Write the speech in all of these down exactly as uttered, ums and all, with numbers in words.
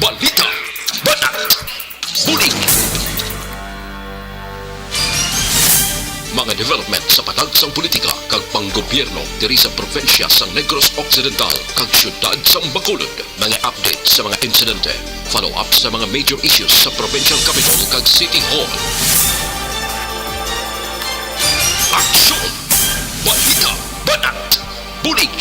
Balita, banat, bulig. Mga development sa patag sang politika kag panggobyerno diri sa probinsya sang Negros Occidental kag siyudad sang Bacolod. Mga update sa mga insidente, follow-up sa mga major issues sa provincial capital kag city hall. Aksyon! Balita, banat, bulig.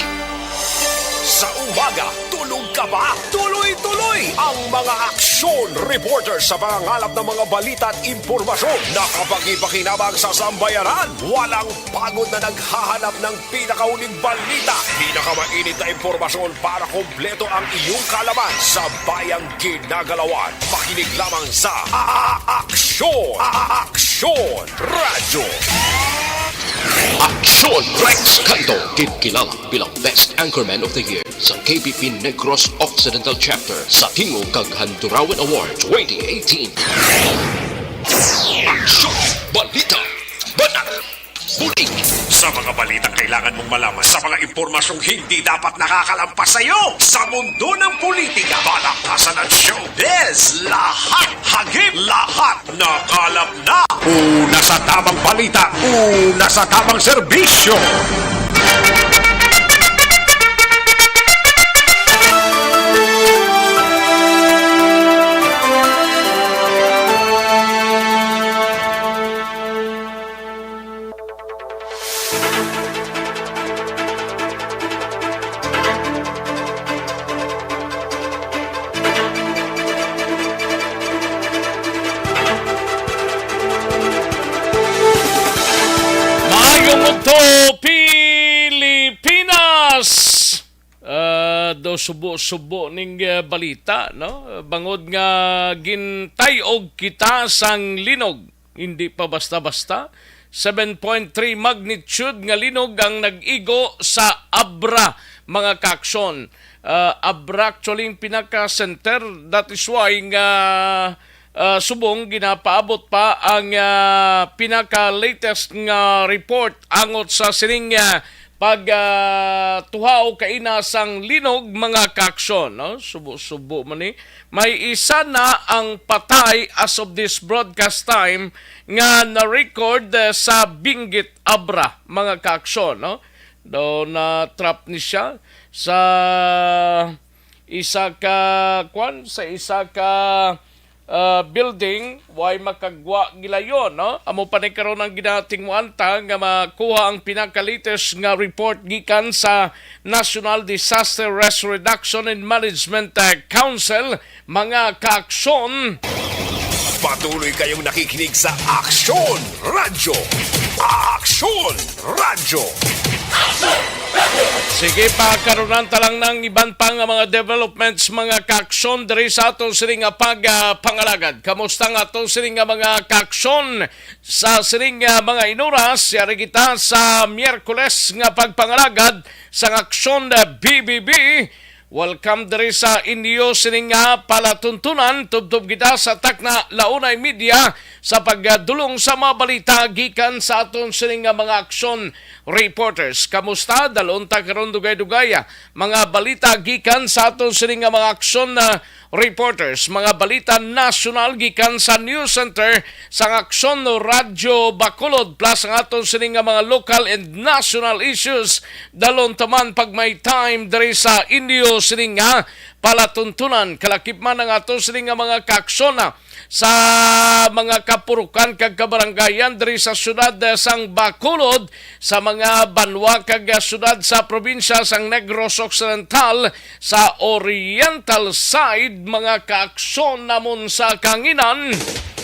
Sa umaga, tulog ka ba? Tuloy-tuloy ang mga aksyon reporter sa pangangalap ng mga balita at impormasyon na kapakipakinabang sa sambayanan. Walang pagod na naghahanap ng pinakahuling balita, pinakamainit na impormasyon para kompleto ang iyong kaalaman sa bayang ginagalawan. Makinig lamang sa A-, A-, Aksyon! A-, A-, Aksyon Radyo! Aksyon! Rex Canto, ginkilala bilang Best Anchorman of the Year sa K B P Negros Occidental Chapter sa Tingog kag Handurawan Award twenty eighteen. Aksyon! Balita! Banat! Bulig! Sa mga balitang kailangan mong malaman, sa mga impormasyong hindi dapat nakakalampas sa iyo, sa mundo ng politika, balakasan at showbiz, lahat hagip, lahat nakalap na. Una sa tamang balita, una sa tamang serbisyo. Maayong udto, Pilipinas! Ah, do subo-subo ning, ah, balita, no? Bangod nga gintay-og kita sang linog, hindi pa basta-basta. Seven point three magnitude nga linog ang nag-igo sa Abra, mga kaaksyon. Ah, Abra actually ang pinaka-center. That is why nga, ah, subong ginapaabot pa ang, ah, pinaka-latest nga report angot sa sining, ah, pag, ah, tuhaw kaina sang linog, mga kaaksyon, no? Subo-subo man ni. May isa na ang patay as of this broadcast time nga na-record, eh, sa Benguet, Abra, mga kaaksyon, no? Daw na-trap ni siya sa isa ka, kwan, sa isa ka, ah, building, way makagwa gilayon, no? Amo pa ni karon ang ginatingwanta nga makuha ang pinaka-latest nga report gikan sa National Disaster Risk Reduction and Management, ah, Council, mga kaaksyon. Patuloy kayong nakikinig sa Aksyon Radyo. Aksyon Radyo. Sige, pakarunan ta lang ng iban pa nga mga developments, mga kaaksyon, diri sa aton sini nga pag, ah, pangalagad. Kamusta nga aton sini nga mga kaaksyon sa sini nga mga inuras? Yari kita sa Miyerkules nga pagpangalagad sang Aksyon, ah, B B B. Welcome diri sa inyo sini nga palatuntunan. Tubtob kita sa takna la una y media sa pagdulong sa mga balita gikan sa aton sini nga mga aksyon reporters. Kamusta? Dalon ta karon dugay-dugay, ah, mga balita gikan sa aton sini nga mga aksyon, ah, reporters. Mga balita nasyonal gikan sa News Center sang Aksyon Radyo Bacolod, plus ang aton sini nga mga local and national issues. Dalon ta man pag may time diri sa inyo sini nga palatuntunan. Kalakip man ang aton sini nga mga kaaksyon, ah, sa mga kapurukan kag kabarangayan diri sa siyudad, eh, sang Bacolod, sa mga banwa kag, ah, siyudad sa probinsya sang Negros Occidental, sa Oriental side, mga kaaksyon namon sa kanginan.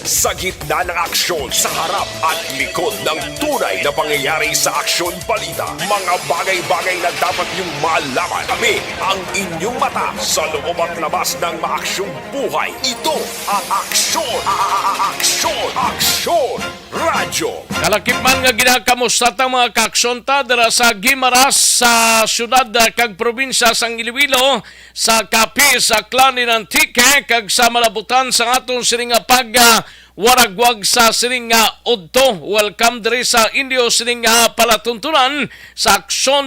Sa gitna ng aksyon, sa harap at likod ng tunay na pangyayari sa Aksyon Balita, mga bagay-bagay na dapat niyong malaman. Kami ang inyong mata sa loob at labas ng maaksyong buhay. Ito ang Aksyon, a-, a-, a-, Aksyon, Aksyon Radyo. Kalakip man nga ginakamusta ta, mga kaaksyon, ta dira sa Guimaras, sa siyudad, ah, kag probinsya sang Iloilo, sa Capiz, Aklan, and Antique, kag sa malabutan sa aton sini nga pag, ah, waragwag sa sini nga udto. Welcome diri sa inyo sini nga palatuntunan sa Aksyon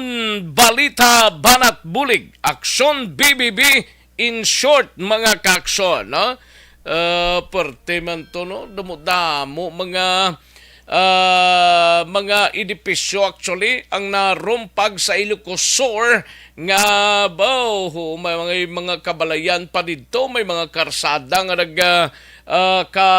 Balita Banat Bulig, Aksyon B B B, In short, mga kaaksyon, no? Ah, perte man to, no? Damo-damo mga, ah, mga edipisyo, actually, ang narumpag sa Ilocos Sur nga, baw, may mga, mga kabalayan pa didto, may mga karsada nga nag, ah, ah, ka,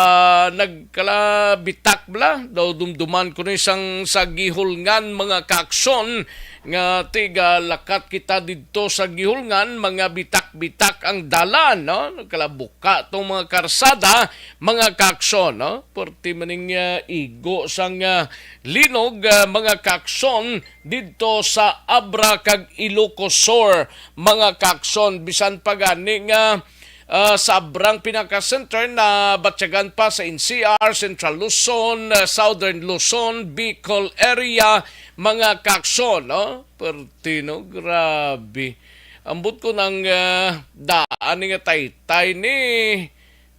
nagkalabitak bala. Daw dumduman ko ni sang sa Gihulngan, mga kaaksyon, nga tigalakat kita didto sa Gihulngan, mga bitak-bitak ang dalan, no? Nagkalabuka tong mga karsada, mga kaaksyon, no? Perti man ning, ah, igo sang, ah, linog, ah, mga kaaksyon, didto sa Abra kag Ilocos Sur, mga kaaksyon. Bisan pa gani nga, ah, sa Abrang pinaka-center, nabatyagan pa sa N C R, Central Luzon, ah, Southern Luzon, Bicol area, mga kaaksyon, no? Perti, no? Grabe. Ambot ko nang, ah, daan ni nga taytay ni,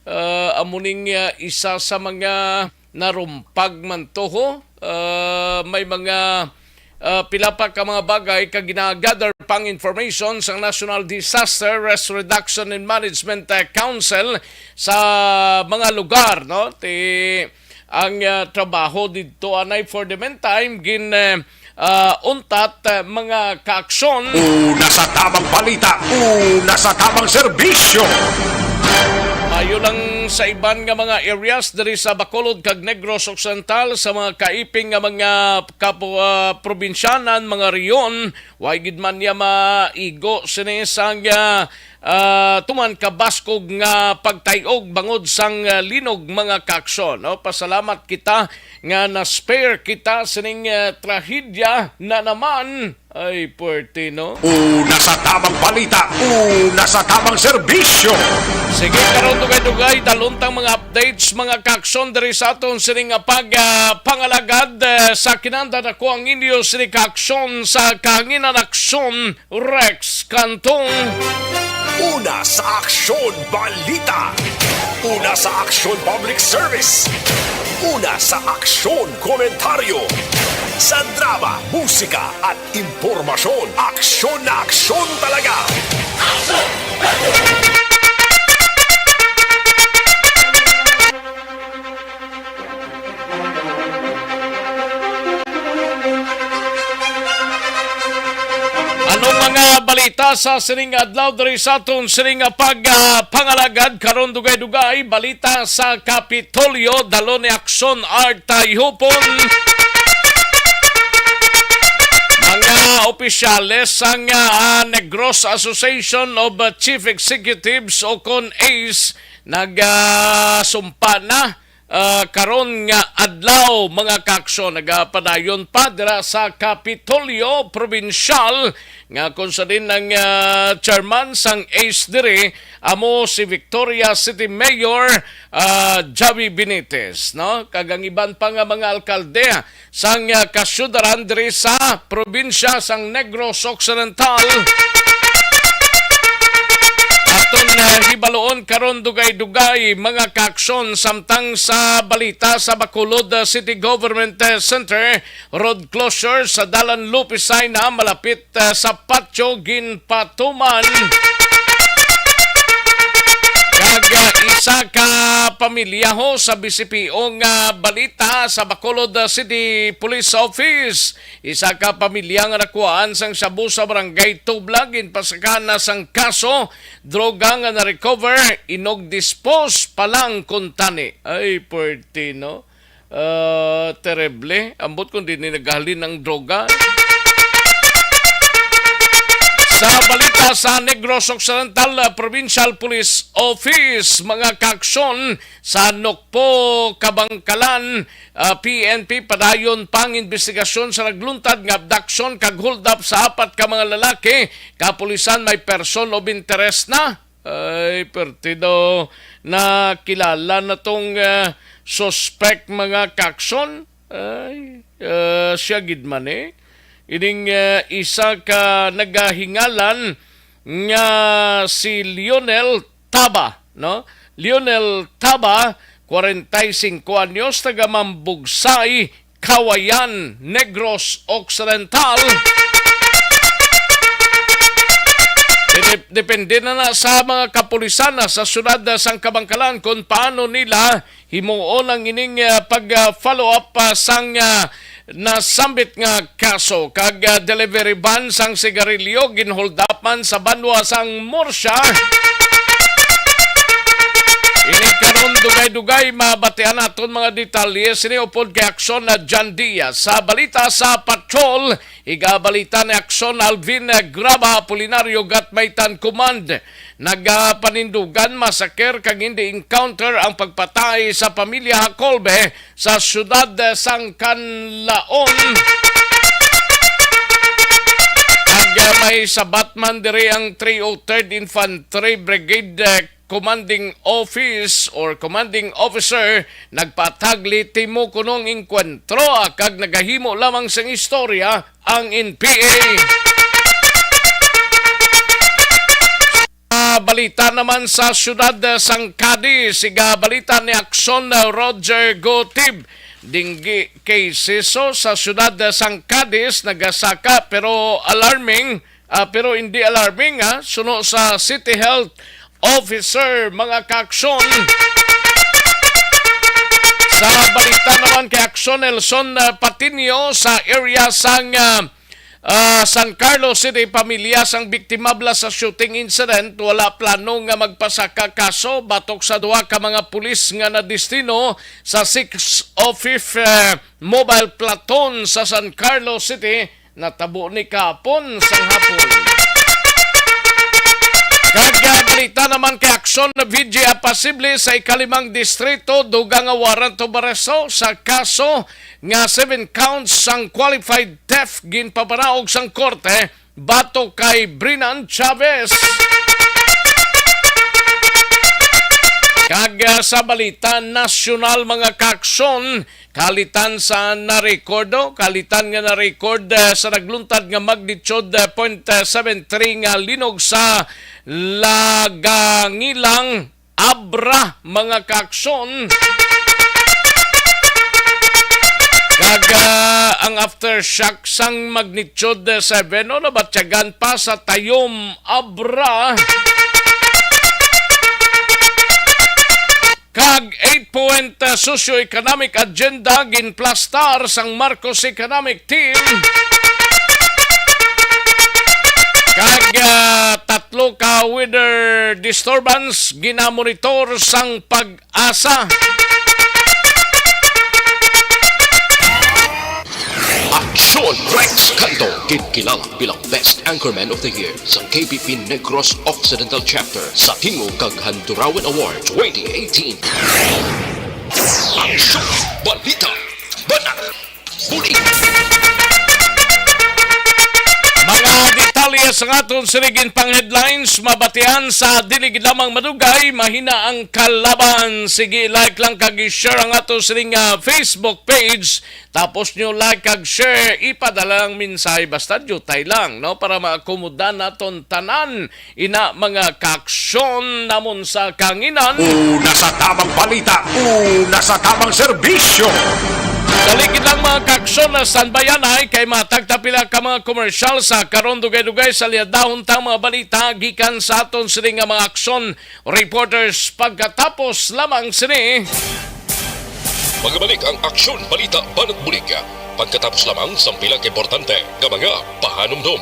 ah, amo ning, ah, isa sa mga narumpag man to, ho. Ah, may mga, ah, pila pa ka mga bagay ka ginagather pang information sa National Disaster Risk Reduction and Management, ah, Council sa mga lugar, no? Ti ang, ah, trabaho didto anay for the meantime gin, eh, ah, untat, eh, mga kaaksyon. Una sa tamang balita, una sa tamang serbisyo. Maayo lang sa iban nga mga areas diri sa Bacolod kag Negros Occidental, sa mga kaiping nga mga kapo-, ah, probinsyanan, mga rehiyon, way gid man niya maigo sini sang, ah, ah, tuman kabaskog nga pagtay-og bangod sang, ah, linog, mga kaaksyon, no? Pasalamat kita nga na-spare kita sining, ah, trahedya na naman. Ay, puwerte, no? Una sa tamang balita, una sa tamang serbisyo. Sige, karon dugay-dugay, dalon tang mga updates, mga kaaksyon, diri sa aton sining nga pag, ah, pangalagad, eh, sa kinanda na ko ang inyo sining kaaksyon sa kahanginan aksyon, Rex Cantong. Una sa aksyon, balita. Una sa aksyon, public service. Una sa aksyon, komentaryo. Sa drama, musika, at impormasyon, aksyon na aksyon talaga. Anong mga balita sa sining adlaw diri sa aton sining pag, ah, pangalagad karon? Dugay-dugay balita sa Kapitolyo, dalo ni Aksyon Art Tayhupon. Mga opisyales sang, ah, Negros Association of, ah, Chief Executives o kon ace nag, ah, sumpa na ah, karon nga adlaw, mga kaaksyon, nagapadayon pa dira sa Kapitolyo Probinsyal, nga kung sa din ang, ah, chairman sang ace diri, amo si Victoria City Mayor, ah, Javi Benitez, no? Kag ang iban pa nga mga alkalde sang, ah, kasyudaran diri sa probinsya sang Negros Occidental. Aton, ah, hibaloon karon dugay-dugay, mga kaaksyon, samtang sa balita sa Bacolod, ah, City Government, ah, Center, road closure sa Dalan Lupis Jaena malapit, ah, sa Patio ginpatuman. Kag, ah, isa ka pamilya ho sa B C P O nga balita sa Bacolod, ah, City Police Office. Isa ka pamilya nga nakuhaan sang shabu sa Barangay Tublag, ginpasakan na sang kaso, droga nga na-recover, inog dispose pa lang kuntani. Ay, puwerte, no? Ah, terrible. Ambot kung di ni naghalin ang droga. Sa balita sa Negros Occidental, ah, Provincial Police Office, mga kaaksyon, sa Nokpo, Kabangkalan, ah, P N P padayon pang imbestigasyon sa nagluntad nga abduction kag hold up sa apat ka mga lalaki. Kapulisan may person of interest na. Ay, perti daw nakilala na tong, ah, suspect, mga kaaksyon. Ay, ah, siya gid man, eh. Ining, ah, isa ka nagahingalan nga si Lionel Taba, no? Lionel Taba, kwarenta y singko anyos, taga Mambugsay, Kawayan, Negros Occidental. Pwede depende na na sa mga kapulisan na sa siyudad, ah, sang Kabankalan kung paano nila himuon ang ining, ah, pag, ah, follow up, ah, sang, ah, nasambit nga kaso. Kag, ah, delivery van sang sigarilyo ginhold up man sa banwa sang Murcia. Ini karon dugay-dugay mabatian naton mga detalye sini upod kay Aksyon na John Diaz. Sa balita sa patrol, igabalita ni Aksyon Alvin Graba Apolinario, Gatmaitan Command. Nagapanindugan, massacre kag hindi encounter ang pagpatay sa pamilya Hacolbe sa siyudad sang Canlaon. Kag, ah, may sabat man diri ang three oh third Infantry Brigade, ah, Commanding Office or Commanding Officer nagpatagli timo kunong engkwentro, ah, kag nagahimo lamang sang istorya ang N P A. Ah, balita naman sa siyudad, ah, sang Cadiz, siga balita ni Aksyon, ah, Roger Gotib. Dinggi kay siso sa siyudad, ah, sang Cadiz nagasaka pero alarming, ah, pero hindi alarming, ah, suno sa City Health Officer, mga kaaksyon. Sa balita naman kay Aksyon Nelson, ah, Patiño sa area sang, ah, ah, San Carlos City, pamilya sang biktima bala sa shooting incident wala plano nga magpasaka kaso batok sa duha ka mga pulis nga nadistino sa six oh fifth, eh, Mobile Platoon sa San Carlos City. Natabo ni kahapon sang hapon. Kag, ah, balita naman kay Aksyon, V G apasible sa ikalimang distrito, dugang nga warrant of arrest sa kaso nga seven counts sang qualified theft ginpapanaog sang korte batok kay Brinan Chavez. Kag, ah, sa balita nasyonal, mga kaaksyon, kalitan sa narekordo, kalitan nga narecord, ah, sa nagluntad nga magnitude, ah, point seven three nga linog sa Lagangilang, Abra, mga kaaksyon. Kag, ah, ang aftershock sang magnitude seven, no, nabatyagan pa sa Tayom, Abra. Kag eight-point, ah, socio-economic agenda ginplastar sang Marcos Economic Team. Kag, ah, tatlo ka weather disturbance ginamonitor sang PAGASA. Aksyon Rex Canto, ginkilala bilang Best Anchorman of the Year sang K B P Negros Occidental Chapter sa Tingog kag Handurawan Award twenty eighteen. Aksyon, balita, banat, bulig. Mga detalye sa aton sining pang headlines, mabatian sa dili gid lamang madugay, mahina ang kalaban. Sige, like lang kag i-share ang ato sining, ah, Facebook page. Tapos nyo like kag share, ipadala ang mensahe, basta diutay lang, no? Para maakomoda naton tanan, ina, mga kaaksyon namon sa kahanginan. Una sa tamang balita, una sa tamang serbisyo. Dali gid lang, mga kaaksyon, na standby anay kay matag ta pila ka mga komersyal sa karon. Dugay-dugay sa liadahon tang mga balita gikan sa aton sini nga mga aksyon reporters pagkatapos lamang sini. Magabalik ang Aksyon Balita Banat Bulig pagkatapos lamang sang pila ka importante nga mga pahanumdom.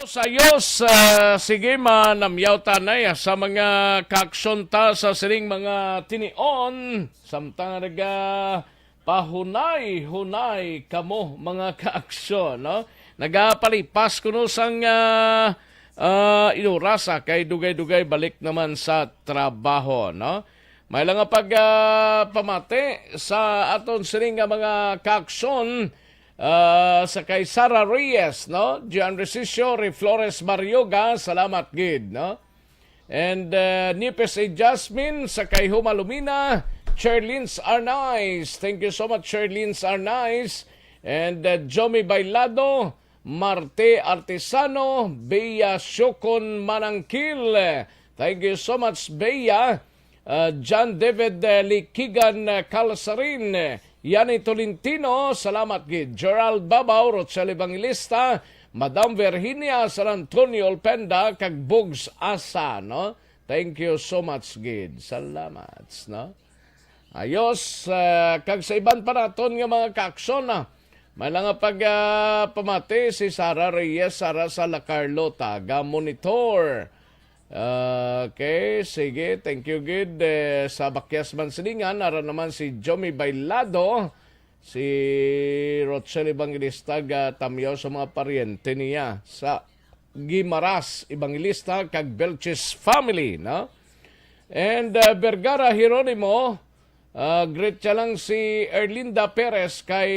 Sa Dios, ah, sige, manamyaw ta anay, ah, sa mga kaaksyon ta sa sining mga tinion, samtang naga pahunay-hunay kamo, mga kaaksyon, no? Nagapalipas kuno sang, ah, ah, inuras, ah, kay dugay-dugay balik naman sa trabaho, no? May lang nga pag, ah, pamati sa aton sining nga mga kaaksyon, ah, sa kay Sara Reyes, no? Gian Resicio, Ray Flores Barrioga, salamat gid, no? And, uh, Nipis A. Jasmine, sa kay Huma Lumina, Cherlins Arnaiz. Thank you so much, Cherlins Arnaiz. And, uh, Jomi Bailado, Marte Artisano, Bea Siocon Manangkil. Thank you so much, Bea. Uh, John David, uh, Likigan, uh, Calsarin, uh, Yani Tolentino, salamat gid. Gerald Babaw, Rochelle Evangelista, Madam Virginia San Antonio Olpenda, kag Bugs Asa, no? Thank you so much gid. Salamat, no? Ayos, ah, kag sa iban pa naton nga mga kaaksyon, ah, may lang nga pag, ah, pamati si Sara Reyes, Sara sa La Carlota, ga-monitor. Ah, okay, sige, thank you gid. Eh, sa Bakyas man silingan, ara naman si Jomi Bailado, si Rochelle Evangelista, ga-tamyaw sa mga paryente niya sa Guimaras Evangelista kag Belches family, no? And, uh, Vergara Jeronimo, uh, greet siya lang si Erlinda Perez kay,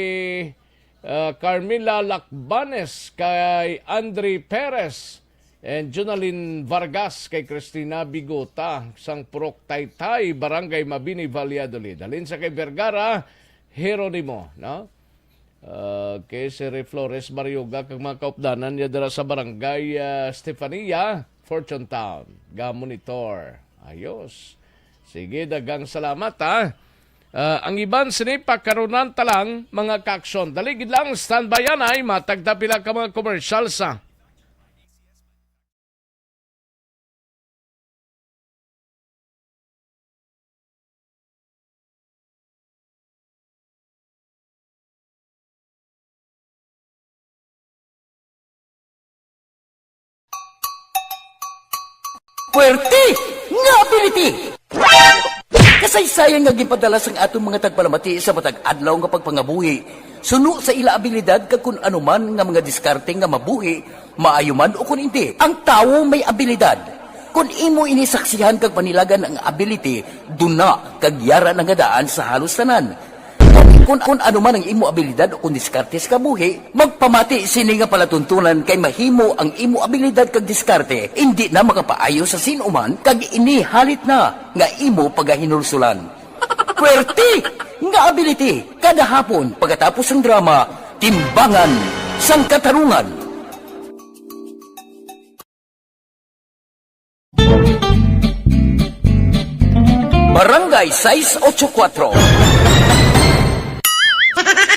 uh, Carmela Lacbanes, kay Andre Perez, and Jonalyn Vargas, kay Christina Bigota, sang Purok Taytay, Barangay Mabini, Valladolid. Halin sa kay Vergara Jeronimo, no? Okay, si Ray Flores Barioga kag mga kaupdanan niya dira sa barangay, ah, Stefania, Fortune Town. Ga-monitor. Ayos. Sige, daghang salamat, ha. Ah, ang iban sini pakarunan ta lang, mga kaaksyon. Dali gid lang, standby anay, matag ta pila ka mga commercial sa Puwerte nga ability! Kasaysayan nga ginpadala sang aton mga tagpalamati sa matag adlaw nga pagpangabuhi, suno sa ila abilidad kag kun ano man nga mga diskarte nga mabuhi, maayo man o kun indi. Ang tawo may abilidad. Kun imo ini saksihan kag panilagan ang ability, duna kag yara na nga daan sa halos tanan. Kun, kun ano man ang imo abilidad o kun diskarte sa kabuhi, magpamati sini nga palatuntunan kay mahimo ang imo abilidad kag diskarte indi na makapaayo sa sin-o man kag ini halit na nga imo pagahinulsulan. Puwerte nga ability kada hapon pagkatapos sang drama, Timbangan sang Katarungan. Barangay sais ocho kuatro.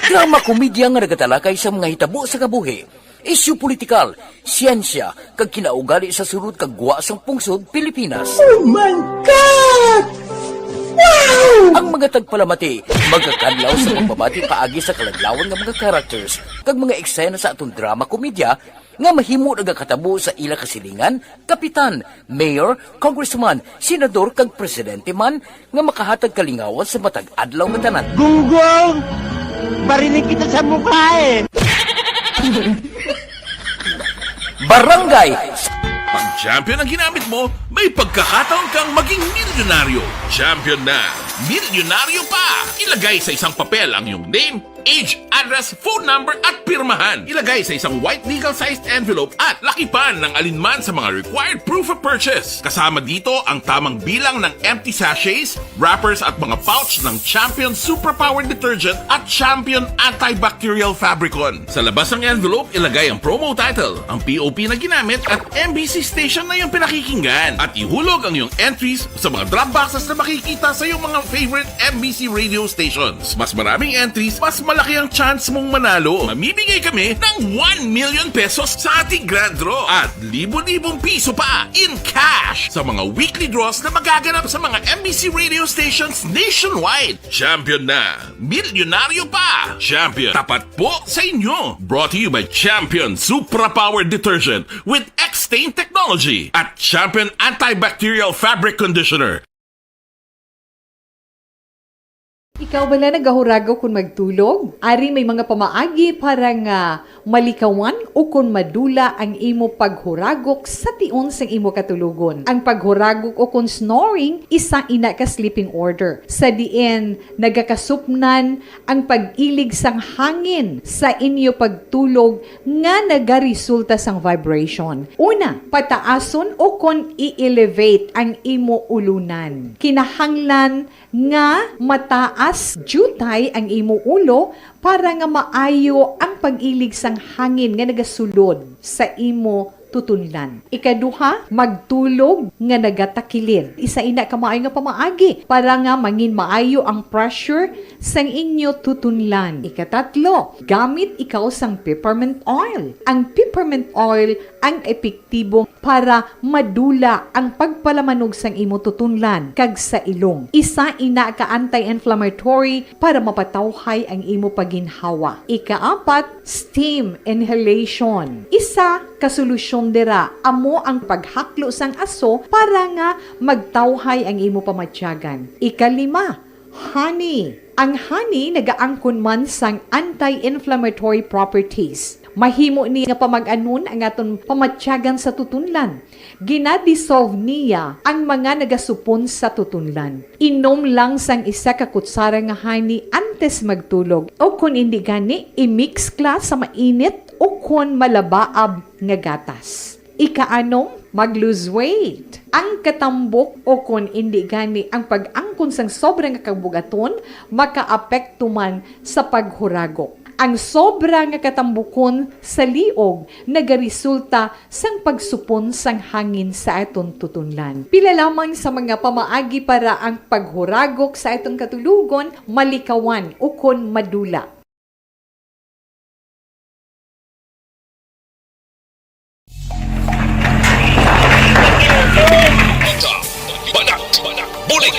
Drama komedya nga nagatalakay sa mga hitabo sa kabuhi, isyu politikal, siyensya, kag kinaugali sa sulod kag gwa sang pungsod Pilipinas. Oh my God! Wow! Ang mga tagpalamati magakadlaw sa pagpamati paagi sa kaladlawan nga mga characters kag mga eksena sa aton drama komedya nga mahimo nagakatabo sa ila kasilingan, kapitan, mayor, congressman, senador, kag presidente man nga makahatag kalingawan sa matag adlaw nga tanan. Gunggong! Barinig kita sa mukha eh! Barangay! Pag champion ang ginamit mo, may pagkakataon kang maging milyonaryo. Champion na! Milyonaryo pa! Ilagay sa isang papel ang iyong name, age, address, phone number, at pirmahan. Ilagay sa isang white legal-sized envelope at lakipan ng alinman sa mga required proof of purchase. Kasama dito ang tamang bilang ng empty sachets, wrappers, at mga pouch ng Champion Superpower Detergent at Champion Antibacterial Fabricon. Sa labas ng envelope, ilagay ang promo title, ang P O P na ginamit, at M B C station na iyong pinakikinggan. At ihulog ang iyong entries sa mga drop boxes na makikita sa iyong mga favorite M B C radio stations. Mas maraming entries, mas malaki ang chance mong manalo. Mamimigay kami ng one million pesos sa ating grand draw at libo-libong piso pa in cash sa mga weekly draws na magaganap sa mga M B C radio stations nationwide. Champion na! Milyonaryo pa! Champion, tapat po sa inyo! Brought to you by Champion Supra Power Detergent with X-Stain Technology at Champion Antibacterial Fabric Conditioner. Ikaw bala nagahuragok kon magtulog? Ari may mga pamaagi para nga malikawan ukon madula ang imo paghuragok sa tion sang imo katulogon. Ang paghuragok ukon snoring, isa ina ka sleeping order, sa diin nagakasupnan ang pag-ilig sang hangin sa inyo pagtulog nga nagaresulta sang vibration. Una, pataason ukon i-elevate ang imo ulunan. Kinahanglan nga mataas As jutay ang imo ulo para nga maayo ang pag-ilig sang hangin nga nagasulod sa imo tutunlan. Ikaduha, magtulog nga nagatakilid. Isa ina ka maayo nga pamaagi para nga mangin maayo ang pressure sang inyo tutunlan. Ikatatlo, gamit ikaw sang peppermint oil. Ang peppermint oil ang epektibo para madula ang pagpalamanog sang imo tutunlan kag sa ilong. Isa ina ka anti-inflammatory para mapatawhay ang imo paginhawa. Ikaapat, steam inhalation. Isa ka solusyon dira amo ang paghaklo sang aso para nga magtawhay ang imo pamatyagan. Ikalima, honey. Ang honey nagaangkon man sang anti-inflammatory properties. Mahimo ni nga pamag-anon ang aton pamatyagan sa tutunlan. Gina-dissolve niya ang mga nagasupon sa tutunlan. Inom lang sang isa ka kutsara nga honey antes magtulog, o kon indi gani, i-mix kla sa mainit o kon malabaab nga gatas. Ikaanom, mag-lose weight. Ang katambok o kon indi gani ang pag-angkon sang sobra nga kabugaton makaapekto man sa paghuragok. Ang sobra nga katambukon sa liog nagaresulta sang pagsupon sang hangin sa aton tutunlan. Pila lamang sa mga pamaagi para ang paghuragok sa aton katulugon malikawan ukon madula. Balita, Banat, Bulig.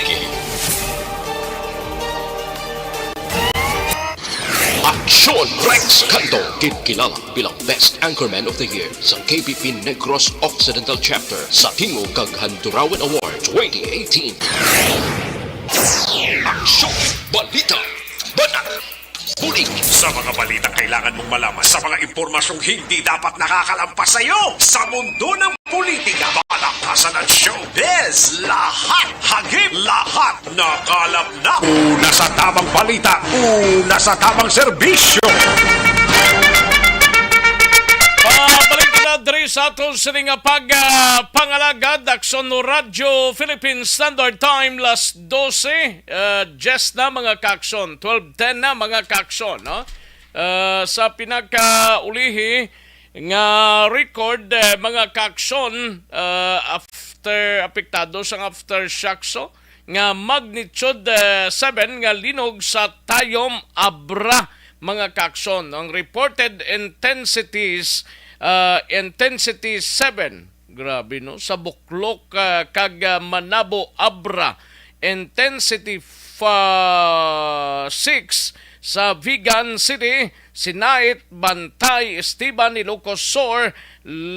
Aksyon Rex Canto, ginkilala bilang Best Anchorman of the Year sa K B P Negros Occidental Chapter sa Tingog kag Handurawan Award twenty eighteen. Aksyon, balita, banat, bulig. Sa mga balitang kailangan mong malaman, sa mga impormasyong hindi dapat nakakalampas sa iyo, sa mundo ng politika, palakpasan at showbiz, lahat hagip, lahat nakalap na. Una sa tamang balita, una sa tamang serbisyo. Pabalik na diri sa aton sini nga pag, ah, pangalagad, Aksyon Radyo Philippine Standard Time, las dose, ah, diyes na, mga kaaksyon, twelve ten na, mga kaaksyon, no? Ah, sa pinakaulihi nga record, eh, mga kaaksyon, ah, after, apektado sang aftershock, so, nga magnitude, eh, seven nga linog sa Tayom, Abra, mga kaaksyon. Ang reported intensities, ah, intensity seven. Grabe, no? Sa Buklok, ah, kag, ah, Manabo, Abra, intensity fa-, six. Sa Vigan City, Sinait, Bantay, Esteban, Ilocos Sur,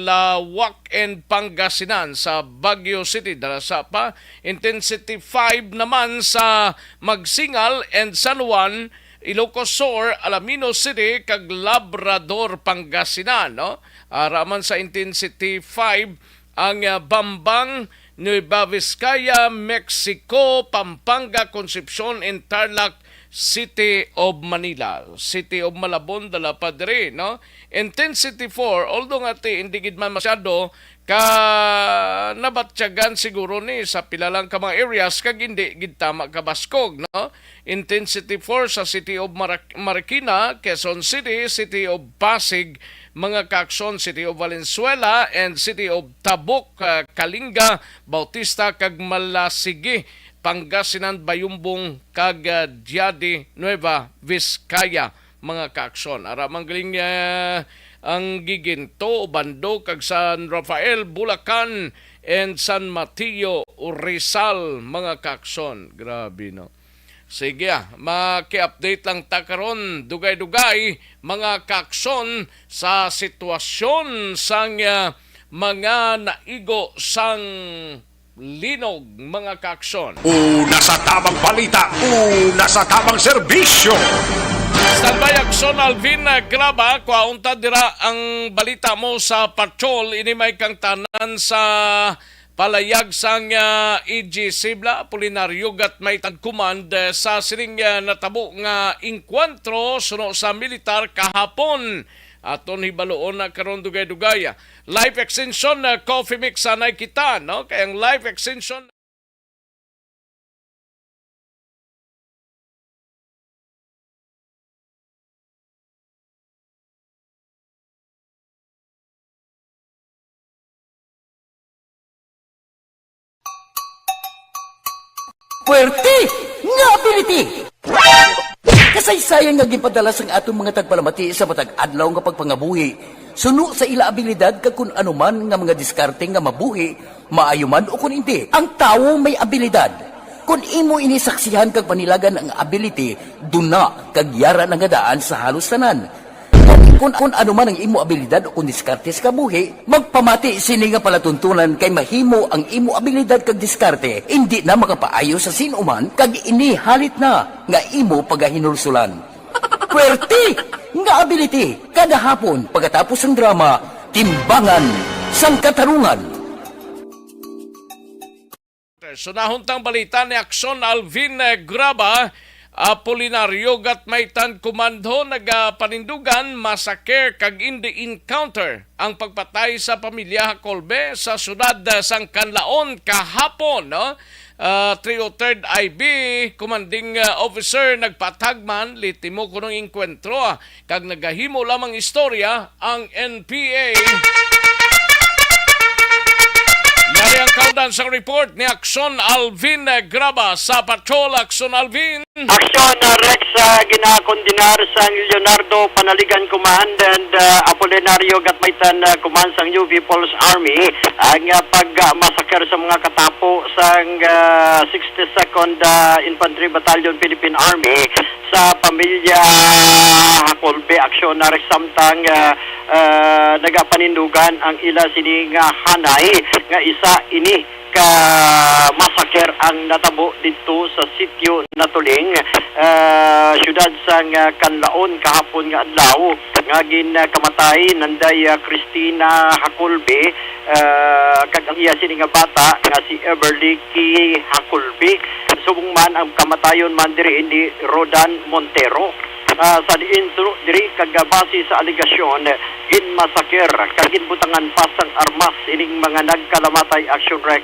Laoag, and Pangasinan. Sa Baguio City, dara sa pa, intensity five naman sa Magsingal and San Juan, Ilocos Sur, Alaminos City, kag Labrador, Pangasinan, no? Ara man sa intensity five ang, ah, Bambang, Nueva Vizcaya, Mexico, Pampanga, Concepcion, and Tarlac, City of Manila. City of Malabon, dala pa diri, no? Intensity four, although nga ti, hindi gid man masyado ka nabatyagan siguro ni sa pila lang ka mga areas, kag hindi gid tama kabaskog, no? Intensity four sa City of Marac-, Marikina, Quezon City, City of Pasig, mga kaaksyon, City of Valenzuela and City of Tabuk, ah, Kalinga, Bautista, kag Malasigue, Pangasinan, Bayumbong, kag, ah, Diadi, Nueva Vizcaya, mga kaaksyon. Ara man galing, ah, ang Guiguinto, Obando, kag San Rafael, Bulacan, and San Mateo, Rizal, mga kaaksyon. Grabe, no? Sige, ah, maki-update lang ta karon, dugay-dugay, mga kaaksyon, sa sitwasyon sang, ah, mga naigo sang linog, mga kaaksyon. Una sa tamang balita, una sa tamang serbisyo. Standby, Aksyon Alvin, ah, Graba, kuhaon ta dira ang balita mo sa patrol. Ini may kang tanan sa palayag sang, ah, E G Sibla, Apolinario Gatmay Tag Command, eh, sa sining, ah, natabo nga engkwentro suno sa militar kahapon. Aton hibaluon na karon dugay-dugay. Life Extension, ah, Coffee Mix, sanay kita, no? Kay ang Life Extension Puwerte nga ability! Kasaysayan nga ginpadala sang aton mga tagpalamati sa matag adlaw nga pagpangabuhi, suno sa ila abilidad kag kun ano man nga mga diskarte nga mabuhi, maayo man o kun indi. Ang tawo may abilidad. Kun imo ini saksihan kag panilagan ang ability, duna kag yara na nga daan sa halos tanan. Kung, kung ano man ang imo abilidad o kung diskarte sa kabuhi, magpamati sini nga palatuntunan kay mahimo ang imo abilidad kag diskarte indi na makapaayo sa sin-o man kag ini halit na nga imo pagahinulsulan. Puwerte nga ability kada hapon pagkatapos sang drama, Timbangan sang Katarungan. Sunahon tang balita ni Aksyon Alvin, eh, Graba, Apolinario Gatmaitan Kumando, nagapanindugan, massacre kag indi encounter ang pagpatay sa pamilya Hacolbe sa siyudad, eh, sang Kanlaon kahapon, no? Ah, three oh third I B, commanding, ah, officer, nagpatag man, litimo kunong engkwentro, ah, kag nagahimo lamang istorya ang N P A. Yari ang kaundan sang report ni Aksyon Alvin Graba sa Patrol. Aksyon Alvin. Aksyon, uh, Rex, uh, ginakondenar sang Leonardo Panaligan Command and, uh, Apolinario Gatmaitan, uh, Command sang New People's Army ang, uh, pag-massacre sa mga katapo sang, uh, sixty-second, uh, Infantry Battalion Philippine Army sa pamilya Hacolbe. Aksyon na samtang, ah, ah, nagapanindugan ang ila sini nga hanay nga isa ini ka massacre ang natabo didto sa sitio Natuling, ah, siyudad sang, ah, Kanlaon kahapon nga adlaw nga ginkamatay nanday, ah, Christina Hacolbe, ah, kag ang iya sini nga bata nga si Everly Ki Hakulbi, subong man ang kamatayon man diri ni Rodan Montero. Ah, sa diin suno diri kag base sa alegasyon, ginmasaker kag ginbutangan pa sang armas ining mga nagkalamatay, Action Rex,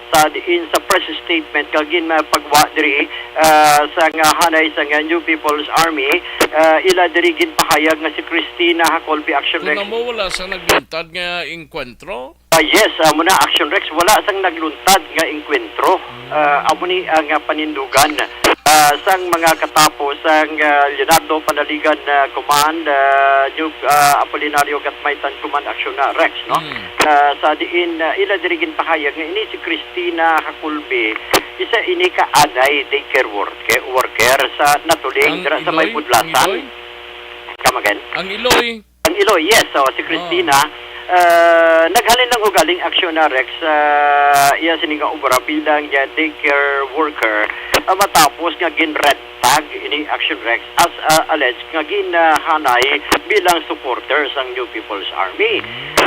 sa diin sa press statement nga ginpagwa diri, ah, sang hanay sang New People's Army, ah, ila diri ginpahayag nga si Christina Hakulbi, Action Rex. Kung amo, wala sang nagluntad nga engkwentro? Ah, yes, amo na, Action Rex, wala sang nagluntad nga engkwentro. Ah, amo ni ang, ah, panindugan, ah, sang mga katapo sang, ah, Leonardo Panaligan, ah, Command, ah, Duke, ah, Apolinario Gatmaitan Command, Action na, Rex, no? Mm. Ah, sa diin, ah, ila diri ginpahayag nga ini si Christina Hakulbi, isa ini ka anay daycare worker, worker sa Natuling, dira sa may Iloy? Ang Budlasan. Iloy? Come again? Ang Iloy? Ang Iloy, yes. So, si Christina, ah, naghalin lang og galing aksyon na, Rex, sa iya sini nga obra bilang, ah, daycare worker, ah, matapos nga gin-red tag ini, Action Rex, as, ah, alleged nga ginahanay bilang supporter sang New People's Army.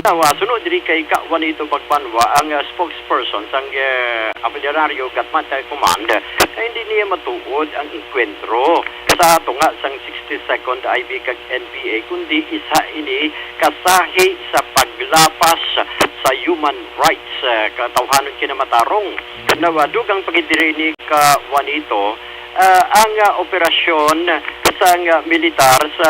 Now, ah, sunod diri kay Ka Juanito Magbanwa, ang, ah, spokesperson sang, ah, Apolinario Gatmaitan Command, nga hindi niya matuod ang engkwentro sa tunga sang sixty-second I B kag N P A, kundi isa ini ka sahi sa paglapas sa human rights, ah, katawhanon kinamatarong. Nawa, dugang pa gid diri ni Ka Juanito, ah, ang, ah, operasyon sang, ah, militar sa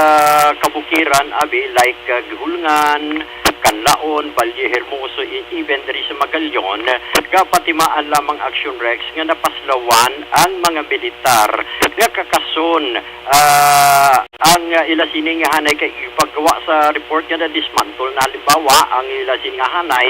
kabukiran, abi, like, ah, Gihulngan, Kanlaon, Valle Hermoso, e-, even diri sa Magallon, gapatimaan lamang, Action Rex, nga napaslawan ang mga militar nga kakason, ah, ang, ah, ila sini nga hanay kay ipagawa sa report nga na-dismantle na, halimbawa, ang ila sini nga hanay,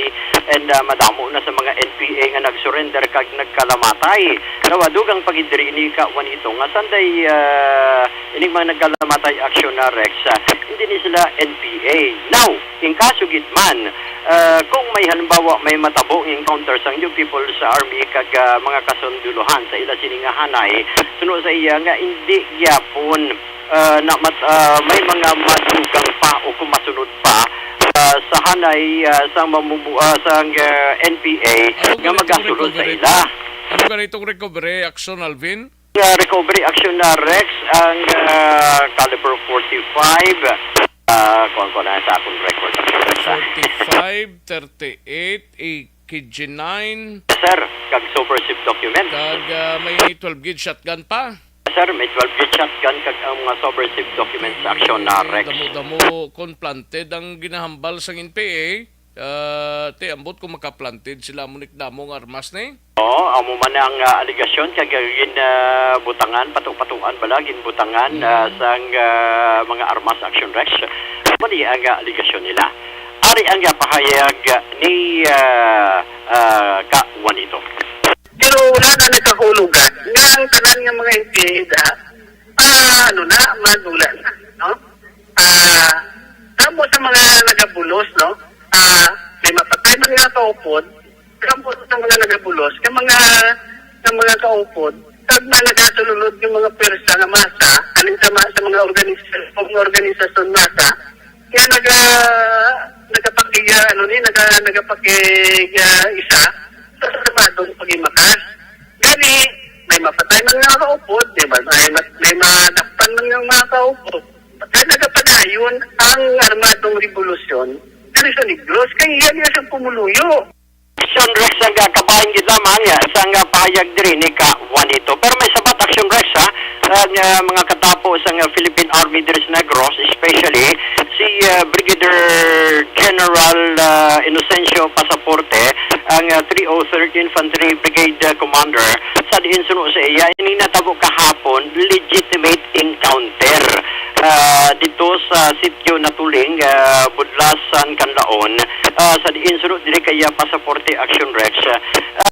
and, ah, madamo na sa mga N P A nga nag-surrender kag nagkalamatay. Nawa, dugang pa gid diri ni Ka Juanito nga sanday, ah, ining mga nagkalamatay, Action na, Rex, ah, hindi ni sila N P A. Now, in kaso gid man, ah, kung may, halimbawa, may matabo nga encounter sang New People's Army kag, ah, mga kasundolohan sa ila sini nga hanay, suno sa iya nga hindi gyapon, ah, na mat-, ah, may mga madugang pa o kung masunod pa, ah, sa hanay, ah, sa mamubu-, ah, sang, ah, N P A nga magasunod sa ila. Ano ganitong recovery, Action Alvin? Nga recovery action na, Rex, ang, ah, caliber forty-five. Ah, kuwan ko na sa akong record. Forty-five, thirty-eight, A K G nine. Sir, kag subversive document. Kag, ah, may twelve gauge shotgun pa? Sir, may twelve gauge shotgun kag ang mga subversive documents, Action na, Rex. Damo-damo kon planted ang ginahambal sang N P A. Ah, ti, ambot kung makaplanted sila mo ni damo nga armas ni? Oo, amo man ang, ah, alegasyon kag gin, ah, butangan, pato-patuan bala, ginbutangan, ah, sang, ah, mga armas, Action Rex. Amo ni ang, ah, alegasyon nila. Ari ang, ah, pahayag, ah, ni, ah, ah, Ka Juanito. Pero wala na nagkahulugan nga ang tanan nga mga N P A da, ah, ano na, madula na, no? Ah, damo sa mga nagabulos, no? Ah, may mapatay man nga kaupod, damo sa mga nagabulos, nga mga, nga mga kaupod, kag mga nagasulunod nga mga pwersa nga masa, aning sama sa mga organis-, mga organisasyon masa, nga naga-, nagapaki-, ano ni, naga-, nagapaki-, ah, isa sa armadong paghimakas. Gani, may mapatay man nga kaupod, di ba? May ma-, may madakpan man nga mga kaupod. Kaya nagapadayon ang armadong rebolusyon diri sa Negros. Kay iya niya siyang pumuluyo. Action Rex, ang, ah, kabahin gid lamang, ah, sa nga pahayag diri ni Ka Juanito. Pero may sabat, Action Rex, ha, ang, ah, mga katapo sa nga Philippine Army diri sa Negros, especially si, ah, Brigadier General, ah, Inocencio Pasaporte, ang, ah, three oh third Infantry Brigade, ah, Commander, sa diin suno sa iya, ini natabo kahapon, legitimate encounter, ah, dito sa sitio Natuling, ah, Budlasan, Canlaon, ah, sa diin suno diri kay, ah, Pasaporte, Action Rex, ah,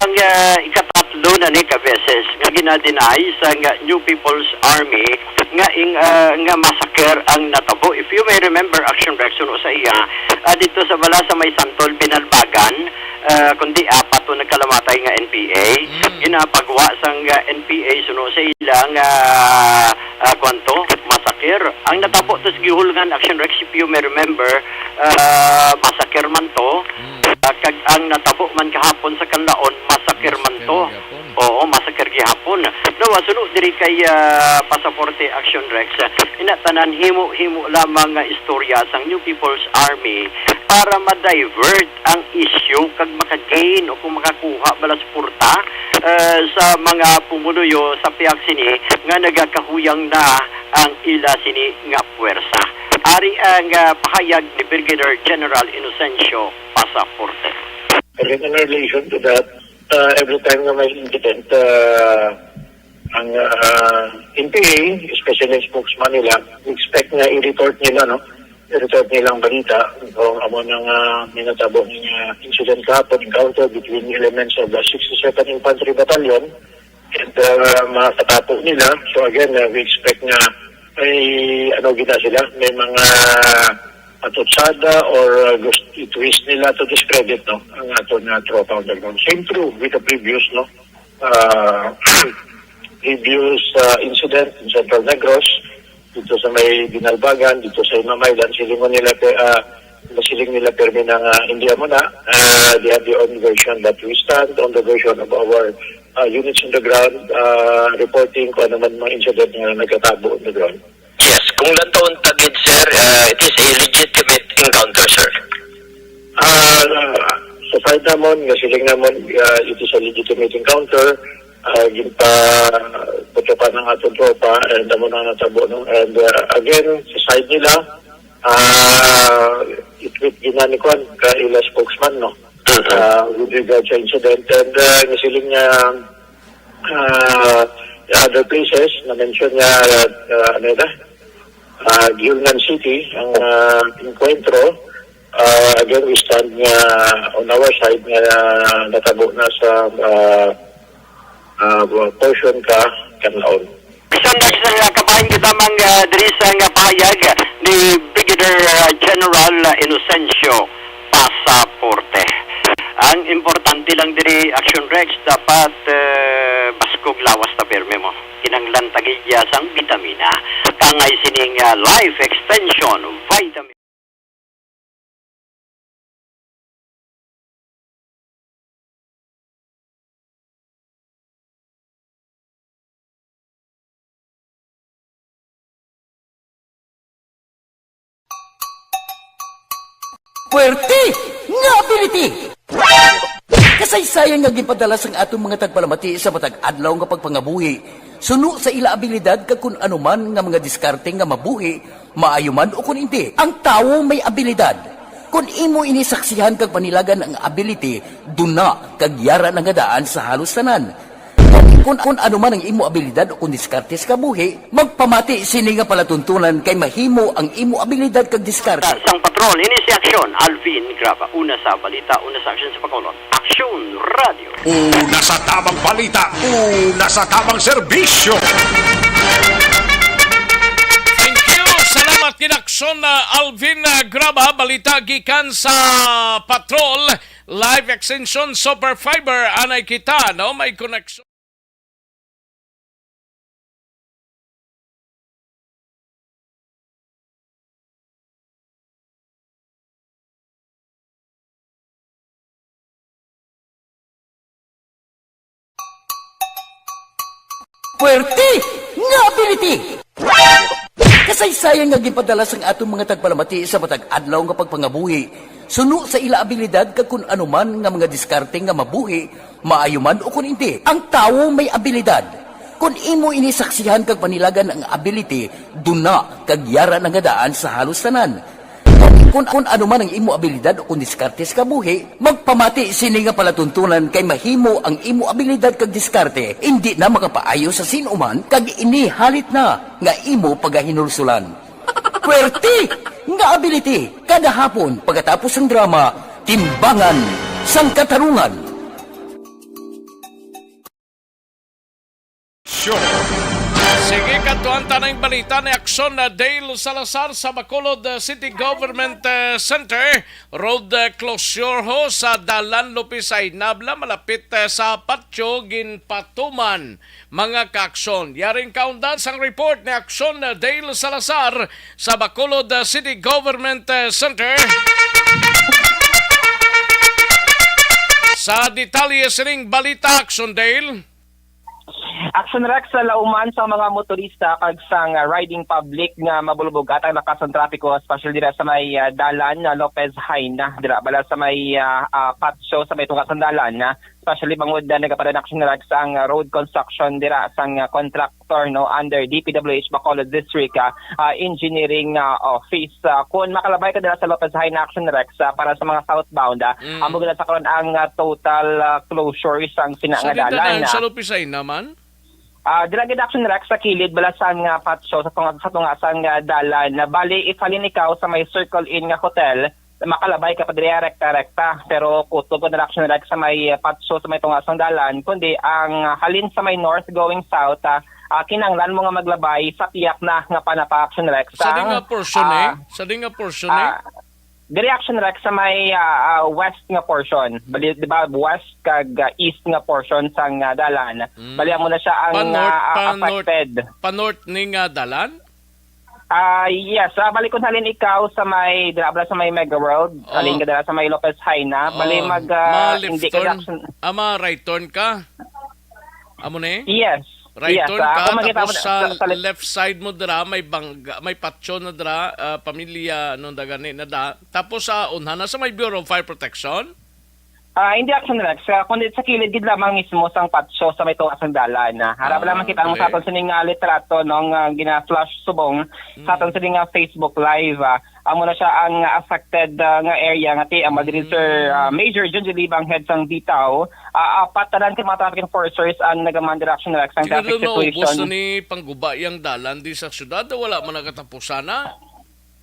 ang, ah, ikatatlo na ni ka beses nga gina-deny sang New People's Army nga ing, ah, nga massacre ang natabo. If you may remember, Action Rex, suno sa iya, ah, dito sa bala sa may Santol, Binalbagan, ah, kundi apat to nagkalamatay nga N P A, ginapagwa sang, ah, N P A suno sa ilang, ah, ah, kwanto, massacre. Ang natabo to sa Guihulngan, Action Rex, if you may remember, ah, massacre man to. Ah, kag ang natabo man kahapon sa Canlaon, massacre man to. Massacre gihapon. Oo, massacre gihapon. Daw, suno diri kay, ah, Pasaporte, Action Rex, ah, ina tanan himo-himo lamang nga istorya sang New People's Army para ma-divert ang issue kag maka-gain o kung makakuha bala suporta, ah, sa mga pumuluyo sa pihak sini nga nagakahuyang na ang ila sini nga puwersa. Ari ang, ah, pahayag ni Brigadier General Inocencio Pasaporte. And in relation to that, uh, every time nga may incident, uh, ang, uh, N P A, especially ang spokesman nila, we expect nga i-report nila, no? I-report nila ang balita. So, amo na nga, may natabo nga incident kahapon, encounter between elements of the sixty-second Infantry Battalion and, uh, mga katapo nila. So, again, uh, we expect nga may, ano, gina sila, may mga patutsada or, uh, gusto i-twist nila to discredit, no, ang aton nga tropa on the ground. Same true with the previous, no, uh, previous, uh, incident in Central Negros, dito sa may Binalbagan, dito sa Imamay, dan silingon nila, pe-, uh, nasiling nila permi na nga hindi amo na, uh, they have their own version, but we stand on the version of our, uh, units on the ground, uh, reporting kung ano man mga incident nga nagkatabo on the ground. Yes, kung lantaon ta gid, sir, uh, it is a legitimate encounter, sir. Ah, sa side namon, nga siling namon, ah, it is a legitimate encounter. Ah, ginpa-, butukan ang atong tropa, and amo na natabo, no? And, ah, again, sa side nila, ah, it with ginanikuan ka ila spokesman, no? Mhm. Ah, with regard sa incident, and, ah, nasiling niya, ah, other places, na-mention niya, ah, ano na, ah, Guihulngan City, ang, ah, encuentro. Ah, again, we stand nga on our side nga natabo na sa, ah, ah, portion ka Canlaon. Bisan na sa kabahin kita mang, ah, diri sa nga pahayag ni Brigadier, ah, General Inocencio Pasaporte. Ang importante lang diri, Action Rex, dapat, eh, baskog lawas ta pirmi mo. Kinahanglan ta gid sang bitamina. Kangay sining, ah, Life Extension Vitamin. Puwerte nga ability! Kasaysayan nga ginpadala sang aton mga tagpalamati sa matag adlaw nga pagpangabuhi, suno sa ila abilidad kag kun ano man nga mga diskarte nga mabuhi, maayo man o kun indi. Ang tawo may abilidad. Kon imo ini saksihan kag panilagan ang ability, duna kag yara na nga daan sa halos tanan. Kon, kon, kon ano man ang imo abilidad o kon diskarte sa kabuhi, magpamati sini nga palatuntunan kay mahimo ang imo abilidad kag diskarte. Sang patrol, ini si Aksyon, Alvin Graba. Una sa balita, una sa aksyon sa Bacolod. Aksyon Radio. Una sa tamang balita, una sa tamang serbisyo. Thank you. Salamat kay Aksyon, ah, Alvin, ah, Graba. Balita gikan sa Patrol. Live Extension Super Fiber. Anay kita, no? May connection. Puwerte nga ability! Kasaysayan nga ginpadala sang aton mga tagpalamati sa matag adlaw nga pagpangabuhi, suno sa ila abilidad kag kun ano man nga mga diskarte nga mabuhi, maayo man o kun indi. Ang tawo may abilidad. Kon imo ini saksihan kag panilagan ang ability, duna kag yara na nga daan sa halos tanan. Kon, kon ano man ang imo abilidad o kon diskarte sa kabuhi, magpamati sini nga palatuntunan kay mahimo ang imo abilidad kag diskarte indi na makapaayo sa sin-o man kag ini halit na nga imo pagahinulsulan. Puwerte nga ability kada hapon pagkatapos sang drama, Timbangan sang Katarungan. Show. Sige, kadtuan ta na ang balita ni Aksyon, ah, Dale Salazar sa Bacolod, ah, City Government, ah, Center. Road, ah, closure ho sa Dalan Lopez Jaena, malapit, ah, sa Patio, ginpatuman, mga kaaksyon. Yaring kaundan sang report ni Aksyon, ah, Dale Salazar sa Bacolod, ah, City Government, ah, Center. Sa detalye sining balita, Aksyon Dale. Action Rex, sa lauman sa mga motorista kag sang, ah, riding public nga mabulbog atang lakas ang trapiko, especially dira sa may, ah, dalan na Lopez Jaena, dira bala sa may, ah, ah, patio sa may tunga sang dalan, ah, especially bangod, ah, nagapadan, Action Rex, ang, ah, road construction dira sang, ah, contractor, no, under D P W H Bacolod District, ah, ah, Engineering, ah, Office. Ah, kung makalabay ka dira sa Lopez Jaena, Action Rex, ah, para sa mga southbound, ah, Mm. amo gid sa karon ang, ah, total, ah, closure sang sina Sa nga dalan, ditanan, ah. Sa Lopez Jaena man? Ah, dira gid, Action Rex, sa kilid bala sang, ah, patio sa tunga, sa tunga sang, ah, dalan. Na bali, if halin ikaw sa may Circle Inn nga hotel, makalabay ka pa diri, ah, rekta-rekta. Pero kutob ka na, Action Rex, sa may, ah, patio sa may tunga sang dalan, kundi ang, ah, halin sa may north going south, ah, ah, kinahanglan mo nga maglabay sa pihak na nga panapa, Action Rex. Sa di nga portion, eh? Ah, Sa di nga portion, eh? ah, Diri, Action Rex, sa may, ah, ah, west nga portion. Bali, di ba, west kag, ah, east nga portion sang, ah, dalan. Mm. Bali, amo na siya ang, Pa-north, ah, ah, pa-north, affected. Pa-north ning, ah, dalan? Ah, yes. Ah, bali, kung halin ikaw sa may, dira bala sa may Mega World, Oh. halin ka dira sa may Lopez Jaena, bali, Oh, mag, ah, ma-left hindi ka turn? Action Ah, ma-right turn ka? Amo ni? Yes. Right Yes, turn ah, ka, kung makita tapos mo sa sa, sa li- left side mo dira, may bangga, may patio na dira, ah, pamilya, ano na gani na da. Tapos sa unhan na sa may Bureau of Fire Protection? Ah, hindi, Action Rex, ah, kundi sa kilid gid lamang mismo sang patio sa may tunga sang dalan, ah. Harap Ah, lamang kita ang okay. sa aton sining, ah, litrato, no, nga gina-flash subong sa aton Mm. sining, ah, Facebook Live, ah. Amo na siya ang affected, ah, nga area nga ti-, ang diri, Sir, Mm. ah, Major Junjun Libang, head sang bitaw. Ah, apat tanan ka mga traffic enforcers ang nagaman dira, Action Rex, ang Kini traffic rin naubos situation. na ni pangguba yang dalan di sa syudad, wala man nagatapusan na.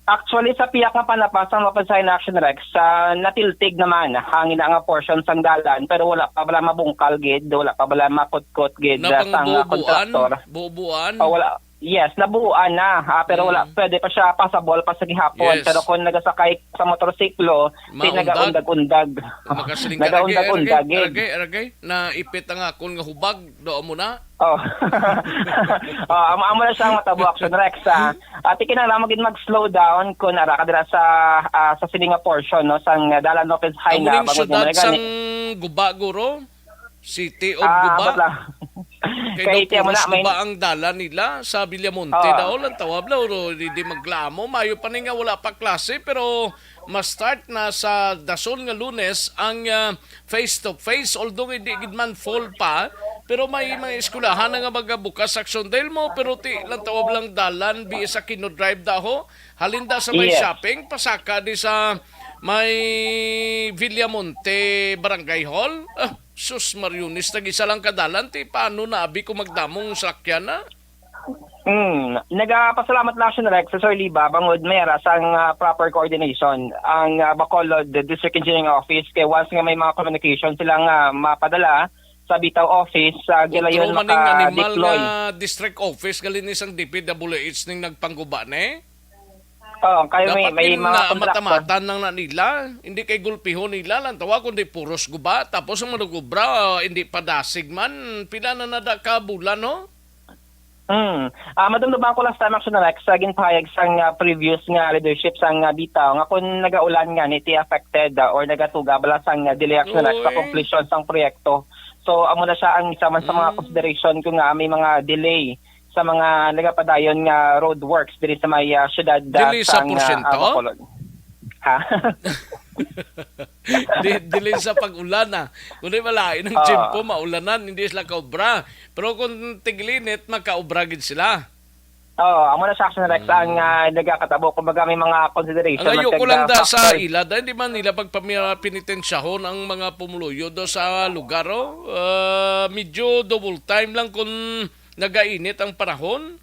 Actually, sa pihak nga panapas ang Lopez Jaena, Action Rex, ah, natiltig naman ang ina nga portion sang dalan, pero wala pa bala mabungkal gid, wala pa bala makutkot gid, ah, sang, ah, Napangbubuan? kontraktor. Bubuan? Oh, wala. Yes, nabuuan na, ah, pero wala, Mm. pwede pa siya, passable pa sa gihapon. Yes. Pero kung nagasakay sa motorsiklo, di Maundag. nagaundag-undag. Makasiling ka, Nagaundag-undag, aragay, eh. aragay, aragay, naipit ang akon nga hubag, do mo na. Oh. Oh, amo, amo na siya ang matabo, Action Rex, ah. Ati kinahanglan mo gid mag-slow down kung ara ka dira sa, ah, sa sini nga portion, no, sang Dalan Lopez Amo Jaena, ning bangod mo syudad na gani. sang Guba, guro? City of Ah, Guba? abot lang. Kay Kay daw tiyan mo puros na, may Guba ang dalan nila sa Villamonte Oo. daw. Lang tawab lang, uro, di, di maglamo. Mayo pa ni nga wala pa klase, pero ma-start na sa dason nga Lunes ang, ah, face to face. Although hindi gid man full pa, pero may mga eskwelahan na nga magabukas sa Action Dale mo, pero ti lang tawab lang dalan, bi sa Kino Drive daho. Halinda sa may Yes. shopping, pasaka di sa May Villamonte Barangay Hall? Ah, sus, Mariones, nag-isa lang ka dalan, ti paano na abi ko magdamong sakyan na? Hmm, nagapasalamat lang siya, Rex, sa Sir Liba, bangod may ara sang, ah, proper coordination ang, ah, Bacolod District Engineering Office, kay once nga may mga communication sila nga mapadala sa Bitaw Office, sa Gilayon Utro man ning animal maka-deploy. Nga district office gali ni sang D P W H ning nagpangguba ni? Oo, kayo may, Dapat may gin-, mga na, kontraktor. Matamatan lang na nila. Hindi kay gulpihon nila lang tawa, kundi puros guba. Tapos ang manugubra, ah, hindi padasig man. Pila na nada ka bulan, no? Hmm. Ah, madumduman ko last time, Action Rex, sa ginpahayag sang, ah, previous nga leadership sang, ah, Bitaw, nga kung nagaulan nga ni ti affected, ah, or nagatuga bala sang, ah, delay, Action Rex, sa Uy. Completion sang proyekto. So, amo na siya ang isa man sa mga Hmm. consideration ko nga may mga delay sa mga nagapadayon nga road works diri sa may, ah, syudad, ah, Delay sa sang, ah, porsyento? Ah, Bacolod. Ha? Di, delay sa pag-ulan, ah. Kundi malain ang Ah. tiyempo, maulanan, hindi sila kaobra. Pero kung tig-init, makaobra gid sila. Oo, amo na sa Action Rex ang, Mm. ah, nagakatabo. Kumbaga, may mga consideration Ang man ayoko kag, lang ah, da sa factors. Ila, dahil di man nila pagpamira-, pinitensyahon ang mga pumuluyo do sa lugar, oh. Ah, medyo double time lang kung nagainit ang panahon.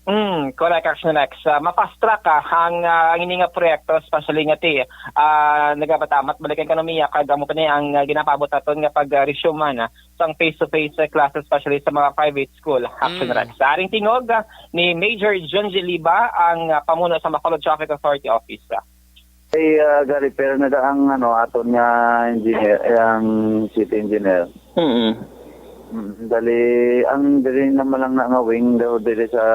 Mm, correct, Action Rex. Ah, ma-fast track, ah, ang, ah, ang ini nga proyekto, especially nga ti, ah, nagabatamat balik ang ekonomiya, kag amo pa ni ang, ah, ginapaabot naton nga pag, ah, resume man, ah, sang face-to-face, ah, classes, especially sa mga private school, Action Mm. Rex. Sa aring tingog, ah, ni Major John G. Liba, ang, ah, pamuno sa Bacolod Traffic Authority Office. Ay, ah, ga-repair na da ang, ano, aton nga engineer, eh, ang city engineer. Mm. Mm, dali, ang diri naman lang na nga wing daw diri sa,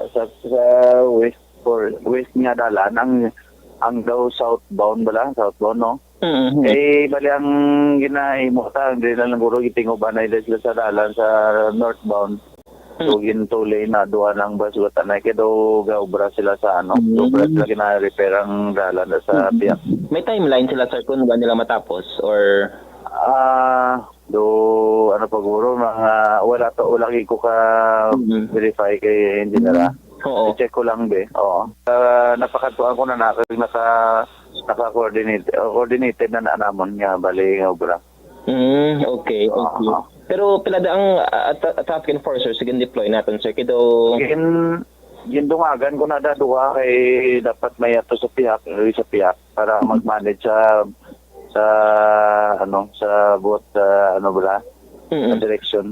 sa, sa west for, west nga dalan, ang, ang daw southbound bala, southbound, no? Mm. Eh, bali ang ginahimo ta, ang diri na lang guro gitinguban na sila sa dalan sa northbound. So, Mm. gin-two lane na, duha lang bus, wata na, kaya daw gaobra sila sa, ano, Mm. gaobra sila, gina-repair ang dalan na sa Mm. Piak. May timeline sila, sir, kung ba nila matapos, or? Ah, do, ano pa guro, mga, wala to, wala gid ko ka Mm. verify kay engineer, ah. Oo. I-check ko lang, be. Oo. Ah, napakadtuan ko na na, naka, naka-coordinate, coordinated na na namon nga bali nga obra. Mm, okay, okay. Aha. Pero pila da ang, ah, tra-, traffic enforcers nga gin-deploy naton, sir? Kay daw Gin-, gindungagan ko na da duha kay dapat may ato sa Piak, eh, sa Piak para mag-manage sa, sa, ano, sa buot, sa, ano, bala, Mm-mm. Sa direksyon.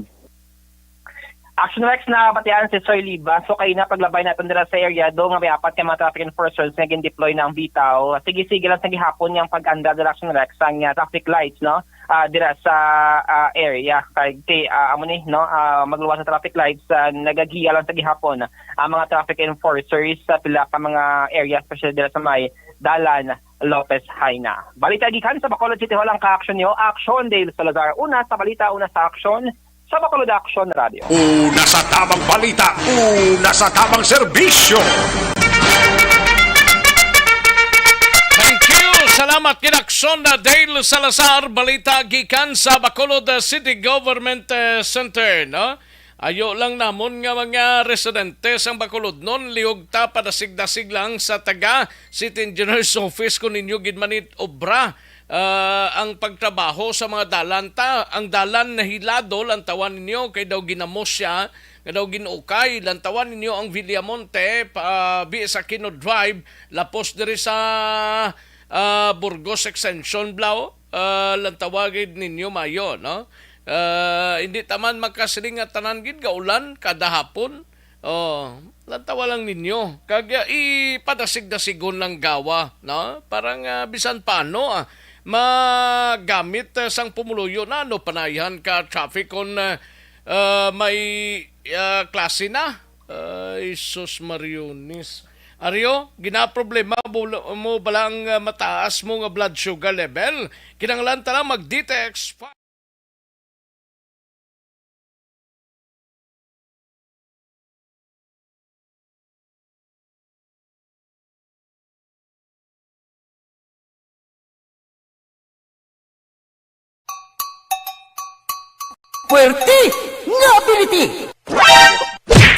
Action Rex, nabatian si Sir Liba. So, kay na paglabay naton dira sa area, do nga may apat ka mga traffic enforcers nga gin-deploy na ang Bitaw. Sige-sige lang sa gihapon nga ang pag-anda dira, Action Rex, ang, ah, traffic lights, no? Ah, dira sa, ah, area. Kay ti, ah, amo ni, no, ah, magluwas sa traffic lights, ah, nagagiya lang sa gihapon ang mga traffic enforcers sa pila ka mga area, especially dira sa may Dalan Lopez Jaena. Balita gikan sa Bacolod City Hall ang ka-action niyo. Action, Dale Salazar. Una sa balita, una sa action, sa Bacolod Action Radio. Una sa tamang balita, una sa tamang serbisyo. Thank you. Salamat, Kinakson na Dale Salazar. Balita gikan sa Bacolod, uh, City Government, uh, Center, no? Ayo lang namon nga mga residente sang Bacolodnon, lihog ta padasig-dasig lang sa taga City Engineer's Office kung inyo gid man it obra, ah, ang pagtrabaho sa mga dalan ta. Ang dalan nahilado, lantawan ninyo, kay daw ginamos siya, nga daw gin-ukay. Lantawan ninyo ang Villamonte, pa, bi sa Aquino Drive, lapos diri sa, ah, Burgos Extension, Blau. Ah, lantawa gid ninyo mayo, no? Ah, hindi ta man makasiling nga tanan gid gaulan kada hapon. Oh, lantawa lang ninyo. Kag, ah, ipadasig-dasigon lang gawa, no? Para nga bisan paano, ah, magamit, ah, sang pumuluyo na, no, panayhan ka traffic kon, ah, ah, may, ah, klase na. Ay, sus, Mariones. Ario, ginaproblema mo, mo bala ang, ah, mataas mo nga blood sugar level? Kinahanglan ta lang mag-detox. Puwerte nga ability!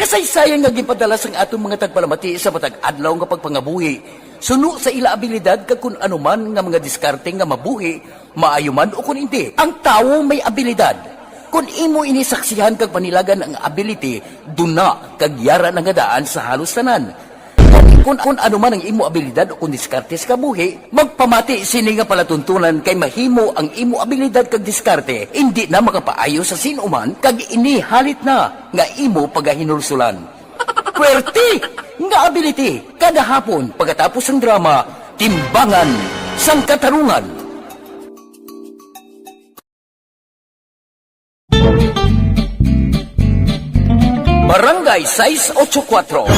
Kasaysayan nga ginpadala sang aton mga tagpalamati sa matag adlaw nga pagpangabuhi, suno sa ila abilidad kag kun ano man nga mga diskarte nga mabuhi, maayo man o kun indi. Ang tawo may abilidad. Kun imo ini saksihan kag panilagan ang ability, duna kag yara na nga daan sa halos tanan. Kun, kun ano man ang imo abilidad o kun diskarte sa kabuhi, magpamati sini nga palatuntunan kay mahimo ang imo abilidad kag diskarte indi na makapaayo sa sin-o man kag ini halit na nga imo pagahinulsulan. Puwerte nga ability kada hapon pagkatapos sang drama, Timbangan sang Katarungan. Barangay sais ocho kuwatro.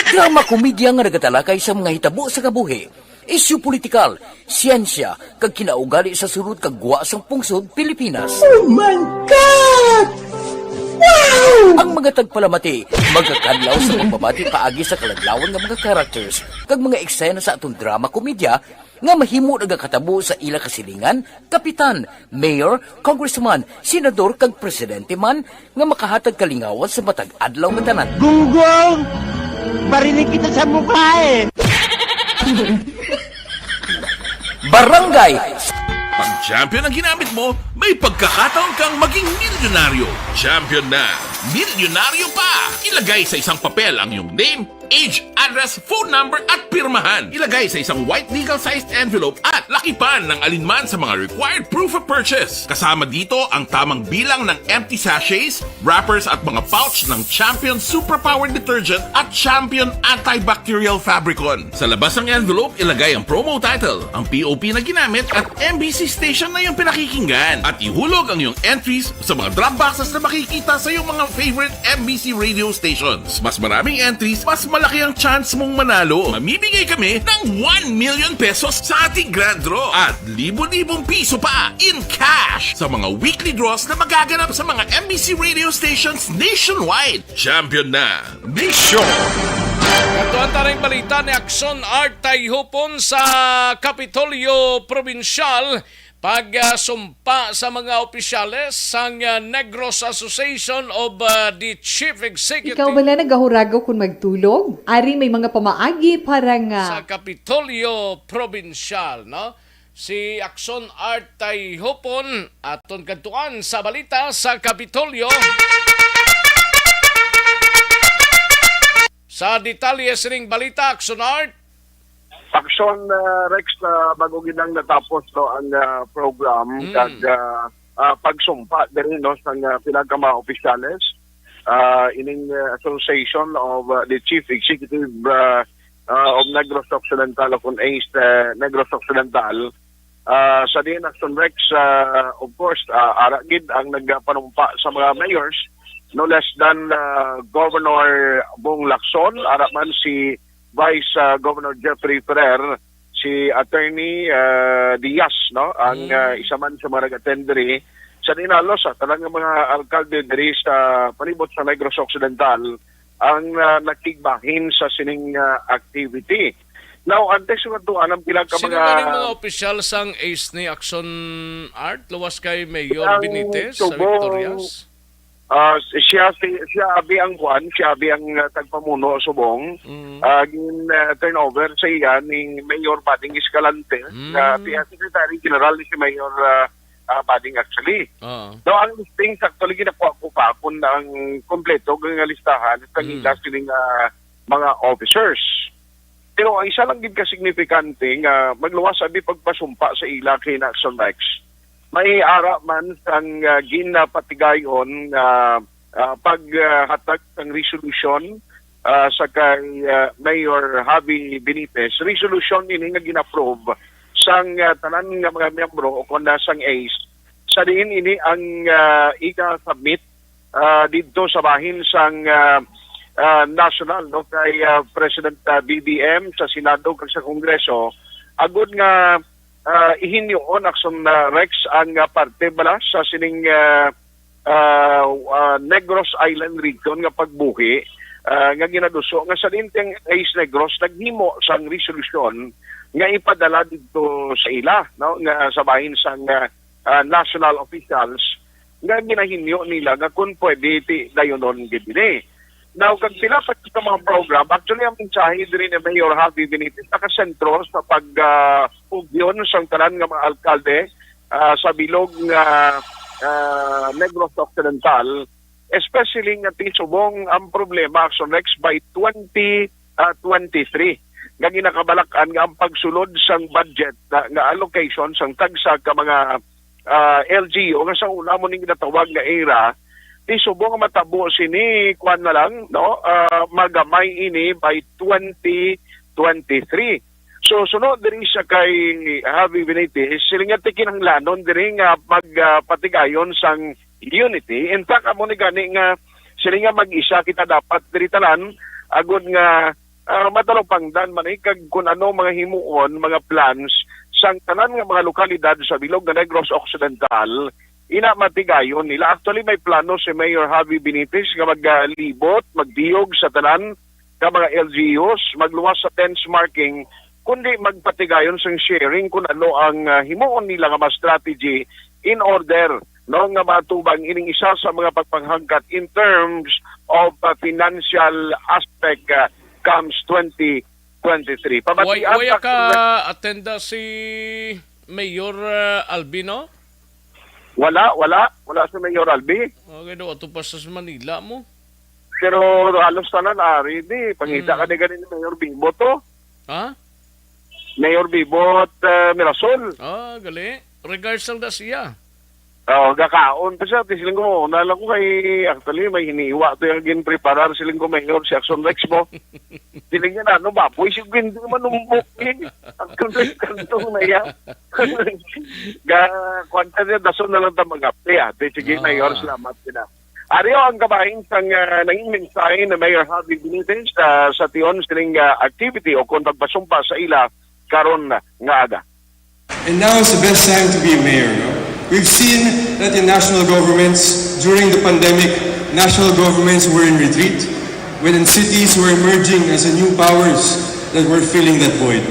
Drama komedya nga nagatalakay sa mga hitabo sa kabuhi, isyu politikal, siyensya, kag kinaugali sa sulod kag gwa sang pungsod Pilipinas. Oh my God! Wow! Ang mga tagpalamati magakadlaw sa pagbabati paagi sa kaladlawan nga mga characters kag mga eksena sa aton drama komedya nga mahimo nagakatabo sa ila kasilingan, kapitan, mayor, congressman, senador, kag presidente man nga makahatag kalingawan sa matag adlaw nga tanan. Gunggong! Barinig kita sa mukha eh! Barangay! Pag champion ang ginamit mo, may pagkakataon kang maging milyonaryo. Champion na! Milyonaryo pa! Ilagay sa isang papel ang iyong name, age, address, phone number, at pirmahan. Ilagay sa isang white legal-sized envelope at lakipan ng alinman sa mga required proof of purchase. Kasama dito ang tamang bilang ng empty sachets, wrappers, at mga pouch ng Champion Superpower Detergent at Champion Antibacterial Fabricon. Sa labas ng envelope, ilagay ang promo title, ang P O P na ginamit, at M B C station na iyong pinakikinggan. At ihulog ang iyong entries sa mga drop boxes na makikita sa iyong mga favorite M B C radio stations. Mas maraming entries, mas malaki ang chance mong manalo. Mamimigay kami ng one million pesos sa ating grand draw at libo-libong piso pa in cash sa mga weekly draws na magaganap sa mga M B C radio stations nationwide. Champion na! Bisyo! Kadtuan ta ning balita ni Akson Art Tayhupon sa Kapitolyo Probinsyal, pag, ah, sumpa sa mga opisyales sang, ah, Negros Association of, ah, the Chief Executive. Ikaw bala nagahuragaw kon magtulog? Ari may mga pamaagi para nga sa Kapitolyo Probinsyal, no? Si Akson Art Tayhupon, aton kadtuan sa balita sa Kapitolyo. Sa detalye sining balita, Akson Art. Akson, ah, Rex, ah, bago gid lang natapos, no, ang, ah, program, Mm. kag, ah, ah, pagsumpa diri, no, sa, ah, pila ka mga opisyales, ah, ining, ah, Association of, ah, the Chief Executive, ah, ah, of Negros Occidental, o kung ACE, ah, Negros Occidental. Ah, sa diin, Akson Rex, ah, of course, ah, ara gid ang nagpanumpa sa mga mayors, no less than, ah, Governor Bong Lacson, ara man si Vice, ah, Governor Jeffrey Ferrer, si Attorney, ah, Diaz, no, ang, Mm. ah, isa man sa mga nag-attend diri. Sa diin halos, ah, tanan nga mga alkalde diri sa palibot sa Negros Occidental ang, ah, nakigbahin sa sining, ah, activity. Now, antes nga tuan ang pila ka Sino mga gani mga opisyal sang ACE ni Akson Art? Luwas kay Mayor Ang Benitez sa Tubong, Victorias? Ah, siya, si, siya abi ang kuan, siya abi ang, ah, tagpamuno subong. Mm. Ah, gin, ah, turnover sa iya ni Mayor Bading Escalante, Mm. nga P S Secretary General ni si Mayor, ah, ah, Bading actually. Oo. Now, ang listing, actually, ginakuha ko pa kung ang kompleto nga listahan sa Mm. ila sining, ah, mga officers. Pero ang isa lang gid ka signifikante nga magluwas abi pagpasumpa sa ila kay Akson Rex. May ara man sang, ah, ginapatigayon nga, ah, paghatag sang resolusyon, ah, sa kay, ah, Mayor Javi Benitez. Resolusyon ini nga gin-approve sang, ah, tanan nga mga miyembro o kon na sang ACE. Sa diin ini ang, ah, ika-submit ah, didto sa bahin sang, ah, ah, national, no, kay, ah, President, ah, B B M sa Senado kag sa Kongreso, agud nga, ah, ihinyoon, Akson, ah, Rex, ang, ah, parte bala sa sining, ah, ah, ah, Negros Island Region nga pagbuhi, ah, nga ginaduso nga sa dinteng ACE Negros naghimo sang resolusyon nga ipadala didto sa ila, no, nga sa bahin sang, ah, ah, national officials nga ginahinyo nila nga kung pwede ti dayonon gid ini. Now, kag pila pa ka mga program, actually, ang mensahe diri ni Mayor Javi Benitez nakasentro sa pag, ah, ugyon sang tanan nga mga alkalde, ah, sa bilog nga, ah, Negros Occidental, especially nga ti subong ang problema, Action Rex, by twenty, ah, twenty-three, nga ginakabalak-an nga ang pagsulod sang budget na, nga allocation sang tagsa ka mga, ah, L G U nga sa una mo ning ginatawag nga era, ti subong nga matabo sini, kuan na lang, no? Ah, magamay ini by twenty twenty-three. So, suno diri sa kay Javi Benitez, sila nga ti kinahanglanon diri nga mag, ah, patigayon sang unity. In fact, amo ni gani nga sila nga mag-isa kita dapat diri tanan, agod nga, ah, matalupangdan man, eh, kag kun ano mga himuon, mga plans sang tanan nga mga lokalidad sa bilog nga Negros Occidental, ina matigayon nila. Actually, may plano si Mayor Javi Benitez nga maglibot, magdiyog sa tanan ka mga L G Us, magluwas sa benchmarking, kundi magpatigayon sang sharing kung ano ang, ah, himuon nila nga mga strategy in order, no, nga matubang ining isa sa mga pagpanghangkat in terms of, ah, financial aspect, ah, comes twenty twenty-three. Way, Pamatian way ka ka attenda si Mayor, ah, Albino? Wala, wala. Wala si Mayor Albi. Okay, do ato pa sa Manila mo. Pero halos tanan ari di. Pangita Mm. ka ni gani ni Mayor Bibo to. Ha? Mayor Bibo at, ah, Mirasol. Ah, gali. Regards lang da siya. Oh, gakaon pa siya. Ti siling ko, na lang ko kay actually may hiniwa to yung ginpreparar. Siling ko, Mayor, si Action Rex mo. Siling niya na, ano, baboy, si Gwen, di manumbok, eh. Action Rex, kantong na yan. Ga, kwanta niya, dason na lang ta mag-apte, ah. Di, sige, Ah. Mayor, salamat sila. Ari ang kabahin sang, ah, nanging mensahe na Mayor Javi Benitez, ah, sa tion sining, ah, activity o kung pagpasumpa sa ila karon nga aga. And now is the best time to be a mayor, no? We've seen that in national governments, during the pandemic, national governments were in retreat, when in cities were emerging as a new powers that were filling that void.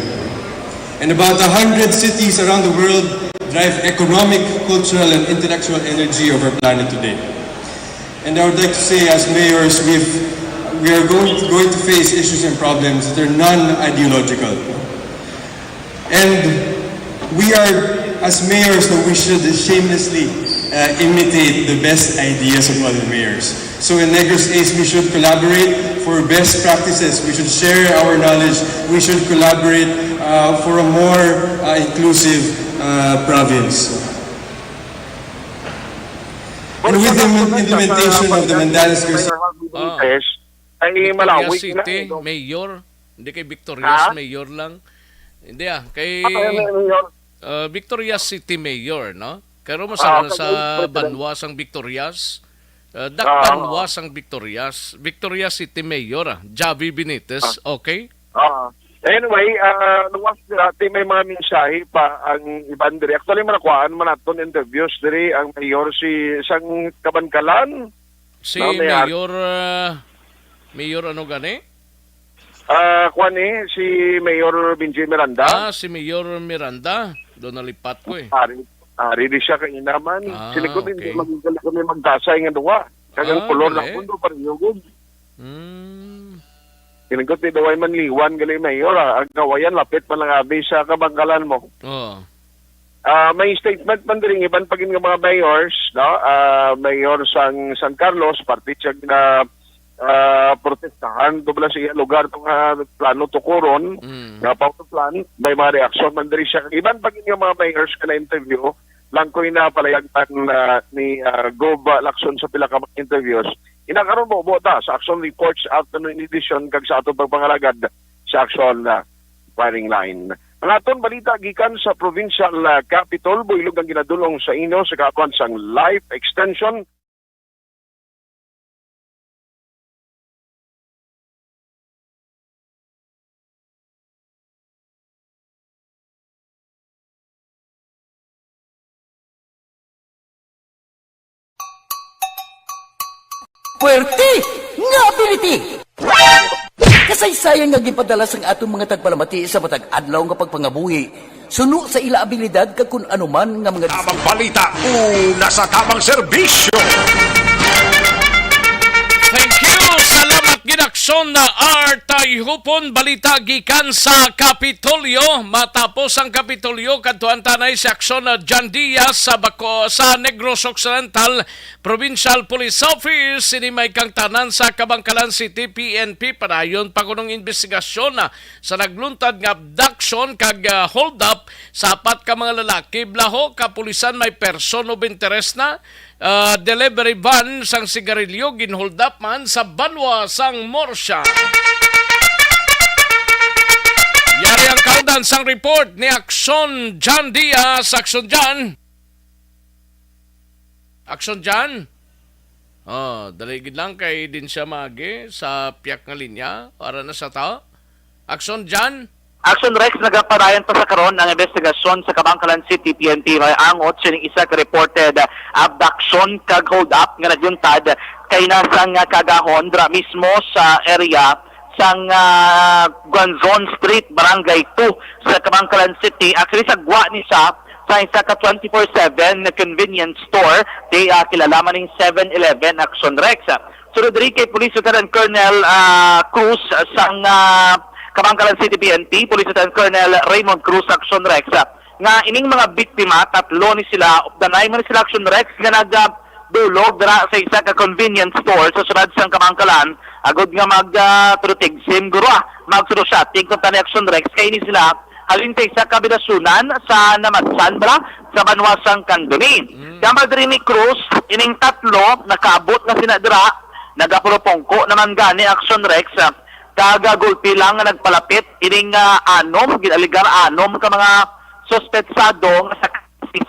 And about a hundred cities around the world drive economic, cultural, and intellectual energy of our planet today. And I would like to say, as mayors, we've, we are going, going to face issues and problems that are non-ideological. And we are, as mayors, no, we should shamelessly, uh, imitate the best ideas of other mayors. So in Negros Ace, we should collaborate for best practices. We should share our knowledge. We should collaborate, uh, for a more, uh, inclusive, uh, province. And with the implementation of the Mandalas Crusade, Mayor Javi Benitez, ay Victoria Malawi na, City, eh, no? Mayor. Hindi kay Victorias, Ha? Mayor lang. Hindi ah, kay, Ah, kaya may mayor. Uh, Victorias City Mayor, no? Pero Ah, masama na sa kay President. Banwa sang Victorias. Uh, dak Ah. Banwa sang Victorias. Victorias City Mayor, ah. Javi Benitez, Ah. Okay? Ah. Anyway, ah, luwas dati may mga mensahe pa ang iban diri. Actually, manakuhaan man naton interviews diri ang mayor si sang Kabankalan. Si No, Mayor. Mayor, ah, Mayor ano gani? Ah, kuwan eh, si Mayor Benji Miranda. Ah, si Mayor Miranda. Doon nalipat ko eh. Ari, ari di siya kainaman. Ah, Siling ko din, okay. Magigala kami magdasay nga duwa. Kagang Ah, kolor lang gali. Kundo, pareho gud. Hmm. Siling ko, ti duway man liwan, gali, Mayor, ah. Ang kawayan, lapit man lang abi sa kabangkalan mo. Oo. Ah, may statement man diri, iban pa gid nga mga mayors, no? Ah, mayor sang San Carlos, parte siya na, ah, protestahan, to bala sa iya lugar, tong, ah, plano tukuron, Mm. nga power plant, may mga reaksyon man diri siya. Iban pa gid nga mga mayors nga na-interview, lang ko ina palayag man, ah, ni, ah, Gov Lacson sa pila ka mga interviews. Ina karon mo, buo ta sa Action Reports Afternoon Edition kag sa atong pagpangalagad sa Action, ah, Firing Line. Ang aton balita gikan sa provincial, ah, capital, buylog ang ginadulong sa inyo sa kakuan sang life extension. Puwerte nga ability! Kasaysayan nga ginpadala sang aton mga tagpalamati sa matag adlaw nga pagpangabuhi Suno sa ila abilidad kag kun ano man nga mga Tamang balita, una sa tamang serbisyo. Thank you. Salamat gid, Aksyon na Art Tayhupon. Balita gikan sa Kapitolyo. Matapos ang Kapitolyo, kadtuan ta anay si Aksyon na John Diaz sa Bako, sa Negros Occidental Provincial Police Office. Sini may kangtanan sa Kabankalan City P N P. Padayon pa kunong investigasyon na sa nagluntad nga abduction kag, ah, hold up sa apat ka mga lalaki. Blaho, kapulisan may person of interest na, ah, delivery van sang sigarilyo ginhold up man sa banwa sang Murcia. Yari ang kaundan sang report ni Aksyon John Diaz. Aksyon John. Aksyon John. Oh, dali gid lang kay din siya maagi sa piyak nga linya. Para na sa ta. Aksyon John. Action Rex, nagapadayon pa sa karon ang investigasyon sa Kabankalan City P N P may angot sining isa ka reported abduction kag hold up nga nagyuntad kay nasang kagahon dira mismo sa area sang, ah, Guanzon Street, Barangay two sa Kabankalan City. Actually, sa gwa ni siya sa isa ka twenty-four seven na convenience store, di, ah, kilala man ning seven eleven. Action Rex. Sunod diri kay Police Lieutenant Colonel, ah, Cruz sang, ah, Kabankalan City P N P, Police Lieutenant Colonel Raymond Cruz, Action Rex, ah, nga ining mga biktima, tatlo ni sila, updanay man ni sila, Action Rex, nga nag, ah, dulog dira sa isa ka convenience store sa siyudad sang Kabankalan, agod nga mag, ah, turutig, sim, guro, ah, mag-shopping, kung tani, Action Rex, kay ini sila halin sa isa ka habitasyunan sa Namatsan, bala, sa banwa sang Candoni. Mm. Kambal diri ni Cruz, ining tatlo nakaabot na sina dira, nagapurupungko naman gani, Action Rex, ah, kag, ah, gulpi lang nga nagpalapit ining, ah, anom, gin-alegar anom ka mga suspetsado nga sa,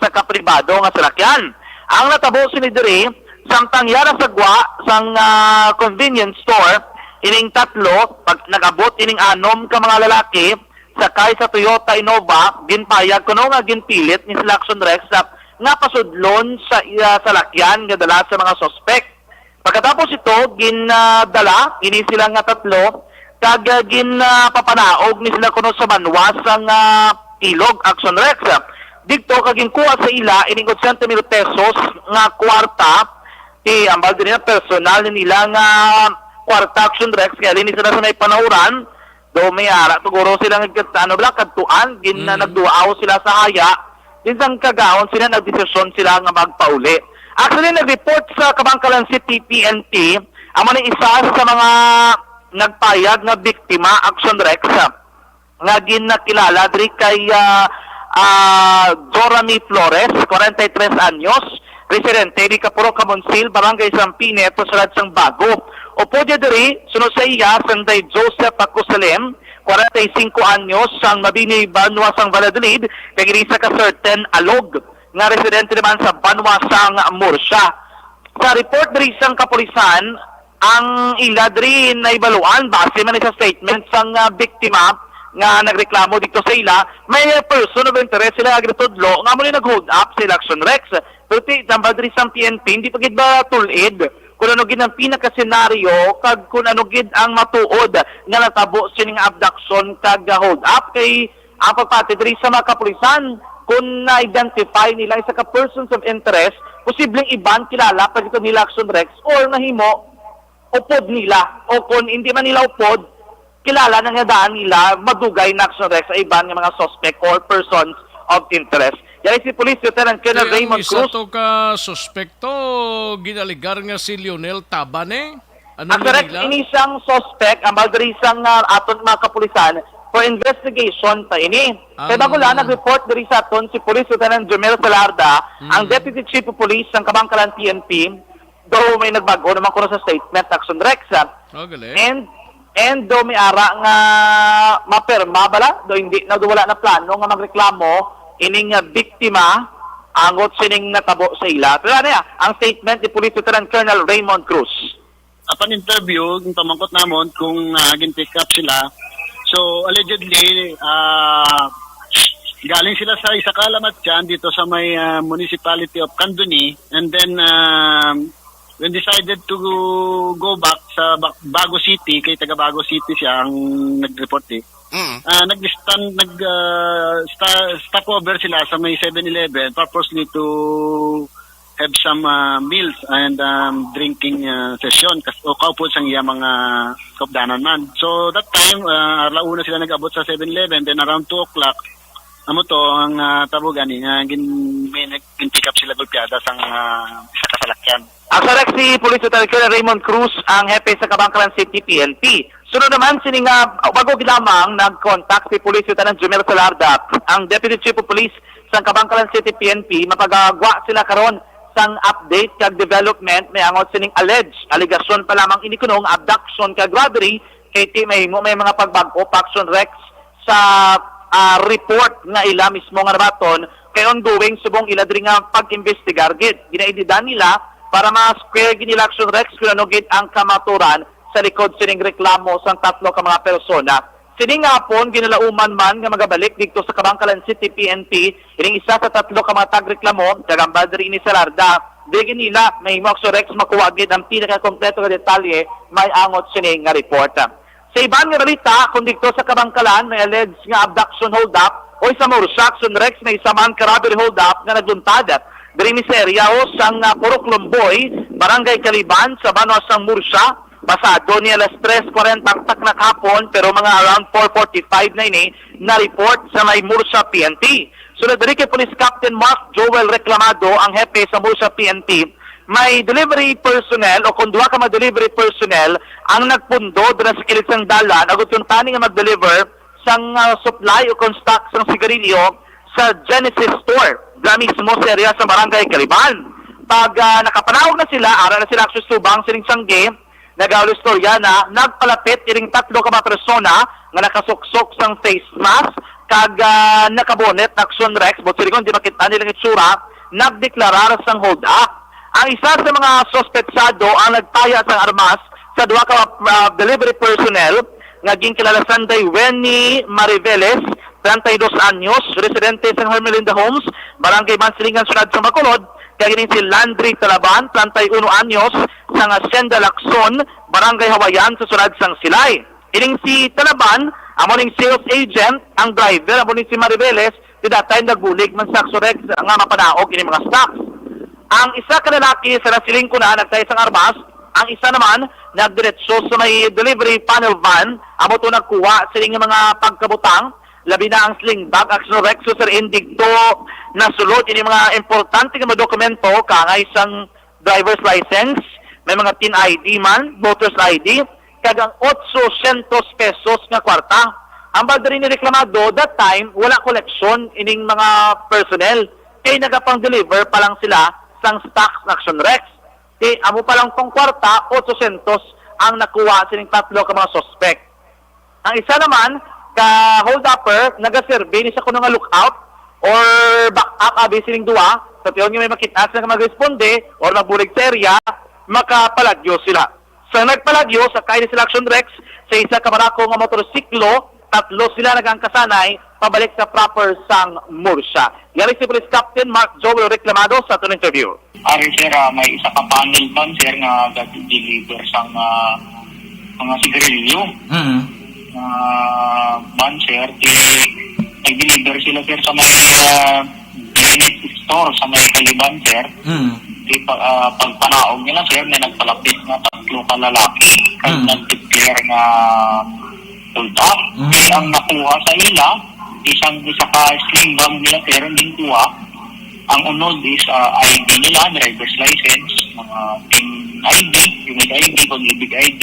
sa kapribado nga salakyan. Ang natabo sini diri, samtang yara sa gwa sang, ah, convenience store, ining tatlo, pag nag-abot ining anom ka mga lalaki, sakay sa Toyota Innova, ginpayag kuno nga ginpilit ni sila, Action Rex, sa, nga pasudlon sa iya salakyan nga dala sa mga suspek. Pagkatapos ito, ginadala ini sila nga tatlo kag, ah, ginpapanaog ni sila kuno sa banwa sang, ah, Ilog, Action Rex. Didto kag ginkuha sa ila ining otsenta mil pesos nga kwarta, ti ambal din nila personal ni nila nga kwarta, Action Rex, kay halin ni sila sa may panauran, do may ara, siguro sila nagkat-, ano bala, kadtuan, gin-, Mm. nagduaw sila sa haya, din sang kagahon sila, nagdesisyon sila nga magpauli. Actually, nag-report sa Kabankalan City P N P, amo ni isa sa mga nagpayag nga biktima, Action Rex, nga ginakilala diri kay, ah, ah, Jorami Flores, kwarenta y tres anyos, residente di Kapuro Kamonsil, Barangay Sampine, Pusulad sang Bago. Upod niya diri, sunod sa iya, sanday Joseph Pacusalem, kwarenta y singko anyos, sang Mabini, banwa sang Valladolid, kag ini sa ka certain Alog, nga residente naman sa banwa sang Murcia. Sa report diri sang kapulisan, ang ila diri naibaluan base man sa statement sang, ah, biktima nga nagreklamo dito sa ila, may person of interest sila nga ginatudlo nga amo ni nag-hold up sa ila, Action Rex. Pero ti, tambal diri sang P N P, hindi pa gid ba tulid kung ano gid ang pinakasenaryo kag kung ano gid ang matuod nga natabo sining abduction kag, ah, hold up. Kay ang pagpati diri sa mga kapulisan, kung na-identify nila isa ka persons of interest, posibleng iban kilala pa dito nila, Action Rex, or nahimo upod nila, o kung hindi man nila upod, kilala na nga daan nila madugay na, Action Rex, sa iban nga mga suspect or persons of interest. Yan si Police Lieutenant Colonel Kay ang Raymond isa Cruz. To ka suspekto, ginaligar nga si Lionel Tabane. Ano Ang ni correct, nila? Ini sang suspect, ang bag diri sang, ah, aton mga kapulisan for investigation pa ini. Ang Kay bago lang nag-report diri sa aton si Police Lieutenant Jomel Salarda, ang Mm. Deputy Chief of Police sang Kabankalan P N P, daw may nagbago naman kuno sa statement, Action Rex, ah. Oh, galing. And, and daw may ara nga mapirma bala, daw hindi na, daw wala na plano nga magreklamo ining, ah, biktima angot sining natabo sa ila. Pero ano ya, ang statement ni Police Lieutenant Colonel Raymond Cruz. Upon interview, ang pamangkot namon kung, ah, gin-pick up sila. So, allegedly, ah, galing sila sa isa ka alamat dyan dito sa may, ah, municipality of Candoni. And then, um, when decided to go back sa Ba-, Bago City, kay taga Bago City siya ang nag-report eh. Mm. Ah, nag-stand, nag, ah, sta-, stopover sila sa may Seven Eleven purposely to have some, ah, meals and, um, drinking, ah, session. Kas-, o kaupo sang iya mga kaupdanan man. So, that time, ah, ala una sila nag-abot sa Seven Eleven. Then, around two o'clock, amo to ang, ah, tabo gani nga gin-, may nag-, gin-pick up sila gulpiada sang, ah, isa ka salakyan. Ang sarek si Police Lieutenant Colonel Raymond Cruz, ang hepe sa Kabankalan City P N P. Sunod naman sini nga, ah, bago gid lamang nag-contact si Police Lieutenant Jumel Salarda, ang Deputy Chief of Police sa Kabankalan City P N P, mapagagwa sila karon sang update kag development may angot sining alleged, aligasyon pa lamang ini kuno nga abduction kag robbery, kay ti mahimo may mga pagbag-o pa, Action Rex, sa, ah, report nga ila mismo nga nabaton kay ongoing subong ila diri nga pag-imbestigar gid. Ginaindidan nila para ma-square gid nila, Action Rex, kung ano gid ang kamaturan sa likod sining reklamo sang tatlo ka mga persona. Sini nga hapon, ginalauman man nga magabalik didto sa Kabankalan City P N P ining isa sa tatlo ka mga tagreklamo, kag hambal diri ni Salarda, di gid nila mahimo, Action Rex, makuha gid ang pinakakompleto nga detalye may angot sini nga report. Sa iban nga balita, kung didto sa Kabankalan may alleged nga abduction hold-up, o sa Murcia, Action Rex, may isa man ka robbery hold-up nga nagluntad diri ni sa area sang, ah, Purok Lumboy, Barangay Kaliban, sa banwa sang Murcia. Pasado ni alas tres kwarenta ang takna kahapon, pero mga around four forty-five na ini na-report sa may Murcia P N P. Sunod diri kay Police Captain Mark Joel Reclamado, ang hepe sa Murcia P N P, may delivery personnel o kon duha ka mga delivery personnel ang nagpundo dira sa kilid sang dalan, agud kuntani nga mag-deliver sang, ah, supply o kon stock sang sigarilyo sa Genesis Store, dira mismo sa area sa Barangay Kaliban. Pag, ah, nakapanaog na sila, ara na sila actually subang sining tiyangge, nagauli istorya na nagpalapit ining tatlo ka mga persona nga nakasuksok sang face mask kag, ah, nakabonet, Action Rex, but silingon di makita nilang itsura, nagdeklarar sang hold up. Ang isa sa mga suspetsado ang nagtaya sang armas sa duha ka, ah, delivery personnel nga ginkilala sanday Wenny Mariveles, treinta y dos anyos, residente sa Hermelinda Homes, Barangay Mansilingan, Syudad sa Bacolod, kag ining si Landry Talaban, treinta y uno anyos, sang Hacienda Lacson, Barangay Hawayan, sa Syudad sang Silay. Ining si Talaban, amo ning sales agent, ang driver, amo ning si Mariveles, ti datay nagbulig man sa Action Rex nga mapanaog ini mga stocks. Ang isa ka lalaki sa nasiling ko na nagtaya sang armas, ang isa naman nagdiretso sa may delivery panel van, amo to nagkuha sini nga mga pagkabutang, labi na ang sling bag, Action Rex, so sir, indigto nasulod ini mga importante nga mga dokumento, kangay sang driver's license, may mga tin I D man, voter's I D, kag ang otsosyentos pesos nga kwarta. Ang baldari ni reklamado, that time, wala koleksyon ining mga personnel, kay nagapang-deliver pa lang sila sang stocks, Action Rex. Ti amo pa lang tong kwarta, otsosyentos ang nakuha sining tatlo ka mga suspek. Ang isa naman ka hold-upper nagaserbi ni sa kuno nga lookout or backup abi sining duwa, sa tion nga may makit-an sila nga magresponde or magbulig sa area, makapalagyo sila. Sa nagpalagyo, sakay ni sila, Action Rex, sa isa ka barako nga motorsiklo, tatlo sila nagangkasanay pabalik sa proper sang Murcia. Yari si Police Captain Mark Joel Reclamado sa aton interview. Ari, sir, ah, may isa ka panel van, sir, nga gad-deliver sang, ah, mga sigarilyo. Mm. Ah, van, sir, di nag-deliver sila, sir, sa may, ah, Granite Store sa may Kaliban, sir. Mm. Di pa, ah, pagpanaog nila, sir, may nagpalapit nga tatlo ka lalaki kag Mm. nag-declare nga hold up. Mm. Kay ang nakuha sa ila, isang isa ka sling bag nila, sir, ang ginkuha. Ang unod is, ah, I D nila, driver's license, mga tin I D, unit I D, pag-ibig I D,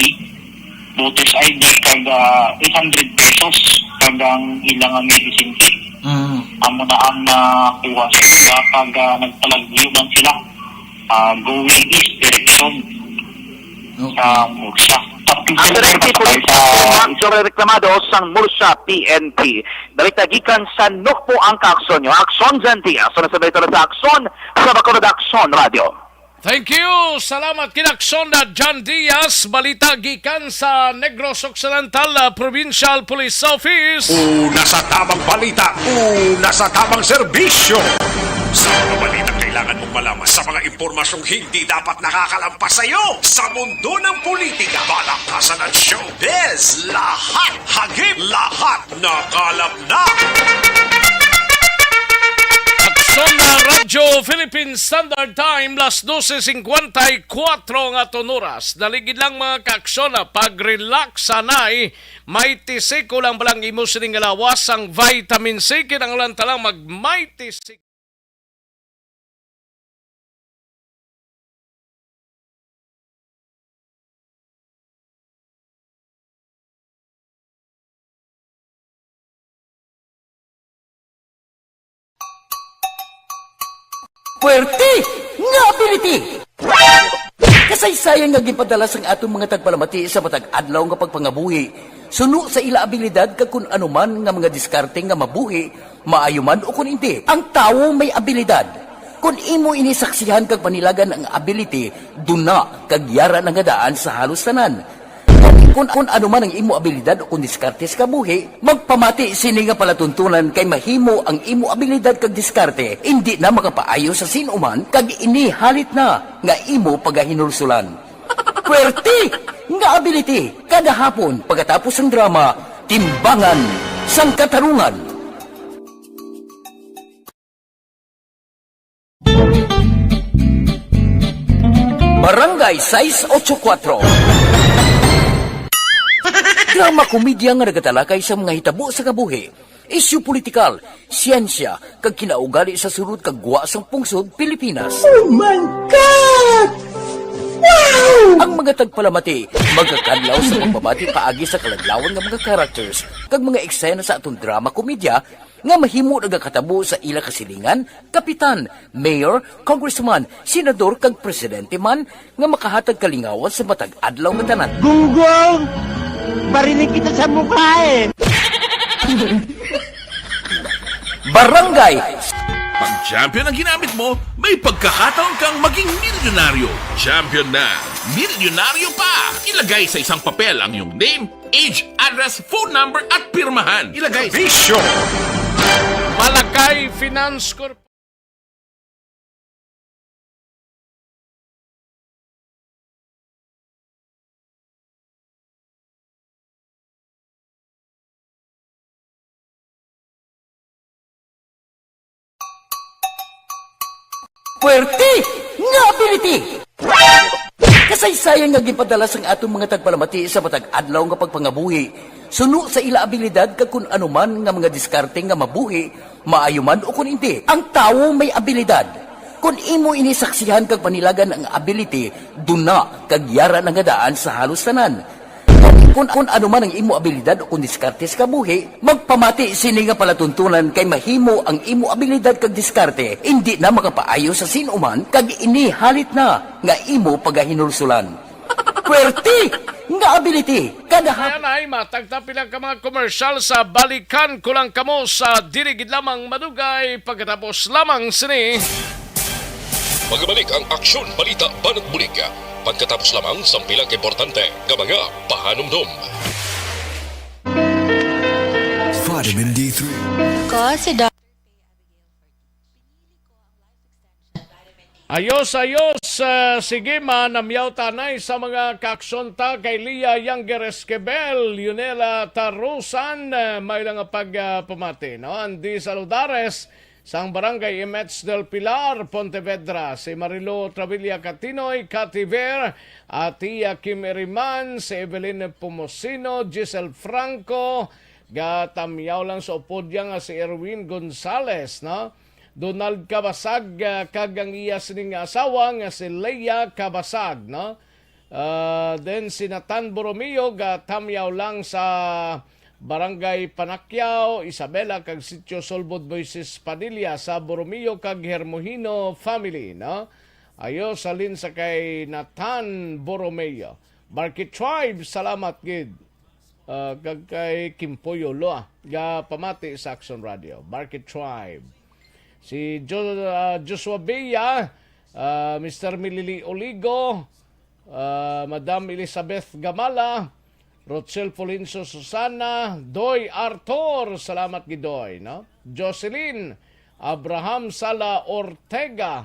voter's I D, kag, ah, eight hundred pesos, kag ang ilang medicine kit. Mm. Amo na ang nakuha sa ila, kag, ah, nagpalagyo man sila, ah, going east direction. Okay. Sa Murcia. Ang Direct Police Captain Mark Joel Reclamado sang Murcia P N P. Balita gikan sa Nukbo ang kaaksyon nyo. Aksyon Jan Diaz. Sa nasabay ito na sa Aksyon sa Bacolod Aksyon Radio. Thank you. Salamat kay Aksyon na Jan Diaz. Balita gikan sa Negros Occidental, ah, Provincial Police Office. Una sa tamang balita, una sa tamang serbisyo. Sa mga balita kailangan mo Malaman sa mga impormasyong hindi dapat nakakalampas sa iyo. Sa mundo ng politika, balakasan at showbiz, lahat hagip, lahat nakalap na. Aksyon na Radyo Philippine Standard Time, las dose singkwenta y kuwatro nga aton oras. Daligid lang, mga kaaksyon, na pag-relax, sanay may tisiko lang balang imo sining lawas ang vitamin C. Kinahanglan ta lang mag may tisik. Puwerte nga ability! Kasaysayan nga ginpadala sang aton mga tagpalamati sa matag adlaw nga pagpangabuhi, suno sa ila abilidad kag kun ano man nga mga diskarte nga mabuhi, maayo man o kun indi, ang tawo may abilidad. Kun imo ini saksihan kag panilagan ang ability, duna kag yara na nga daan sa halos tanan. Kun, kun ano man ang imo abilidad o kun diskarte sa kabuhi, magpamati sini nga palatuntunan kay mahimo ang imo abilidad kag diskarte indi na makapaayo sa sin-o man kag ini halit na nga imo pagahinulsulan. Puwerte nga ability kada hapon pagkatapos sang drama, Timbangan sang Katarungan. Barangay sais otso kuwatro. Drama komedya nga nagatalakay sa mga hitabo sa kabuhi, isyu politikal, siyensya, kag kinaugali sa sulod kag gwa sang pungsod Pilipinas. Oh my God! Wow! Ang mga tagpalamati magakadlaw sa pagpamati paagi sa kaladlawan nga mga characters kag mga eksena sa aton drama komedya nga mahimo nagakatabo sa ila kasilingan, kapitan, mayor, congressman, senador, kag presidente man nga makahatag kalingawan sa matag adlaw nga tanan. Gunggong! Barinig kita sa mukha eh! Barangay! Pag champion ang ginamit mo, may pagkakataon kang maging milyonaryo. Champion na, milyonaryo pa! Ilagay sa isang papel ang iyong name, age, address, phone number, at pirmahan. Ilagay sa Bisyo. Malakay Finance Corp. Puwerte nga ability! Kasaysayan nga ginpadala sang aton mga tagpalamati sa matag adlaw nga pagpangabuhi, suno sa ila abilidad kag kun ano man nga mga diskarte nga mabuhi, maayo man o kun indi, ang tawo may abilidad. Kun imo ini saksihan kag panilagan ang ability, duna kag yara na nga daan sa halos tanan. Kun, kun ano man ang imo abilidad o kun diskarte sa kabuhi, magpamati sini nga palatuntunan kay mahimo ang imo abilidad kag diskarte indi na makapaayo sa sin-o man kag ini halit na nga imo pagahinulsulan. Puwerte nga ability kada hap- Ayan ay matag ta pila ka mga komersyal sa balikan ko lang kamo sa dili gid lamang madugay pagkatapos lamang sini. Magbalik ang Aksyon, Balita, Banat Bulig pagkatapos lamang sang pila ka importante nga mga pahanumdom. Vitamin D three. Ko si Doc. Ayos, ayos. Ah, sige, manamyaw tanay sa mga kaaksyon ta kay Lia Younger Esquivel, Yunela Tarusan, ah, may lang pag, ah, pamati, no? Andy Saludares, sang Barangay Imets del Pilar, Pontevedra, si Marilo Travilla Catinoy, Cathy Ver, Atia Kim Eriman, si Evelyn Pomosino, Giselle Franco, gatamyaw lang sa upod niya nga si Erwin Gonzales, no? Donald Cabasag, ah, kag ang iya sining nga asawa nga si Leia Cabasag, no? Ah, then si Nathan Borromeo, gatamyaw lang sa Barangay Panakyaw, Isabela, kag Sitio Solbod Moises Padilla sa Borromeo kag Hermohino family, no? Ayo, salin sa kay Nathan Borromeo. Barkit Tribe, salamat gid. Ah, kag kay Kimpoy Oloa, nga pamati sa Aksyon Radio. Barkit Tribe. Si Jo-, ah, Joshua Bea, ah, Mister Milili Oligo, ah, Madam Elizabeth Gamala, Rochelle Polinso Susana, Doy Arthur, salamat gid, Doy, no? Jocelyn, Abraham Sala Ortega,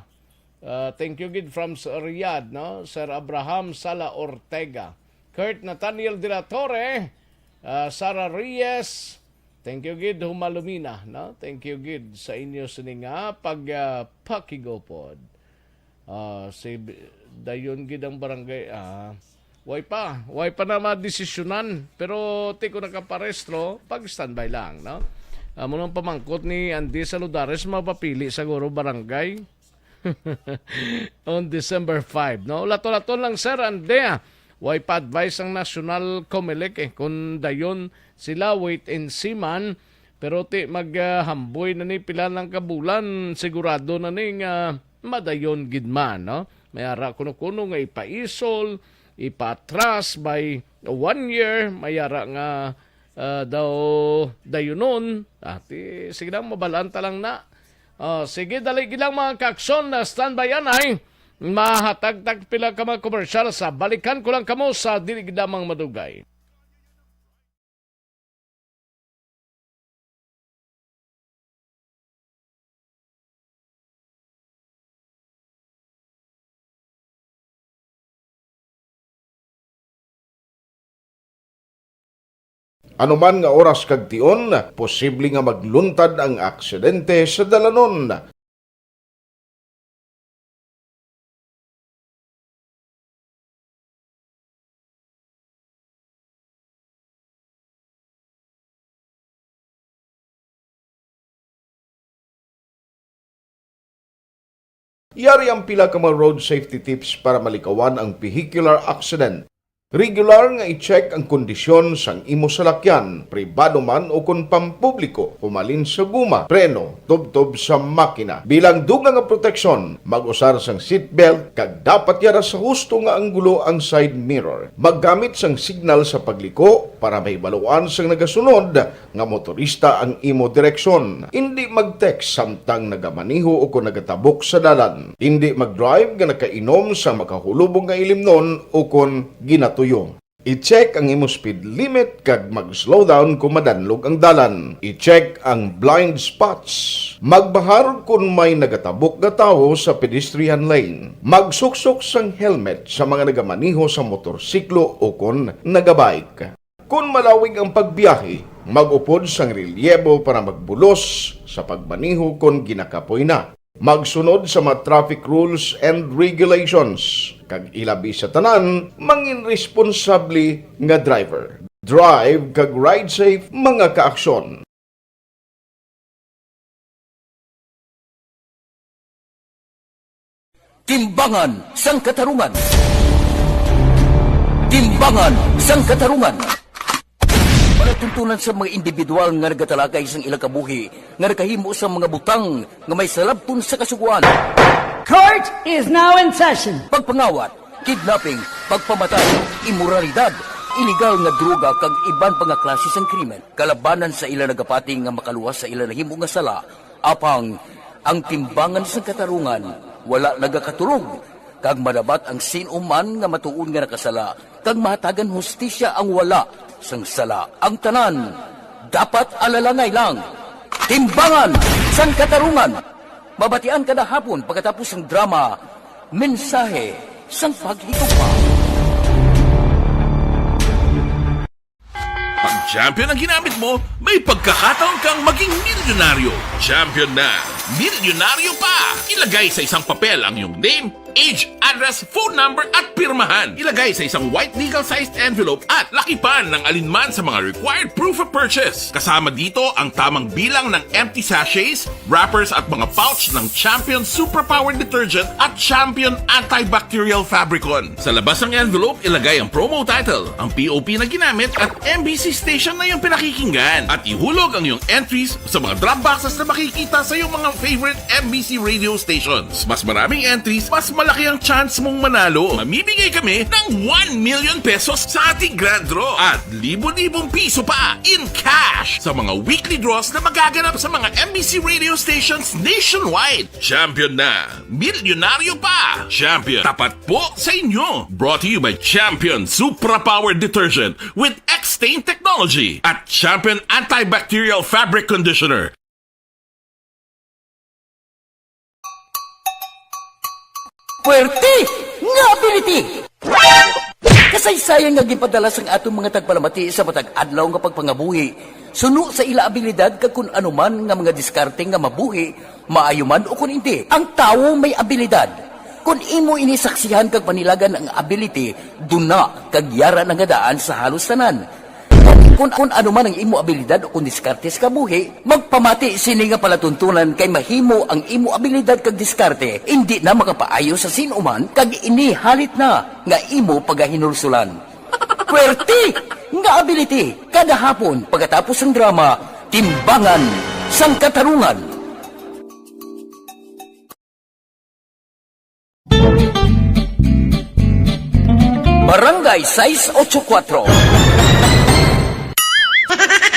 Ah, thank you gid from s-, Riyadh, no? Sir Abraham Sala Ortega. Kurt Nathaniel de la Torre, ah, Sara Reyes, thank you gid, Humalumina, no? Thank you gid sa inyo sini nga pag, ah, pakigupod. Ah, si B-, dayon gid ang barangay, ah, way pa, way pa na madesisyonan. Pero ti ko nakaparehistro, pag-standby lang, no? Amo nang pamangkot ni Andy Saludares, mapapili siguro barangay. On December five, no? Lato-lato lang, sir, and there. Way pa advice ang National Comelec, eh, kung dayon sila, wait and see man. Pero ti mag, ah, hamboy na ni pila lang ka bulan, sigurado na ni nga madayon gid man, no? May ara kuno-kuno nga ipaisol, ipatras by one year, may ara nga ah, daw dayunon. Ah, ti, sige lang, mabalaan ta lang na. Ah, sige, dali gid lang, mga kaakson, na standby anay. Mahatag tag pila ka mga komersyal sa balikan ko lang kamo sa dili gid lamang madugay. Ano man nga oras kag tion, posible nga magluntad ang aksidente sa dalanon. Yari ang pila ka mga road safety tips para malikawan ang vehicular accident. Regular nga i-check ang kondisyon sang imo salakyan, pribado man o kon pampubliko, humalin sa guma, preno, tubtob sa makina. Bilang dugang nga proteksyon, mag-usar sang seatbelt kag dapat yara sa husto nga anggulo ang side mirror. Maggamit sang signal sa pagliko para mahibaluan sang nagasunod nga motorista ang imo direksyon. Indi mag-text samtang nagamaneho o kon nagatabok sa dalan. Indi mag-drive nga nakainom sa makahulubong nga ilimnon o kon ginatuyo. I-check ang imo speed limit kag mag-slow down kon madanlog ang dalan. I-check ang blind spots. Magbahar kon may nagatabok nga tawo sa pedestrian lane. Magsuksok sang helmet sa mga nagamaneho sa motorsiklo o kon nagabike. Kon malawig ang pagbiyahe, mag-upod sang relyebo para magbulos sa pagmaneho kon ginakapoy na. Magsunod sa mga traffic rules and regulations, kag ilabi sa tanan, mangin responsable nga driver. Drive kag ride safe, mga kaaksyon. Timbangan sang Katarungan. Timbangan sang Katarungan. Palatuntunan sa mga individual nga nagatalakay sang ilang kabuhi nga nakahimo sang mga butang nga may salabton sa Kasugoan. Court is now in session. Pagpangawat, kidnapping, pagpamatay, imoralidad, iligal nga droga kag iban pa nga klase sang krimen kalabanan sa ila nagapati nga makaluwas sa ila nahimo nga sala. Apang ang timbangan sang katarungan wala nagakaturog, kag madabat ang sin-o man nga matuod nga nakasala, kag mahatagan hustisya ang wala sang sala. Ang tanan dapat alalangay lang. Timbangan sang Katarungan. Mabatian kada hapon pagkatapos sang drama, Mensahe sang Paghigugma. Pag champion ang ginamit mo, may pagkakataon kang maging milyonaryo. Champion na, milyonaryo pa! Ilagay sa isang papel ang iyong name, age, address, phone number, at pirmahan. Ilagay sa isang white legal-sized envelope at lakipan ng alinman sa mga required proof of purchase. Kasama dito ang tamang bilang ng empty sachets, wrappers at mga pouch ng Champion Superpower Detergent at Champion Antibacterial Fabricon. Sa labas ng envelope, ilagay ang promo title, ang P O P na ginamit at M B C station na iyong pinakikinggan. At ihulog ang iyong entries sa mga drop boxes na makikita sa iyong mga favorite M B C radio stations. Mas maraming entries, mas malaki ang chance mong manalo. Mamimigay kami ng one million pesos sa ating grand draw at libo-libong piso pa in cash sa mga weekly draws na magaganap sa mga M B C radio stations nationwide. Champion na! Milyonaryo pa! Champion, tapat po sa inyo! Brought to you by Champion Supra Power Detergent with X-Stain Technology at Champion Antibacterial Fabric Conditioner. Puwerte nga ability! Kasaysayan nga ginpadala sang aton mga tagpalamati sa matag adlaw nga pagpangabuhi, suno sa ila abilidad kag kun ano man nga mga diskarte nga mabuhi, maayo man o kun indi, ang tawo may abilidad. Kun imo ini saksihan kag panilagan ang ability, duna kag yara na nga daan sa halos tanan. Kun, kun ano man ang imo abilidad o kun diskarte sa kabuhi, magpamati sini nga palatuntunan kay mahimo ang imo abilidad kag diskarte indi na makapaayo sa sin-o man kag ini halit na nga imo pagahinulsulan. Puwerte nga ability kada hapon pagkatapos sang drama, Timbangan sang Katarungan. Barangay sais ocho kuwatro.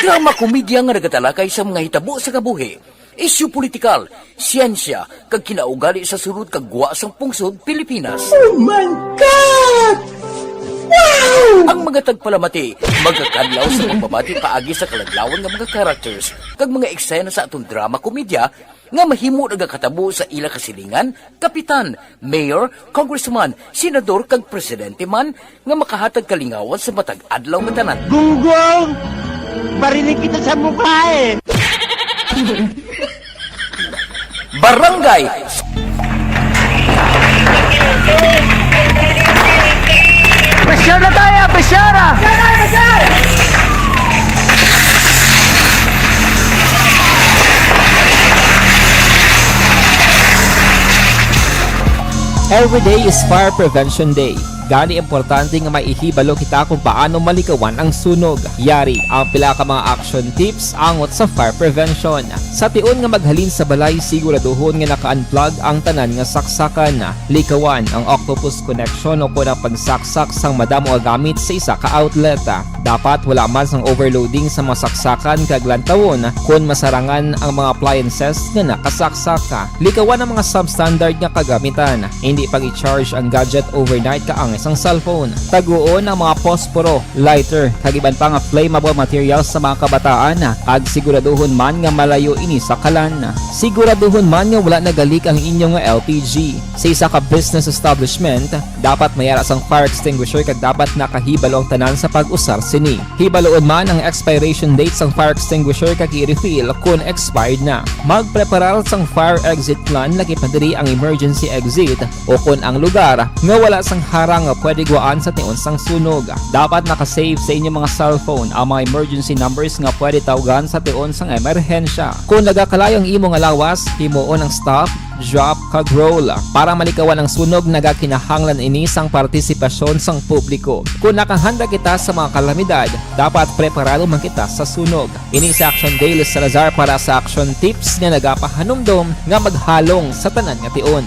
Drama komedya nga nagatalakay sa mga hitabo sa kabuhi, isyu politikal, siyensya, kag kinaugali sa sulod kag gwa sang pungsod Pilipinas. Oh my God! Wow! Ang mga tagpalamati magakadlaw sa pagpamati paagi sa kaladlawan nga mga characters kag mga eksena sa aton drama komedya nga mahimo nagakatabo sa ila kasilingan, kapitan, mayor, congressman, senador, kag presidente man nga makahatag kalingawan sa matag adlaw nga tanan. Gunggong! Barinig kita sa mukha eh! Barangay Pressure na tayo! Pressure ah! Every day is Fire Prevention Day. Gani, importante nga may ihibalo kita kung paano malikawan ang sunog. Yari ang pila ka mga action tips angot sa fire prevention. Sa tion nga maghalin sa balay, siguraduhon nga naka-unplug ang tanan nga saksakan. Likawan ang octopus connection o kon ang pagsaksak sang madamo nga gamit sa isa ka outlet. Dapat wala man sang overloading sa mga saksakan kag lantawon kon masarangan ang mga appliances nga nakasaksak. Likawan ang mga substandard nga kagamitan. Hindi pag-i-charge ang gadget overnight kaangay sang cellphone. Taguon ang mga posporo, lighter, kag iban pa nga flammable materials sa mga kabataan, kag siguraduhon man nga malayo ini sa kalan. Siguraduhon man nga wala nagalik ang inyo nga L P G. Sa isa ka business establishment, dapat may ara sang fire extinguisher kag dapat nakahibalo ang tanan sa pag-usar sini. Hibaloon man ang expiration date sang fire extinguisher kag i-refill kon expired na. Magpreparar sang fire exit plan, lakip na diri ang emergency exit o kon ang lugar nga wala sang harang nga pwede gwaan sa tion sang sunog. Dapat naka-save sa inyo mga cellphone ang mga emergency numbers nga pwede tawgan sa tion sang emerhensya. Kon nagakalayo ang imo nga lawas, himuon ang stop, drop, kag roll para malikawan ang sunog. Nagakinahanglan ini sang partisipasyon sang publiko. Kon nakahanda kita sa mga kalamidad, dapat preparado man kita sa sunog. Ini si Action Dale Salazar para sa Action Tips nga nagapahanumdom nga maghalong sa tanan nga tion.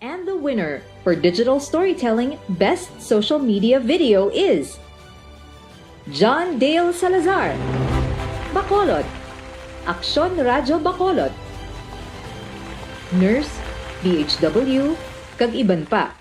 And the winner for digital storytelling best social media video is John Dale Salazar, Bacolod, Aksyon Radyo Bacolod, Nurse, D H W, kag iban pa.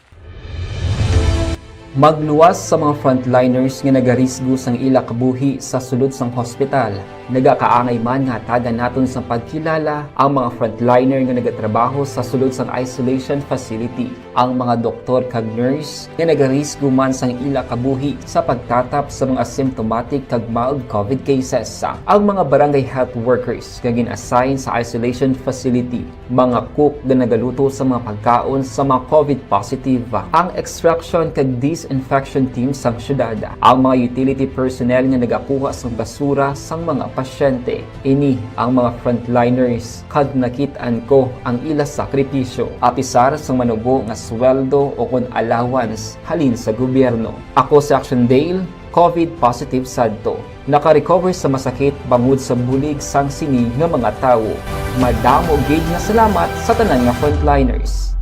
Magluwas sa mga frontliners nga nagarisgo sang ila kabuhi sa sulod sang hospital. Nagakaangay man nga hatagan naton sang pagkilala ang mga frontliner nga nagatrabaho sa sulod sang isolation facility, ang mga doktor kag nurse nga nagarisgo man sang ila kabuhi sa pagtatap sa mga asymptomatic kag mild covid cases, ang mga barangay health workers nga gin-assign sa isolation facility, mga cook nga nagaluto sa mga pagkaon sa mga covid positive, ang extraction kag disinfection team sang syudad, ang mga utility personnel nga nagakuha sang basura sang mga pasyente. Ini ang mga frontliners, kag nakit-an ko ang ila sakripisyo, apisar sang manubo nga sweldo o kon allowance halin sa gobyerno. Ako si Action Dale, covid positive sadto. Naka-recover sa masakit bangod sa bulig sang sini nga mga tawo. Madamo gid nga salamat sa tanan nga frontliners.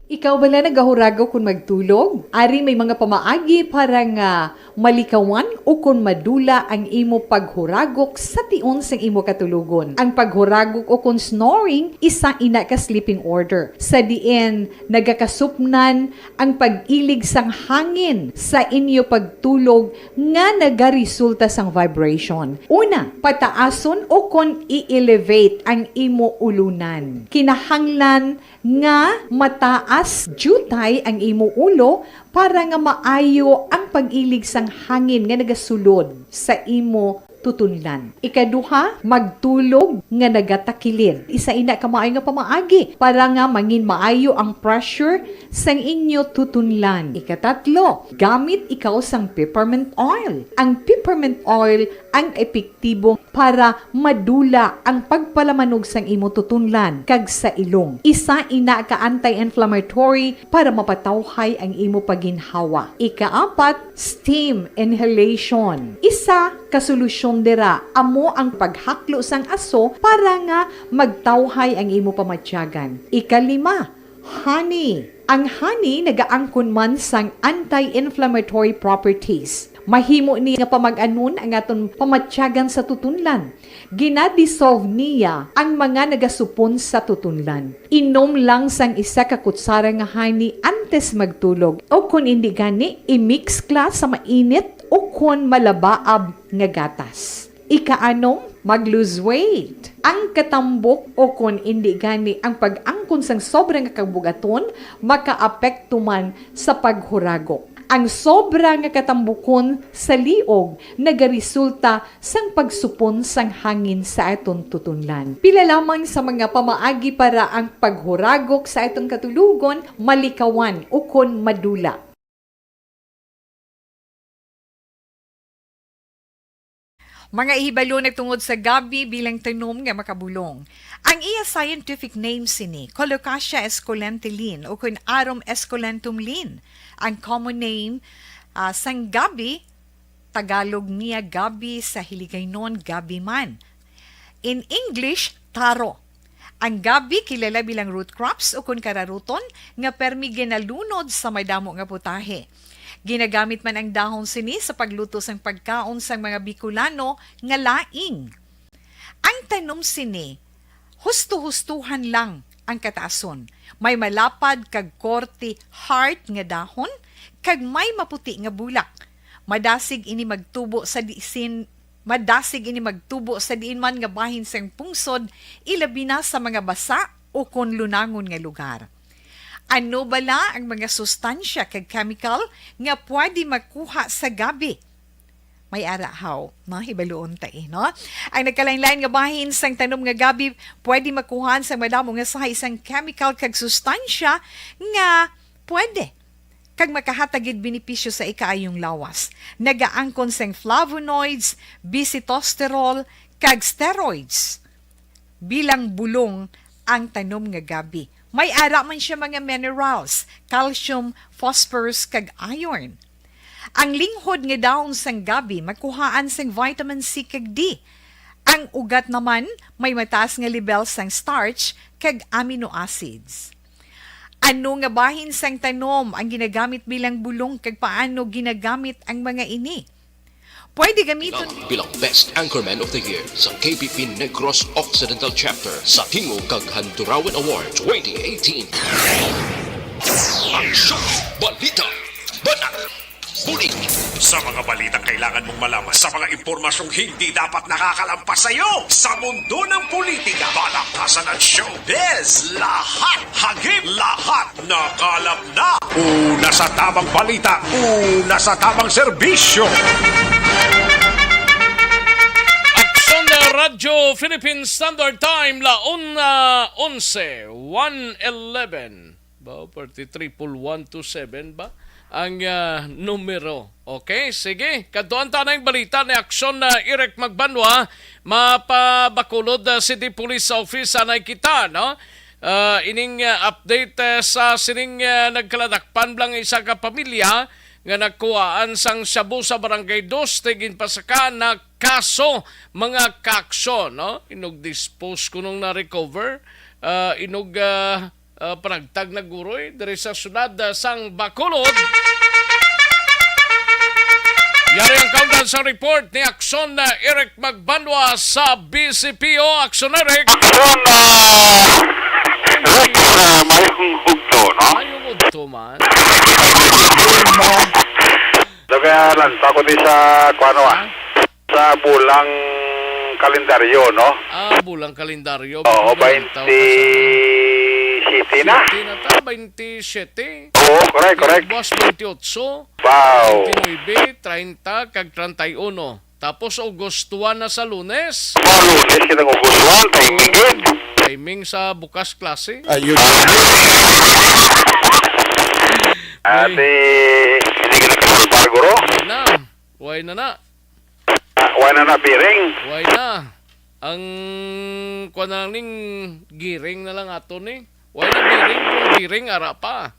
Ikaw bala nagahuragaw kon magtulog? Ari may mga pamaagi para nga Malikawan ukon madula ang imo paghuragok sa tion sang imo katulogon. Ang paghuragok ukon snoring, isa ina ka sleeping order, sa diin nagakasupnan ang pag-ilig sang hangin sa inyo pagtulog nga nagaresulta sang vibration. Una, pataason ukon i-elevate ang imo ulunan. Kinahanglan nga mataas diutay ang imo ulo para nga maayo ang pag-ilig sang hangin nga nagasulod sa imo tutunlan. Ikaduha, magtulog nga nagatakilid. Isa ina ka maayo nga pamaagi para nga mangin maayo ang pressure sang inyo tutunlan. Ikatatlo, gamit ikaw sang peppermint oil. Ang peppermint oil ang epektibo para madula ang pagpalamanog sang imo tutunlan kag sa ilong. Isa ina ka anti-inflammatory para mapatawhay ang imo paginhawa. Ikaapat, steam inhalation. Isa ka solusyon dira amo ang paghaklo sang aso para nga magtawhay ang imo pamatyagan. Ikalima, honey. Ang honey nagaangkon man sang anti-inflammatory properties. Mahimo ni nga pamag-anon ang aton pamatyagan sa tutunlan. Gina-dissolve niya ang mga nagasupon sa tutunlan. Inom lang sang isa ka kutsara nga honey antes magtulog, o kon indi gani, i-mix kla sa mainit o kon malabaab nga gatas. Ikaanom, mag-lose weight. Ang katambok o kon indi gani ang pag-angkon sang sobra nga kabugaton makaapekto man sa paghuragok. Ang sobra nga katambukon sa liog nagaresulta sang pagsupon sang hangin sa aton tutunlan. Pila lamang sa mga pamaagi para ang paghuragok sa aton katulogon malikawan ukon madula. Mga ihibalo nagtungod sa gabi bilang tanom nga makabulong. Ang iya scientific name sini, Colocasia esculenta Lin, o kun Arum esculentum Lin. Ang common name, ah, sang gabi, Tagalog niya gabi, sa Hiligaynon gabi man. In English, taro. Ang gabi kilala bilang root crops o kun kararuton nga permi ginalunod sa madamo nga putahe. Ginagamit man ang dahon sini sa pagluto sang pagkaon sang mga Bicolano nga laing. Ang tanom sini, husto-hustuhan lang ang kataason. May malapad kag korte heart nga dahon, kag may maputi nga bulak. Madasig ini magtubo sa disin, madasig ini magtubo sa diin man nga bahin sang pungsod, ilabi na sa mga basa o kon lunangon nga lugar. Ano bala ang mga sustansya kag chemical nga pwede makuha sa gabi? May ara haw, no? Hibaluon ta, eh, no? Ang nagkalain-lain nga bahin sang tanom nga gabi pwede makuhaan sang madamo nga sahi sang chemical kag sustansya nga pwede kag makahatag gid benepisyo sa ikaayong lawas. Nagaangkon sang flavonoids, bisitosterol, kag steroids. Bilang bulong ang tanom nga gabi. May ara man siya mga minerals, calcium, phosphorus, kag iron. Ang linghod nga dahon sang gabi makuhaan sang vitamin C kag D. Ang ugat naman may mataas nga lebel sang starch kag amino acids. Ano nga bahin sang tanom ang ginagamit bilang bulong, kag paano ginagamit ang mga ini? Pwede gamiton. Kilala bilang Best Anchorman of the Year sa K P P Negros Occidental Chapter sa Tingog kag Handurawan Award twenty eighteen. Aksyon! Balita! Banat! Bulig! Sa mga balitang kailangan mong malaman, sa mga impormasyong hindi dapat nakakalampas sa iyo, sa mundo ng politika, balakasan at showbiz, lahat hagip, lahat nakalap na. Una sa tamang balita, una sa tamang serbisyo. Aksyon na Radyo Philippine Standard Time, la una onse, one eleven. Ba, forty-three one two seven ba ang, ah, numero? Okay, sige. Kadtuan ta na ang balita ni Aksyon na Eric Magbanwa. Mapabakulod, ah, City Police Office, anay kita, no? Ah, ining, ah, update, ah, sa sining, ah, nagkaladakpan lang isa ka pamilya nga nagkuhaan sang shabu sa Barangay Dos, tigin pasaka na kaso, mga kaksyon, no? Inog dispose kunong na-recover, ah, inog, ah, ah, panagtag na guroy diri sa syudad, ah, sang Bacolod. Yari ang kaundan sa report ni Akson na Eric Magbanwa sa B C P O. Akson Eric. Akson, ah, Rex, ah, mayong udto, no? Mayong udto man. Daga lang, ako di sa, kuano, ah, sa bulang kalendaryo, no? Ah, bulang kalendaryo. Oo, Bulang taon na sa twenty-seven na. Twenty na ta, twenty-seven. Oo, correct, correct. Buwas twenty-eight. Wow. Twenty-nine, treinta, kag treinta y uno. Tapos August one na sa Lunes. Sa Lunes, kitang August one, timing gid. Timing sa bukas klase. Ayun. Ate, hindi ka nakasalbar, guro? Why na? Why na na? Ah, why na na, biring? Why na? Ang kuwan na lang ning giring na lang ato ni. Why na biring? Kung biring, ara pa.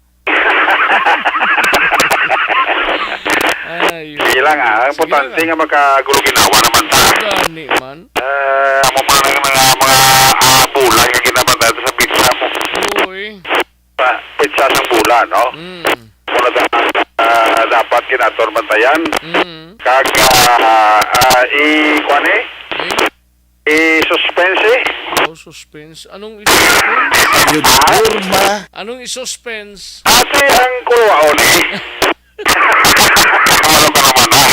Ay, sige lang, ah. Ang Sige importante lang. nga magkagulo-ginawa naman ta. Gani man. Eh, amo man ang mga, mga, ah, bulan nga ginabantay sa pizza mo. Uy. Pa, pizza sang bulan, no? Mm. Muna da, ah, dapat ginaton bantayan. Mm. Kag, ah, ah, i-, kuwan eh? Eh? I-suspense eh. Oh, suspense. Anong i-suspense? Ayun, Ha? Kurma. Anong i-suspense? Ate ang kuluwaon eh. Ano ka naman, ha?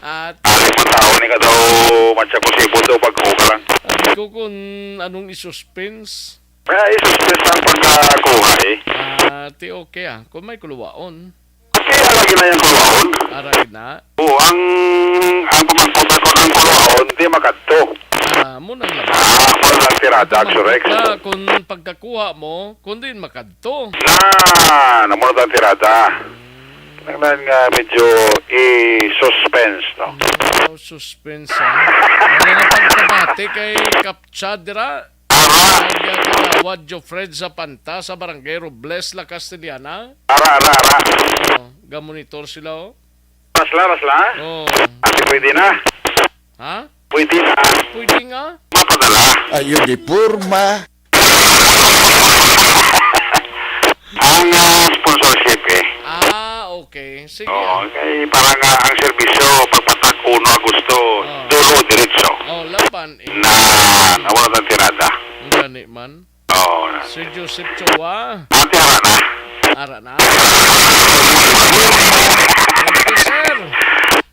At Alis mo tao ni ka daw, matsa ko sibot daw, pag-uka lang. Sabi ko kung anong i-suspense. Kaya i-suspense ang pagkakuha eh. Ah, ti okay ah. Kung may kuluwaon. Kaya lagi na yung kuluwaon. Aray na. Oo, ang, ang pamangkot ako ng kuluwaon, di makadto. Ah, mo nang labas. Ah, ako lang tirada, Ang Axorex. pamangkot na, kung pagkakuha mo, kung din makadto. Na, namo na ang tirada. Nanglan nga medyo i-suspense, no? Oh, suspense, ah. Ano nga pagpamati kay Kapcha dira? Ara. Kay Kagawad Jofred Zapanta sa Barangay Robles, La Castellana. Ara, ara, ara. Oh, gamonitor sila, oh. Rasla, rasla. Oh. Ate, pwede na. Ha? Pwede na. Pwede nga. Mapadala. Ayun, di porma. Ang, ah, sponsorship, eh. Ah, okay. Sige, Oo, ah. kay para nga ang serbisyo, pagpatak uno Agosto, Ah. dulo diretso. Oh, laban, eh. Na, nawala ng tirada. Gani man. Oo. Sir Joseph Chua. Ate, ara na. Ara na. Thank you, sir.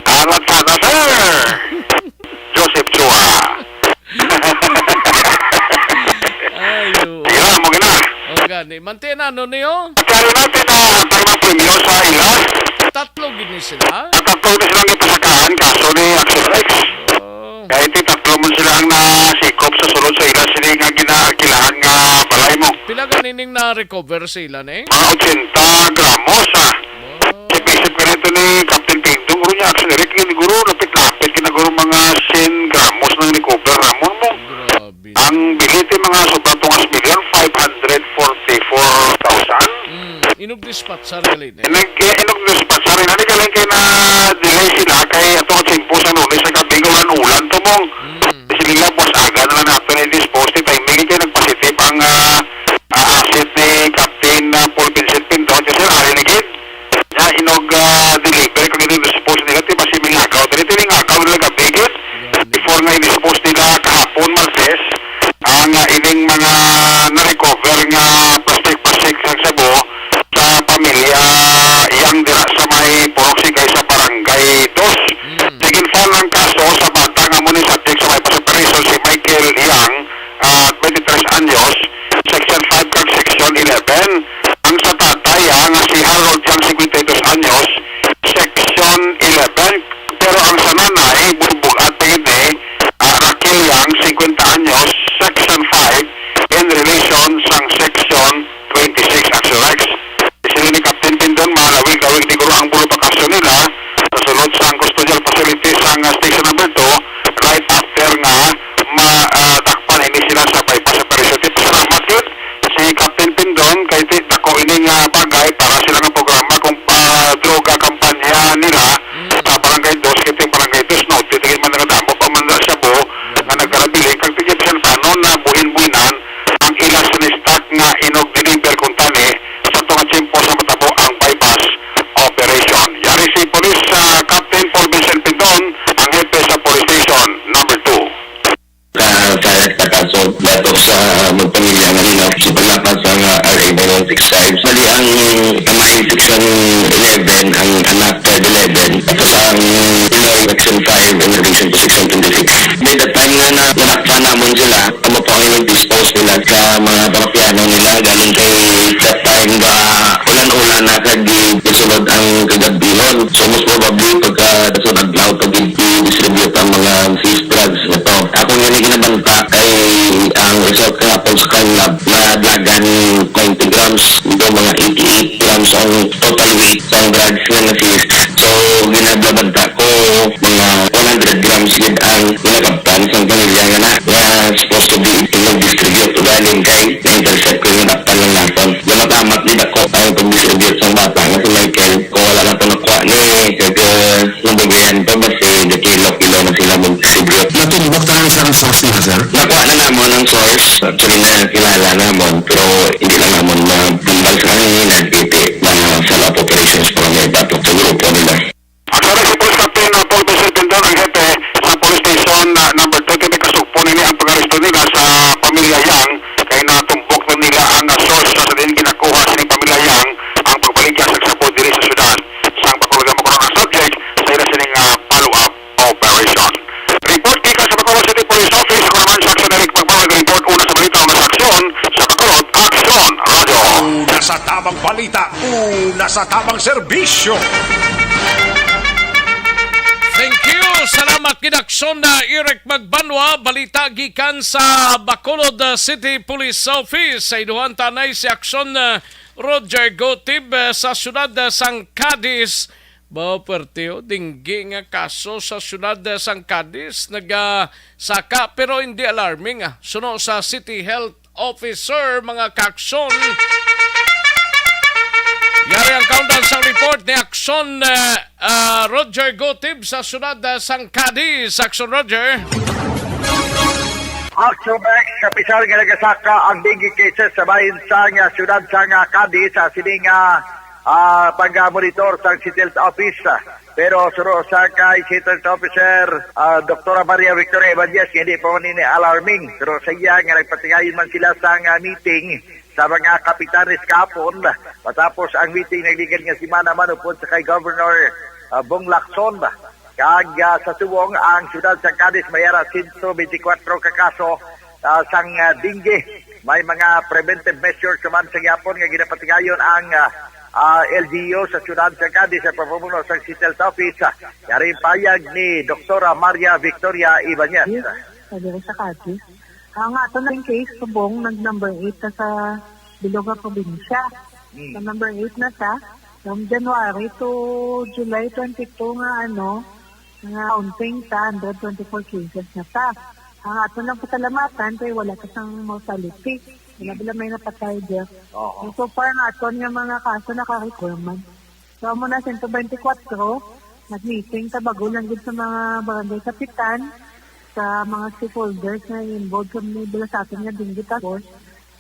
Ara sana, sir. Joseph Chua. Ay, oo. Sige na, mo gina. O, gani. Manti na, ano niyo? At ano natin na, ang mga premyo sa ila? Tatlo gini sila? Ang tatlo na silang ipasakaan, kaso ni Action Rex. Oh. Kaya iti tatlo man sila ang nasikop sa sulod sa ila sini nga ginakilahan nga balay mo. Pila ganining na-recover sa ila, ne? Mga ochenta gramos, ah. Wow. Sa isip ka nito ni Captain Pindong, guro niya, Action Eric, siguro lapit-lapit, kinaguro mga cien gramos nang recover namon mo. Grabe. Ang bilite mga sobra tungas milyon, five hundred forty-four thousand. Mm, inog dispatcher gali, ne? Nag-, eh, inog dispatcher, ina ni galing kay na-delay sila kay ato ka tiyempo sa Lunes sa gabi, nga ulan-ulan to, mong. Mm. Sila buwas aga na lang nato na i-dispose ni timing kay nagpositive ang, ah, ah, asset ni Captain, ah, Paul Vincent Pindon. Kasi ari ni gid. Nya, inog, ah, deliver kung inog dispose nila, ti basi mingagaw. Dili, ti mingagaw nila gabi gid. Before nga i-dispose nila kahapon, Martes, ang, ah, ining mga na-recover nga plastic-plastic sa shabu sa pamilya Yang dira sa may Purok Sigay sa Barangay Dos. Mm. Nag-file ang kaso sa bata nga amo ni subject sa may separation, si Michael Yang, ah, twenty-tres anyos, Section five kag Section eleven. Ang sa tatay, ah, nga si Harold Yang, cincuenta y dos anyos, Section eleven. Pero ang sa nanay, bug-at pa gid ni, ah, Raquel Yang, cincuenta anyos, Section five, in relation sang Section twenty-six, Action Rex. Sila ni Captain Pindon, malawig-lawig ni guro ang bulo pa kaso nila sa sulod sang custodial facility sang, ah, Station Number Two, right after nga ma-, ah, dakpan ini sila sa bypass operation. Ti pasalamat gid si Captain Pindon kay ti dako ini nga bagay para sila nga programa kung, ah, droga kampanya nila Mm. sa Barangay Dos, kay ti Barangay Dos, no, ti tigil man nga damo pa man na shabu nga nagkarabiling, kag tigil bisan panon na buhin-buhinan ang ila sinistock nga inog deliver kuntani sa tunga tiyempo sa matabo ang bypass operation. Yari si Police, ah, Captain Paul Vincent Section six five. Bali, ang kamay, Section eleven, ang anak, Title eleven, tapos ang Pinoy, Section five, in relation to Section twenty-six. By the time nga na nadakpan namon sila, kamo po ang i-dispose nila sa mga parokyano nila. Galing kay that time ba, ulan-ulan na kag gisulod ang kagabihon. So, most probably, pagka sunod adlaw, pag i-distribute ang mga seized drugs na to. Ako nga ni ginabanta kay ang result kahapon sa crime lab, nadlagan twenty grams, ito mga eighty-eight grams ang total weight sang drugs nga na-seize. So, ginabanta ko, mga one hundred grams gid ang ginakabtan sang pamilya nga na, nga supposed to be inyong distribute. Ugaling kay na-intercept ko, ginakabtan lang naton. Gamatamat gid ako ang pag-distribute sang bata nga si Michael. Kung wala na to nakuha ni, kag, uh, nabugayan pa ba si Dakilo, kilo na sila mag-distribute. Natumbok na ang isang source nila, sir? Nakuha na namon ang source. Actually, nakilala namon, pero hindi lang namon matimbal sa kanila, titi na sa lab operations para may batok sa grupo nila. Ang sarang si Police Captain, uh, Paul Vincent Pindon, ang hepe sa Police Station, uh, number twenty, may kasugpo nini ang pag-aresto nila sa pamilya Yang, kay natumbok na nila ang, uh, source sa diin ginakuha sining pamilya Yang ang pagbaligya sa sabon diri sa syudad. Sang pagkulagan mo karon ang subject sa ila sining, uh, follow-up operation. Report gikan sa Bacolod City Police Office, ako naman si Action Eric Magbanwa, report una sa balita, una sa aksyon, sa Bacolod Action Radio. Una sa tamang balita, una sa tamang serbisyo. Thank you. Salamat gid, Aksyon na Eric Magbanwa. Balita gikan sa Bacolod, uh, City Police Office. Sa iduhan tanay si Aksyon, uh, Roger Gotib, uh, sa siyudad, uh, sang Cadiz. Ba, perte, oh, dinggi nga kaso sa siyudad, uh, sang Cadiz. Nagasaka, pero hindi alarming, ah. Suno sa City Health Officer, mga kaaksyon. Yari ang countdown sang report ni Aksyon, uh, uh, Roger Gotib sa siyudad, uh, sang Cadiz. Aksyon, Roger. Action X, kapital nga nagasaka ang dengue cases sa bahin sang, ah, siyudad sang, ah, Cadiz, sa sining, ah, ah, pag-monitor sang City Health Office. Pero suno sa kay City Health Officer, ah, Doktora Maria Victoria Evangelista, hindi pa man ini alarming. Pero sa iya nga nagpatigayon man sila sang, ah, meeting sa mga kapitanes kahapon, matapos ang meeting nagligad nga semana man upod sa kay Governor, ah, Bong Lacson. Kag, ah, sa subong, ang siyudad sa Cadiz may ara sento bentikwatro ka kaso, ah, sang, ah, dengue. May mga preventive measures naman sa gihapon nga ginapatigayon ang, ah, ah, L G U sa siyudad sa Cadiz sa pamumuno sa City Health Office. Yari ang payag ni Doktora Maria Victoria Ibanez. Yes, sa diri sa Cadiz. Ang ato na yung case subong nag number eight na sa bilog nga probinsya. Hmm. Sa number eight na sa, from January to July twenty-two nga, ano, nga counting ta, hundred twenty-four cases na ta. Ang ato lang pasalamatan kay wala ta sang mortality. Wala Hmm. bala may napatay, Jeff. Oo. So far nga aton nga mga kaso naka-record man. So, amo na, sento bentikwatro, nag-meeting ta bago lang gid sa mga barangay kapitan, sa mga stakeholders nga involved sa mga bala sa aton nga dengue task force.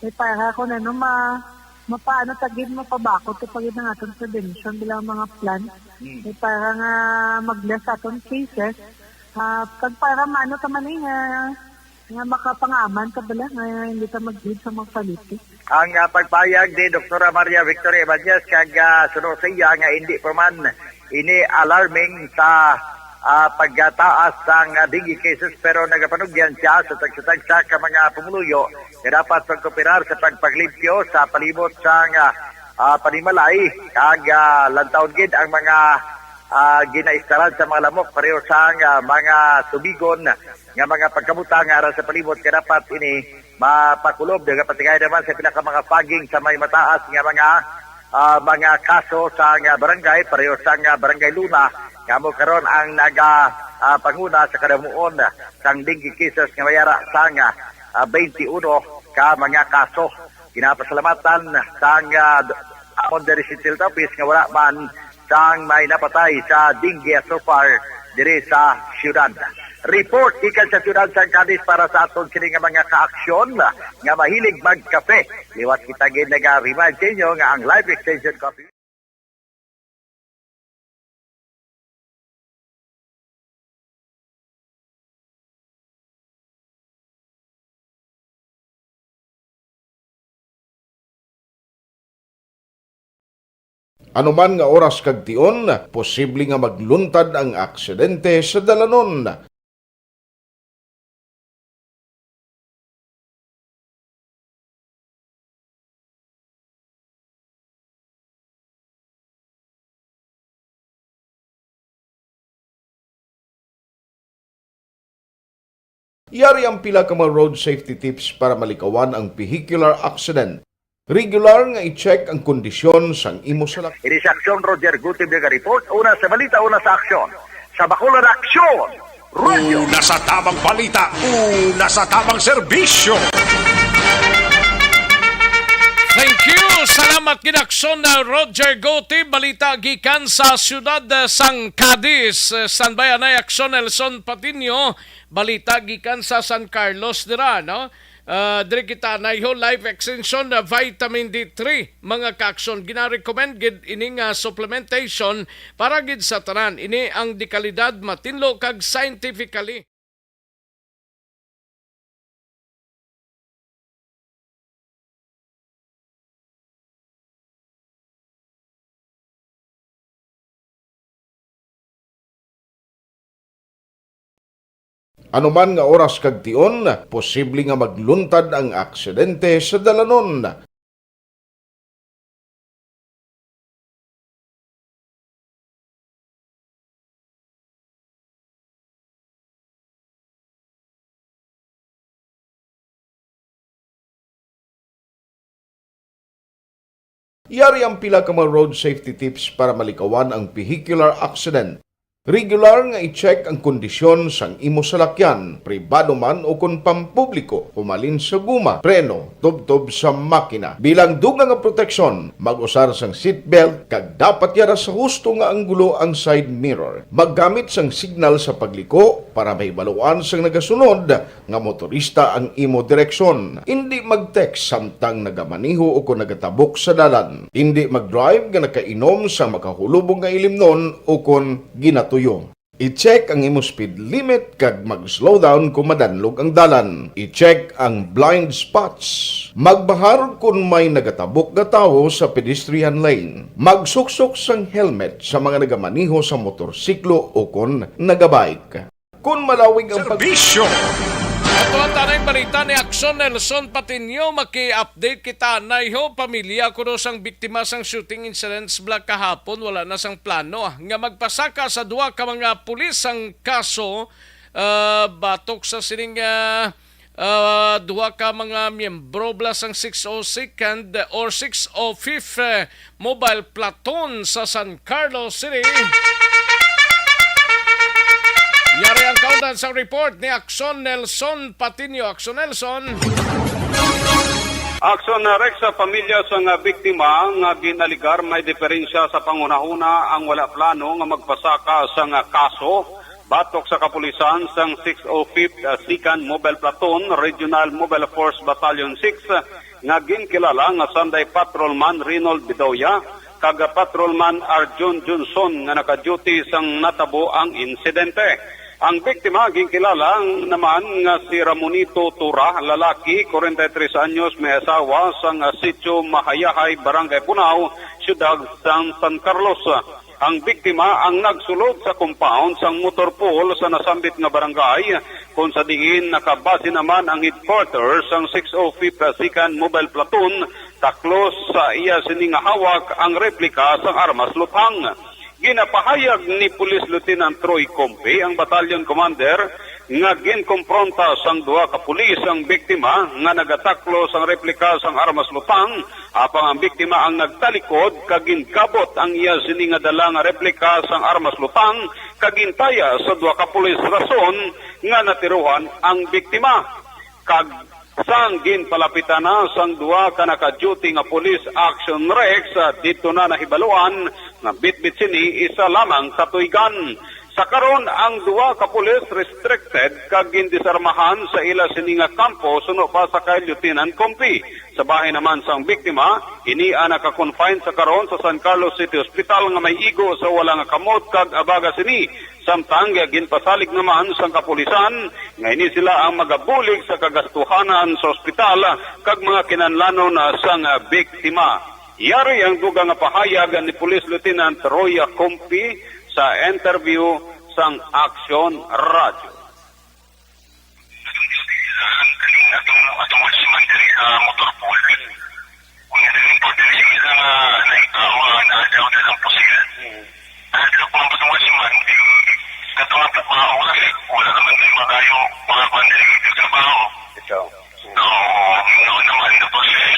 Eh, para kung ano, ma-, mapaano ta gid, mapabakod ta pa gid ang aton prevention bilang mga plan. Hmm. Eh, para nga mag-less aton cases, ah, kag para maano ta man, eh, nga nga makapangaman ka bala nga hindi ka mag-, sa mga quality. Ang, ah, pagpayag ni Doktora Maria Victoria Ibanez kag, ah, suno sa iya nga hindi pa man ini alarming sa, ah, pagtaas sang, ah, dengue cases, pero nagapanugyan siya sa tagsa-tagsa ka mga pumuluyo nga dapat pagkooperar sa pagpaglimpyo sa palibot sang, ah, ah, panimalay kag, ah, lantawon gid ang mga, ah, ginaistaran sa mga lamok pareho sang, ah, mga tubigon nga mga pagkabutang nga ara sa palibot nga dapat ini mapakulob. Nagapatigayon naman sa pila ka mga fogging sa may mataas nga mga, ah, mga kaso sa nga barangay, pareho sa nga Barangay Luna, nga amo karon ang naga, ah, panguna sa kadamuon sang dengue cases nga may ara sa nga, ah, twenty-one ka mga kaso. Ginapasalamatan sang, ah, amon diri sa City Health Office nga wala man sang may napatay sa dengue so far diri sa siyudad. Report gikan sa siyudad sa Cadiz para sa aton sini nga mga kaaksyon nga mahilig magkape. Liwat kita gid naga-remind sa inyo nga ang Life Extension Coffee Anuman nga oras kag tion, posible nga magluntad ang aksidente sa dalanon. Yari ang pila ka mga road safety tips para malikawan ang vehicular accident. Regular nga i-check ang kondisyon sang imo salak. Ini si Aksyon Roger Gutib nga report. Una sa balita, una sa aksyon. Sa Bacolod Aksyon, Radyo. Una sa tamang balita, una sa tamang serbisyo. Thank you. Salamat gid, Aksyon, uh, Roger Gutib. Balita gikan sa siyudad, uh, sang Cadiz. Uh, standby anay, Aksyon Nelson Patino. Balita gikan sa San Carlos dira, no? Ah, diri kita naiho life extension na vitamin D three, mga ka-aksyon. Gina-recommend gid ini nga supplementation para gid sa tanan. Ini ang dekalidad, matinlo kag scientifically. Anuman nga oras kag tion, posible nga magluntad ang aksidente sa dalanon. Yari ang pila ka mga road safety tips para malikawan ang vehicular accident. Regular nga i-check ang kondisyon sang imo salakyan, pribado man o kon pampubliko, humalin sa guma, preno, tubtob sa makina. Bilang dugang nga proteksyon, mag-usar sang seatbelt kag dapat yara sa husto nga anggulo ang side mirror. Maggamit sang signal sa pagliko para mahibaluan sang nagasunod nga motorista ang imo direksyon. Indi mag-text samtang nagamaneho o kon nagatabok sa dalan. Indi mag-drive nga nakainom sang makahulubong nga ilimnon o kon ginatuyo. I-check ang imo speed limit kag mag-slow down kon madanlog ang dalan. I-check ang blind spots. Magbahar kon may nagatabok nga tawo sa pedestrian lane. Magsuksok sang helmet sa mga nagamaneho sa motorsiklo o kon nagabike. Kon malawig ang pag- Serbisyo. Ato ang tanang balita ni Aksyon Nelson Patino. Maki-update kita, naiho, pamilya kuno sang biktima sang shooting incident sa Black kahapon, wala na sang plano nga magpasaka sa duha ka mga pulis sang kaso, ah, batok sa sining, ah, ah, duha ka mga miyembro bala sang six oh second or six oh fifth, eh, Mobile Platoon sa San Carlos City. Yari ang kaundan sa report ni Aksyon Nelson Patino. Aksyon Nelson. Aksyon na Rex, sa pamilya sang biktima nga ginaligar, may diferensya sa panghunahuna ang wala plano nga magpasaka sang kaso batok sa kapulisan sang six oh fifth Second Mobile Platoon, Regional Mobile Force Battalion six, nga ginkilala nga sanday Patrolman Reynold Bedoya kag Patrolman Arjun Johnson nga naka-duty sang natabo ang insidente. Ang biktima ginkilala naman nga si Ramonito Tura, lalaki, kwarenta y tres anyos, may asawa, sang Sitio Mahayahay, Barangay Punao, Siyudad sang San Carlos. Ang biktima ang nagsulod sa compound sang motor pool sa nasambit nga barangay, kung sa diin nakabase naman ang headquarters sang six oh fifth Second Mobile Platoon, taklos sa iya sini nga hawak ang replika sang armas luthang. Ginapahayag ni Police Lieutenant Troy Compe, ang battalion commander, nga ginkompronta sang duha ka pulis ang biktima nga nagataklo sang replika sang armas luthang, apang ang biktima ang nagtalikod kag gingabot ang iya sini nga dala nga replika sang armas luthang kag gintaya sa duha ka pulis, rason nga natirohan ang biktima. Kag sang ginpalapitan na sang duha ka naka-duty nga pulis, Action Rex, ah, didto na nahibaluan nga bitbit sini isa lamang ka tuigan. Sa karon, ang duha ka pulis restricted kag gindisarmahan sa ila sini nga kampo suno pa sa kay Lieutenant Compi. Sa bahin naman sang biktima, ini ang naka-confine sa karon sa San Carlos City Hospital nga may igo sa wala nga kamot kag abaga sini. Samtang ginpasalig naman sang kapulisan nga ini sila ang magabulig sa kagastuhanan sa ospital kag mga kinahanglanon sang biktima. Yari ang dugang nga pahayag ni Police Lieutenant Roy Acompi sa interview sang Aksyon Radyo. Atong, atong watchman diri sa motor pool. Kung yung report diri sa mga, like, uh, mga naadaw na lang po sila. Naadaw po ang mga watchman, katong ang trabaho, wala naman kayo mga kayo, mga kuwan diri sa trabaho. Ito. Oo, no naman, tapos, eh,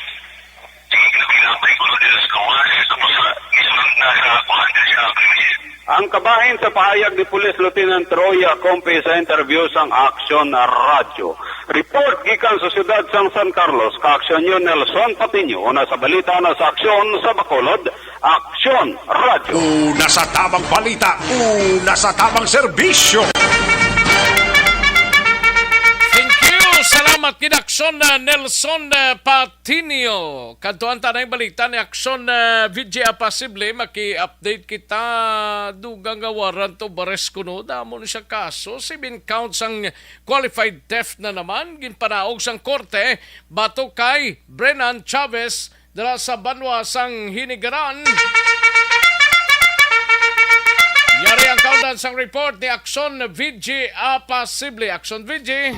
yung pinapay ko diri sa gawas, tapos, ah, mismo nasa kuwan diri sa premises. Ang kabahin sa pahayag ni Police Lieutenant Roy Acompe sa interview sang Aksyon Radyo. Report gikan sa siyudad sang San Carlos, ka-aksyon niyo Nelson Patiño, una sa balita na sa aksyon sa Bacolod, Aksyon Radyo. Una sa tamang balita, una sa tamang serbisyo. Thank you. Salamat gid, Aksyon, uh, Nelson, uh, Patinio. Kadtuan ta na yung balita ni Aksyon, uh, V J Apasible. Maki-update kita. Dugang nga warrant of arrest kuno. Damo na siya kaso. Seven counts ang qualified theft na naman. Ginpanaog sang korte batok kay Brennan Chavez dira sa banwa sang Hinigaran. Yari ang kaundan sang report ni Aksyon V G Apasible. Aksyon V G.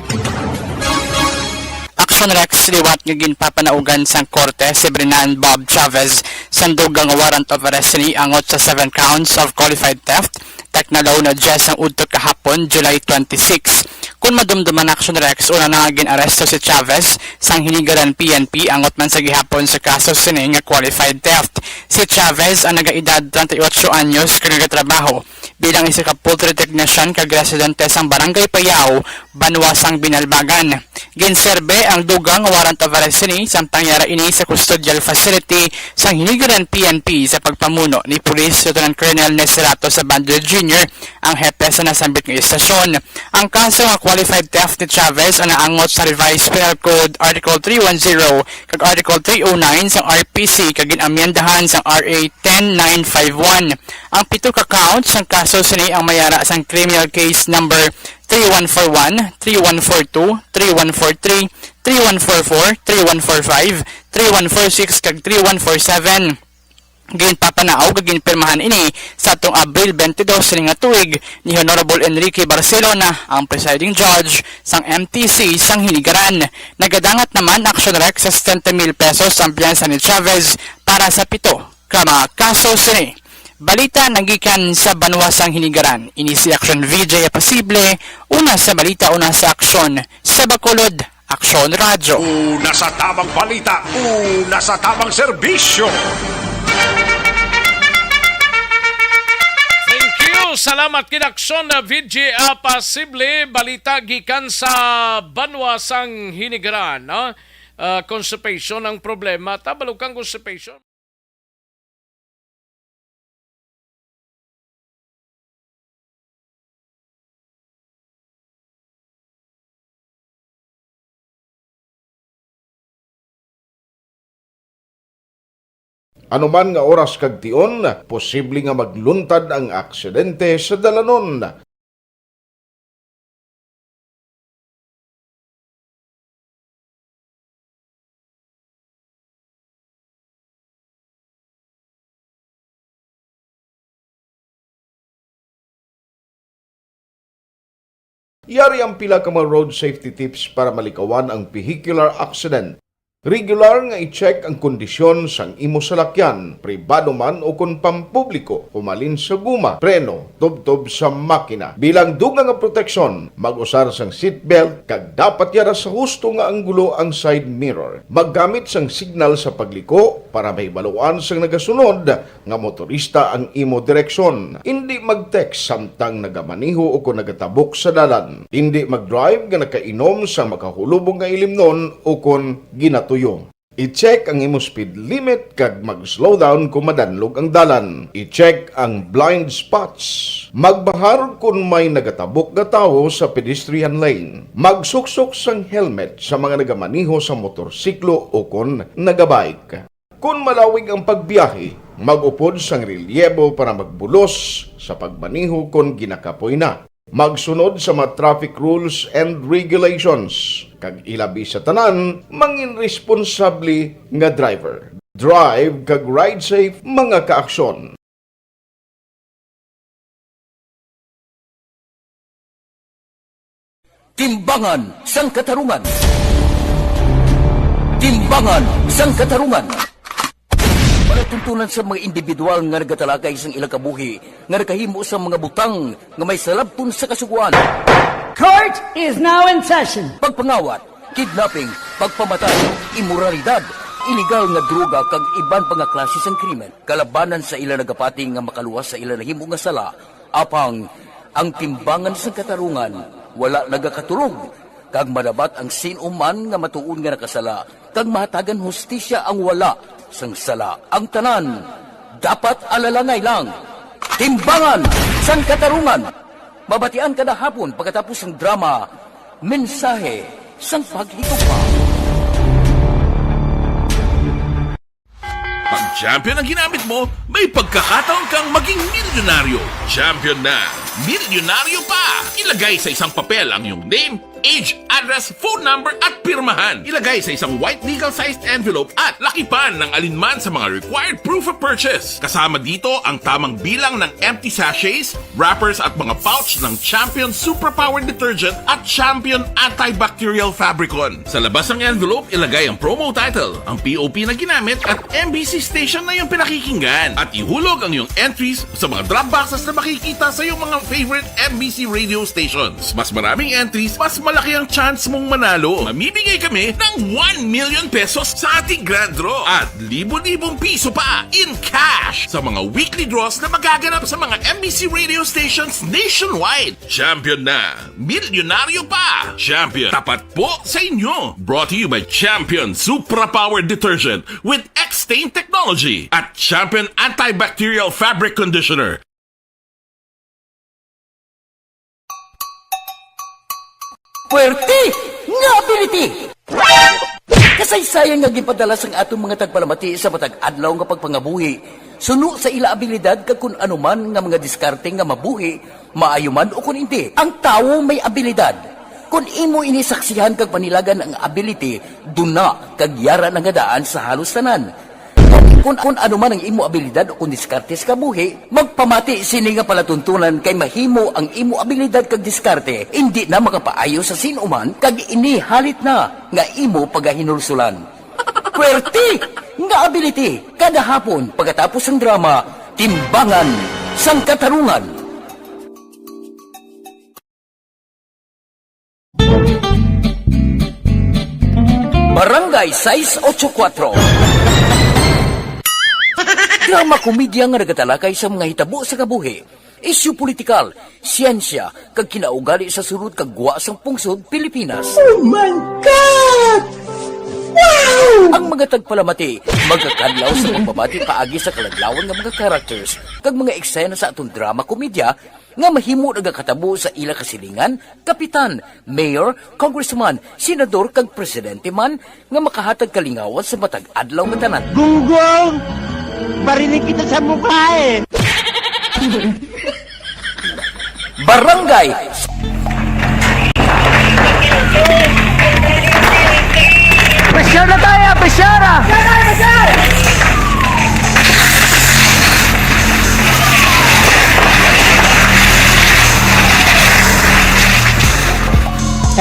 Aksyon Rex, liwat nga ginpapanaugan sang korte si Brennan Bob Chavez sang dugang nga warrant of arrest sini angot sa seven counts of qualified theft, Tecnaloan na diyes ang udto kahapon, July twenty-six. Kun madumduman, Aksyon Rex, una na nga gin-aresto si Chavez sang Hinigaran P N P angot man sa gihapon sa kaso sini nga qualified theft. Si Chavez ang nagaedad treinta y ocho anyos kag nagatrabaho bilang isa ka poultry technician kag residente sang Barangay Payao, banwa sang Binalbagan. Ginserbe ang dugang nga warrant of arrest sini samtang yara ini sa custodial facility sang Hinigaran P N P sa pagpamuno ni Police Lieutenant Colonel Neserato Sabando Junior, ang hepe sa nasambit nga istasyon. Ang kaso nga qualified theft ni Chavez ang naangot sa Revised Penal Code Article three one zero kag Article three oh nine sang R P C kag ginamyendahan sang R A ten nine five one. Ang pito ka counts sang kaso sini ang mayara sang criminal case number three one four one, three one four two, three one four three, three one four four, three one four five, three one four six, kag three one four seven. Ginpapanaog kag ginpirmahan ini sa atong Abril twenty-two sini nga tuig ni Honorable Enrique Barcelona, ang presiding judge sang M T C sang Hinigaran. Nagadangat naman, Aksyon Rex, sa setenta mil pesos ang piyansa ni Chavez para sa pito ka mga kaso sini. Balita nagikan sa banwa sang Hinigaran. Ini si Aksyon V J Apasible, una sa balita, una sa aksyon, sa Bacolod, Aksyon Radyo. Una sa tamang balita, una sa tamang serbisyo. Thank you. Salamat gid, Aksyon, uh, V J Apasible. Balita gikan sa banwa sang Hinigaran, no? Uh, constipation ang problema. Tabalo kang constipation. Ano man nga oras kag tion, posible nga magluntad ang aksidente sa dalanon. Yari ang pila ka mga road safety tips para malikawan ang vehicular accident. Regular nga i-check ang kondisyon sang imo salakyan, pribado man o kon pampubliko, humalin sa guma, preno, tubtob sa makina. Bilang dugang nga proteksyon, mag-usar sang seatbelt kag dapat yara sa husto nga anggulo ang side mirror. Maggamit sang signal sa pagliko para mahibaluan sang nagasunod nga motorista ang imo direksyon. Indi mag-text samtang nagamaneho o kon nagatabok sa dalan. Indi mag-drive nga nakainom sa makahulubong nga ilimnon o kon ginatuyo. I-check ang imo speed limit kag mag-slow down kon madanlog ang dalan. I-check ang blind spots. Magbahar kon may nagatabok nga tawo sa pedestrian lane. Magsuksok sang helmet sa mga nagamaneho sa motorsiklo o kon nagabike. Kon malawig ang pagbiyahe, mag-upod sang relyebo para magbulos sa pagmaneho kon ginakapoy na. Magsunod sa mga traffic rules and regulations, kag ilabi sa tanan, mangin responsable nga driver. Drive kag ride safe, mga ka-aksyon. Timbangan sang Katarungan. Timbangan sang Katarungan. Palatuntunan sa mga individual nga nagatalakay sang ilang kabuhi, nga nakahimo sa mga butang nga may salabton sa Kasugoan. Court is now in session. Pagpangawat, kidnapping, pagpamatay, imoralidad, iligal nga droga, kag iban pa nga klase sang krimen kalabanan sa ila nagapati nga makaluwas sa ila nahimo nga sala, apang ang timbangan sang katarungan wala nagakatulog, kag madabat ang sin-o man nga matuod nga nakasala, kag mahatagan hustisya ang wala sang sala. Ang tanan dapat alalangay lang. Timbangan sang Katarungan. Mabatian kada hapon pagkatapos sang drama, Mensahe sang Paghigugma. Pag champion ang ginamit mo, may pagkakataon kang maging milyonaryo. Champion na, milyonaryo pa! Ilagay sa isang papel ang iyong name, age, address, phone number, at pirmahan. Ilagay sa isang white legal-sized envelope at lakipan ng alinman sa mga required proof of purchase. Kasama dito ang tamang bilang ng empty sachets, wrappers, at mga pouch ng Champion Superpower Detergent at Champion Antibacterial Fabricon. Sa labas ng envelope, ilagay ang promo title, ang P O P na ginamit, at M B C station na iyong pinakikinggan. At ihulog ang iyong entries sa mga drop boxes na makikita sa iyong mga favorite M B C radio stations. Mas maraming entries, mas malaki ang chance mong manalo. Mamimigay kami ng one million pesos sa ating grand draw at libo-libong piso pa in cash sa mga weekly draws na magaganap sa mga M B C radio stations nationwide. Champion na! Milyonaryo pa! Champion, tapat po sa inyo! Brought to you by Champion Supra Power Detergent with X-Stain Technology at Champion Antibacterial Fabric Conditioner. Puwerte nga ability! Kasaysayan nga ginpadala sang aton mga tagpalamati sa matag adlaw nga pagpangabuhi, suno sa ila abilidad kag kun ano man nga mga diskarte nga mabuhi, maayo man ukon indi. Ang tawo may abilidad. Kon imo ini saksihan kag panilagan ang ability, duna kag yara na nga daan sa halos tanan. Kon, kon ano man ang imo abilidad o kon diskarte sa kabuhi, magpamati sini nga palatuntunan, kay mahimo ang imo abilidad kag diskarte indi na makapaayo sa sin-o man, kag ini halit na nga imo pagahinulsulan. Puwerte nga ability, kada hapon pagkatapos sang drama, Timbangan sang Katarungan. Barangay sais ocho kuwatro. Drama komedya nga nagatalakay sa mga hitabo sa kabuhi, isyu politikal, siyensya, kag kinaugali sa sulod kag gwa sang pungsod Pilipinas. Oh my God! Wow! Ang mga tagpalamati magakadlaw sa pagbabati paagi sa kaladlawan nga mga characters kag mga eksena sa aton drama komedya nga mahimo nagakatabo sa ila kasilingan, kapitan, mayor, congressman, senador, kag presidente man nga makahatag kalingawan sa matag adlaw nga tanan. Gunggong! Barinig kita sa mukha eh! Barangay. Pressure na tayo, pressure ah!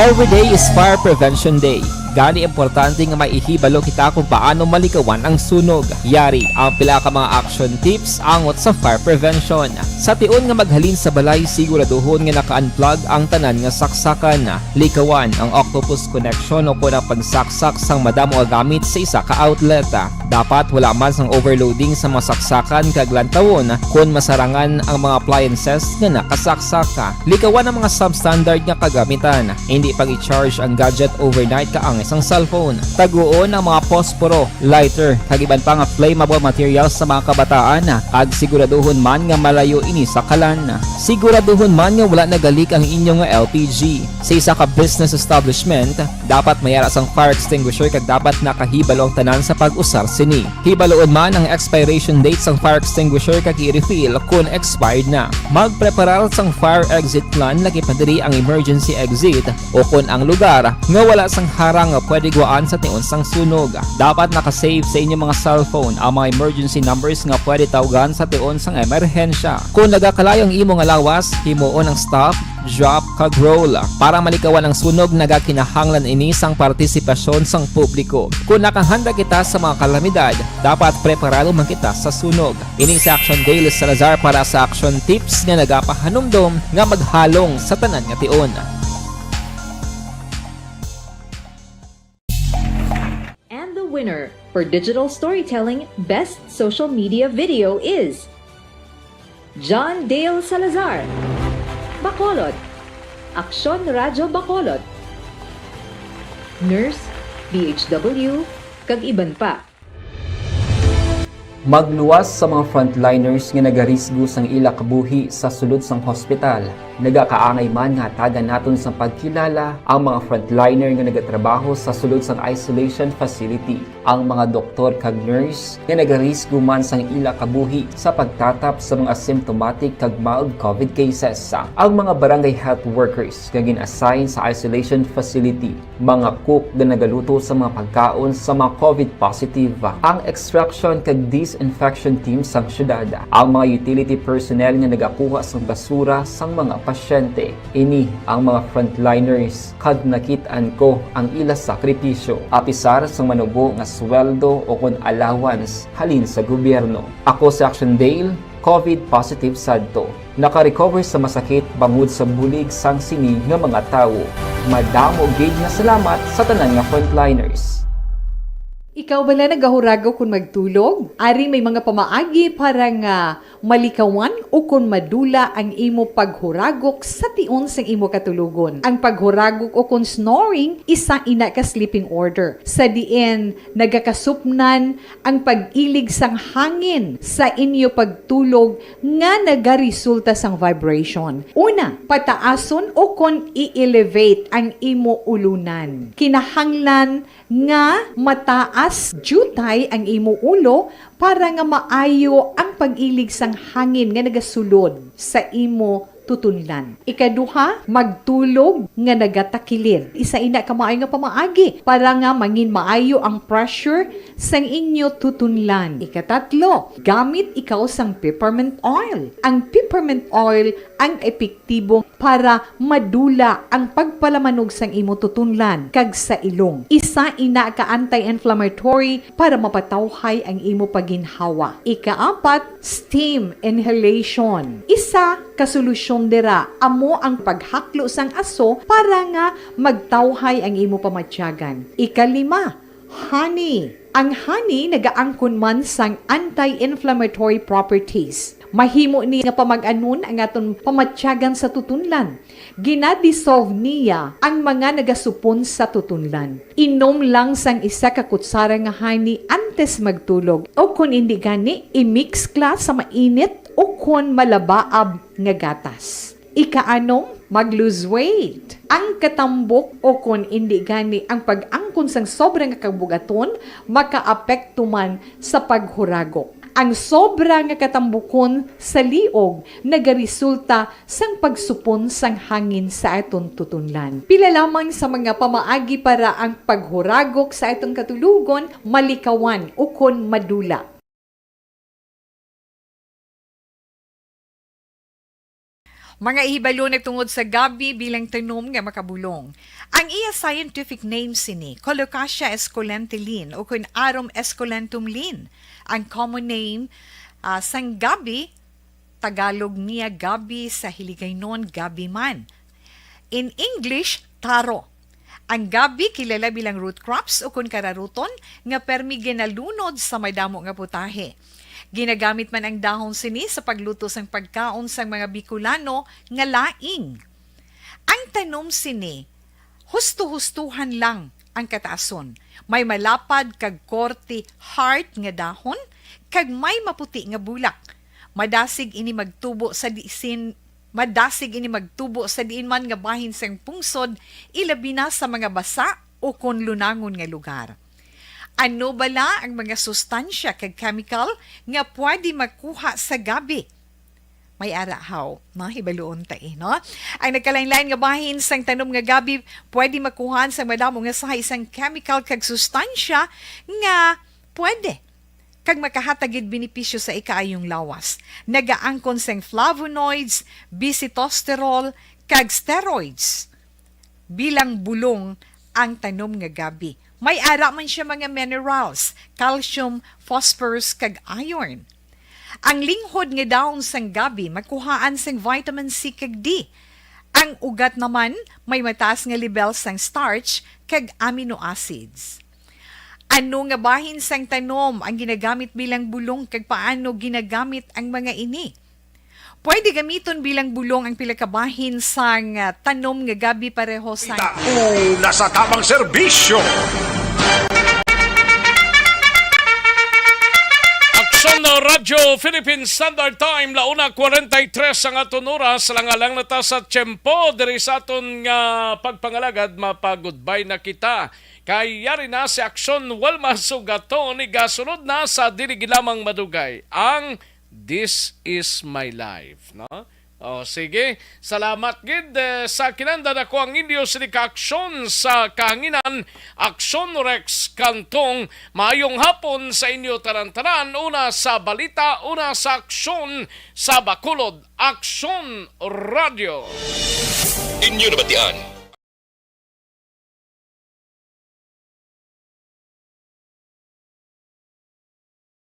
Every day is Fire Prevention Day. Gani, importante nga maihibalo kita kung paano malikawan ang sunog. Yari ang pila ka mga action tips angot sa fire prevention. Sa tion nga maghalin sa balay, siguraduhon nga naka-unplug ang tanan nga saksakan. Likawan ang octopus connection o kon ang pagsaksak sang madamo nga gamit sa isa ka outlet. Dapat wala man sang overloading sa mga saksakan kag lantawon kon masarangan ang mga appliances nga nakasaksak. Likawan ang mga substandard nga kagamitan. Indi pag-i-charge ang gadget overnight kaangay sang cellphone. Taguon ang mga posporo, lighter, kag iban pa nga flammable materials sa mga kabataan, kag siguraduhon man nga malayo ini sa kalan. Siguraduhon man nga wala nagalik ang inyo nga L P G. Sa isa ka business establishment, dapat may ara sang fire extinguisher kag dapat nakahibalo ang tanan sa pag-usar sini. Hibaloon man ang expiration date sang fire extinguisher kag i-refill kon expired na. Magpreparar sang fire exit plan, labi pa diri ang emergency exit o kon ang lugar nga wala sang harang nga pwede guwaan sa tion sang sunog. Dapat naka-save sa inyo mga cellphone ang mga emergency numbers nga pwede tawgan sa tion sang emerhensya. Kung nagakalayo ang imo nga lawas, himuon ang stop, drop, kag roll. Para malikawan ang sunog, nagakinahanglan ini sang partisipasyon sang publiko. Kung nakahanda kita sa mga kalamidad, dapat preparado man kita sa sunog. Ini si Action Dale Salazar para sa Action Tips nga nagapahanumdom nga maghalong sa tanan nga tion. And the winner for digital storytelling best social media video is John Dale Salazar, Bacolod, Aksyon Radyo Bacolod, Nurse, D H W, kag iban pa. Magluwas sa mga frontliners nga nagarisgo sang ila kabuhi sa sulod sang hospital. Nagakaangay man nga hatagan naton sang pagkilala ang mga frontliner nga nagatrabaho sa sulod sang isolation facility, ang mga doktor kag nurse nga nagarisgo man sang ila kabuhi sa pagtatap sa mga symptomatic kag mild COVID cases, ang mga barangay health workers nga gin-assign sa isolation facility, mga cook nga nagaluto sa mga pagkaon sa mga COVID positive, ang extraction kag disinfection team sang syudad, ang mga utility personnel nga nagakuha sang basura sang mga pasyente. Ini ang mga frontliners, kag nakit-an ko ang ila sakripisyo, apisar sang manubo nga sweldo o kon allowance halin sa gobyerno. Ako si Action Dale, COVID positive sadto. Naka-recover sa masakit bangod sa bulig sang sini nga mga tawo. Madamo gid nga salamat sa tanan nga frontliners. Ikaw bala nagahuragok kon magtulog? Ari may mga pamaagi para nga malikawan o kon madula ang imo paghuragok sa tion sang imo katulogon. Ang paghuragok o kon snoring, isa ina ka sleeping order, sa diin nagakasupnan ang pag-ilig sang hangin sa inyo pagtulog nga nagaresulta sang vibration. Una, pataason o kon i-elevate ang imo ulunan. Kinahanglan nga mataas diutay ang imo ulo para nga maayo ang pag-ilig sang hangin nga nagasulod sa imo tutunlan. Ikaduha, magtulog nga nagatakilid. Isa ina ka maayo nga pamaagi para nga mangin maayo ang pressure sang inyo tutunlan. Ikatatlo, gamit ikaw sang peppermint oil. Ang peppermint oil ang epektibo para madula ang pagpalamanog sang imo tutunlan kag sa ilong. Isa ina ka anti-inflammatory para mapatawhay ang imo paginhawa. Ikaapat, steam inhalation. Isa ka solusyon dira amo ang paghaklo sang aso para nga magtawhay ang imo pamatyagan. Ikalima, honey. Ang honey nagaangkon man sang anti-inflammatory properties. Mahimo ni nga pamag-anon ang aton pamatyagan sa tutunlan. Gina-dissolve niya ang mga nagasupon sa tutunlan. Inom lang sang isa ka kutsara nga honey antes magtulog, o kon indi gani, i-mix kla sa mainit o kon malabaab nga gatas. Ikaanom, mag-lose weight. Ang katambok o kon indi gani ang pag-angkon sang sobra nga kabugaton makaapekto man sa paghuragok. Ang sobra nga katambukon sa liog nagaresulta sang pagsupon sang hangin sa aton tutunlan. Pila lamang sa mga pamaagi para ang paghuragok sa aton katulogon malikawan ukon madula. Mga ihibalo nagtungod sa gabi bilang tanom nga makabulong. Ang iya scientific name sini, Colocasia esculenta Linn, o kun Arum esculentum Linn. Ang common name, ah, sang gabi, Tagalog niya gabi, sa Hiligaynon gabi man. In English, taro. Ang gabi kilala bilang root crops o kun kararuton nga permi ginalunod sa madamo nga putahe. Ginagamit man ang dahon sini sa pagluto sang pagkaon sang mga Bicolano nga laing. Ang tanom sini, husto-hustohan lang ang kataason. May malapad kag korte heart nga dahon kag may maputi nga bulak. Madasig ini magtubo sa disin Madasig ini magtubo sa diin man nga bahin sang pungsod, ilabi na sa mga basa o kon lunangon nga lugar. Ano bala ang mga sustansya kag chemical nga pwede makuha sa gabi? May ara haw, no? Hibaluon ta, eh, no? Ang nagkalain-lain nga bahin sang tanom nga gabi pwede makuhaan sang madamo nga sahay sang chemical kag sustansya nga pwede kag makahatag gid benepisyo sa ikaayong lawas. Nagaangkon sang flavonoids, bisitosterol, kag steroids bilang bulong ang tanom nga gabi. May ara man siya mga minerals, calcium, phosphorus, kag iron. Ang linghod nga dahon sang gabi makuhaan sang vitamin C kag D. Ang ugat naman may mataas nga lebel sang starch kag amino acids. Ano nga bahin sang tanom ang ginagamit bilang bulong kag paano ginagamit ang mga ini? Pwede gamiton bilang bulong ang pila ka bahin sang, ah, tanom nga gabi pareho sang Una sa tamang serbisyo. Aksyon na Radyo Philippine Standard Time, launa kwarenta y tres ang aton oras, lang-alang na ta sa tiyempo diri sa aton nga pagpangalagad, mapagudbay na kita. Kay yari na si Aksyon Wilma Sugaton, igasunod na sa dili gid lamang madugay ang This Is My Life, no? O, sige. Salamat gid, eh, sa kinanda nako ang inyo sini ka aksyon sa kahanginan, Aksyon Rex Cantong. Maayong hapon sa inyo tanan-tanan, una sa balita, una sa aksyon sa Bacolod, Aksyon Radio. Inyo nabatian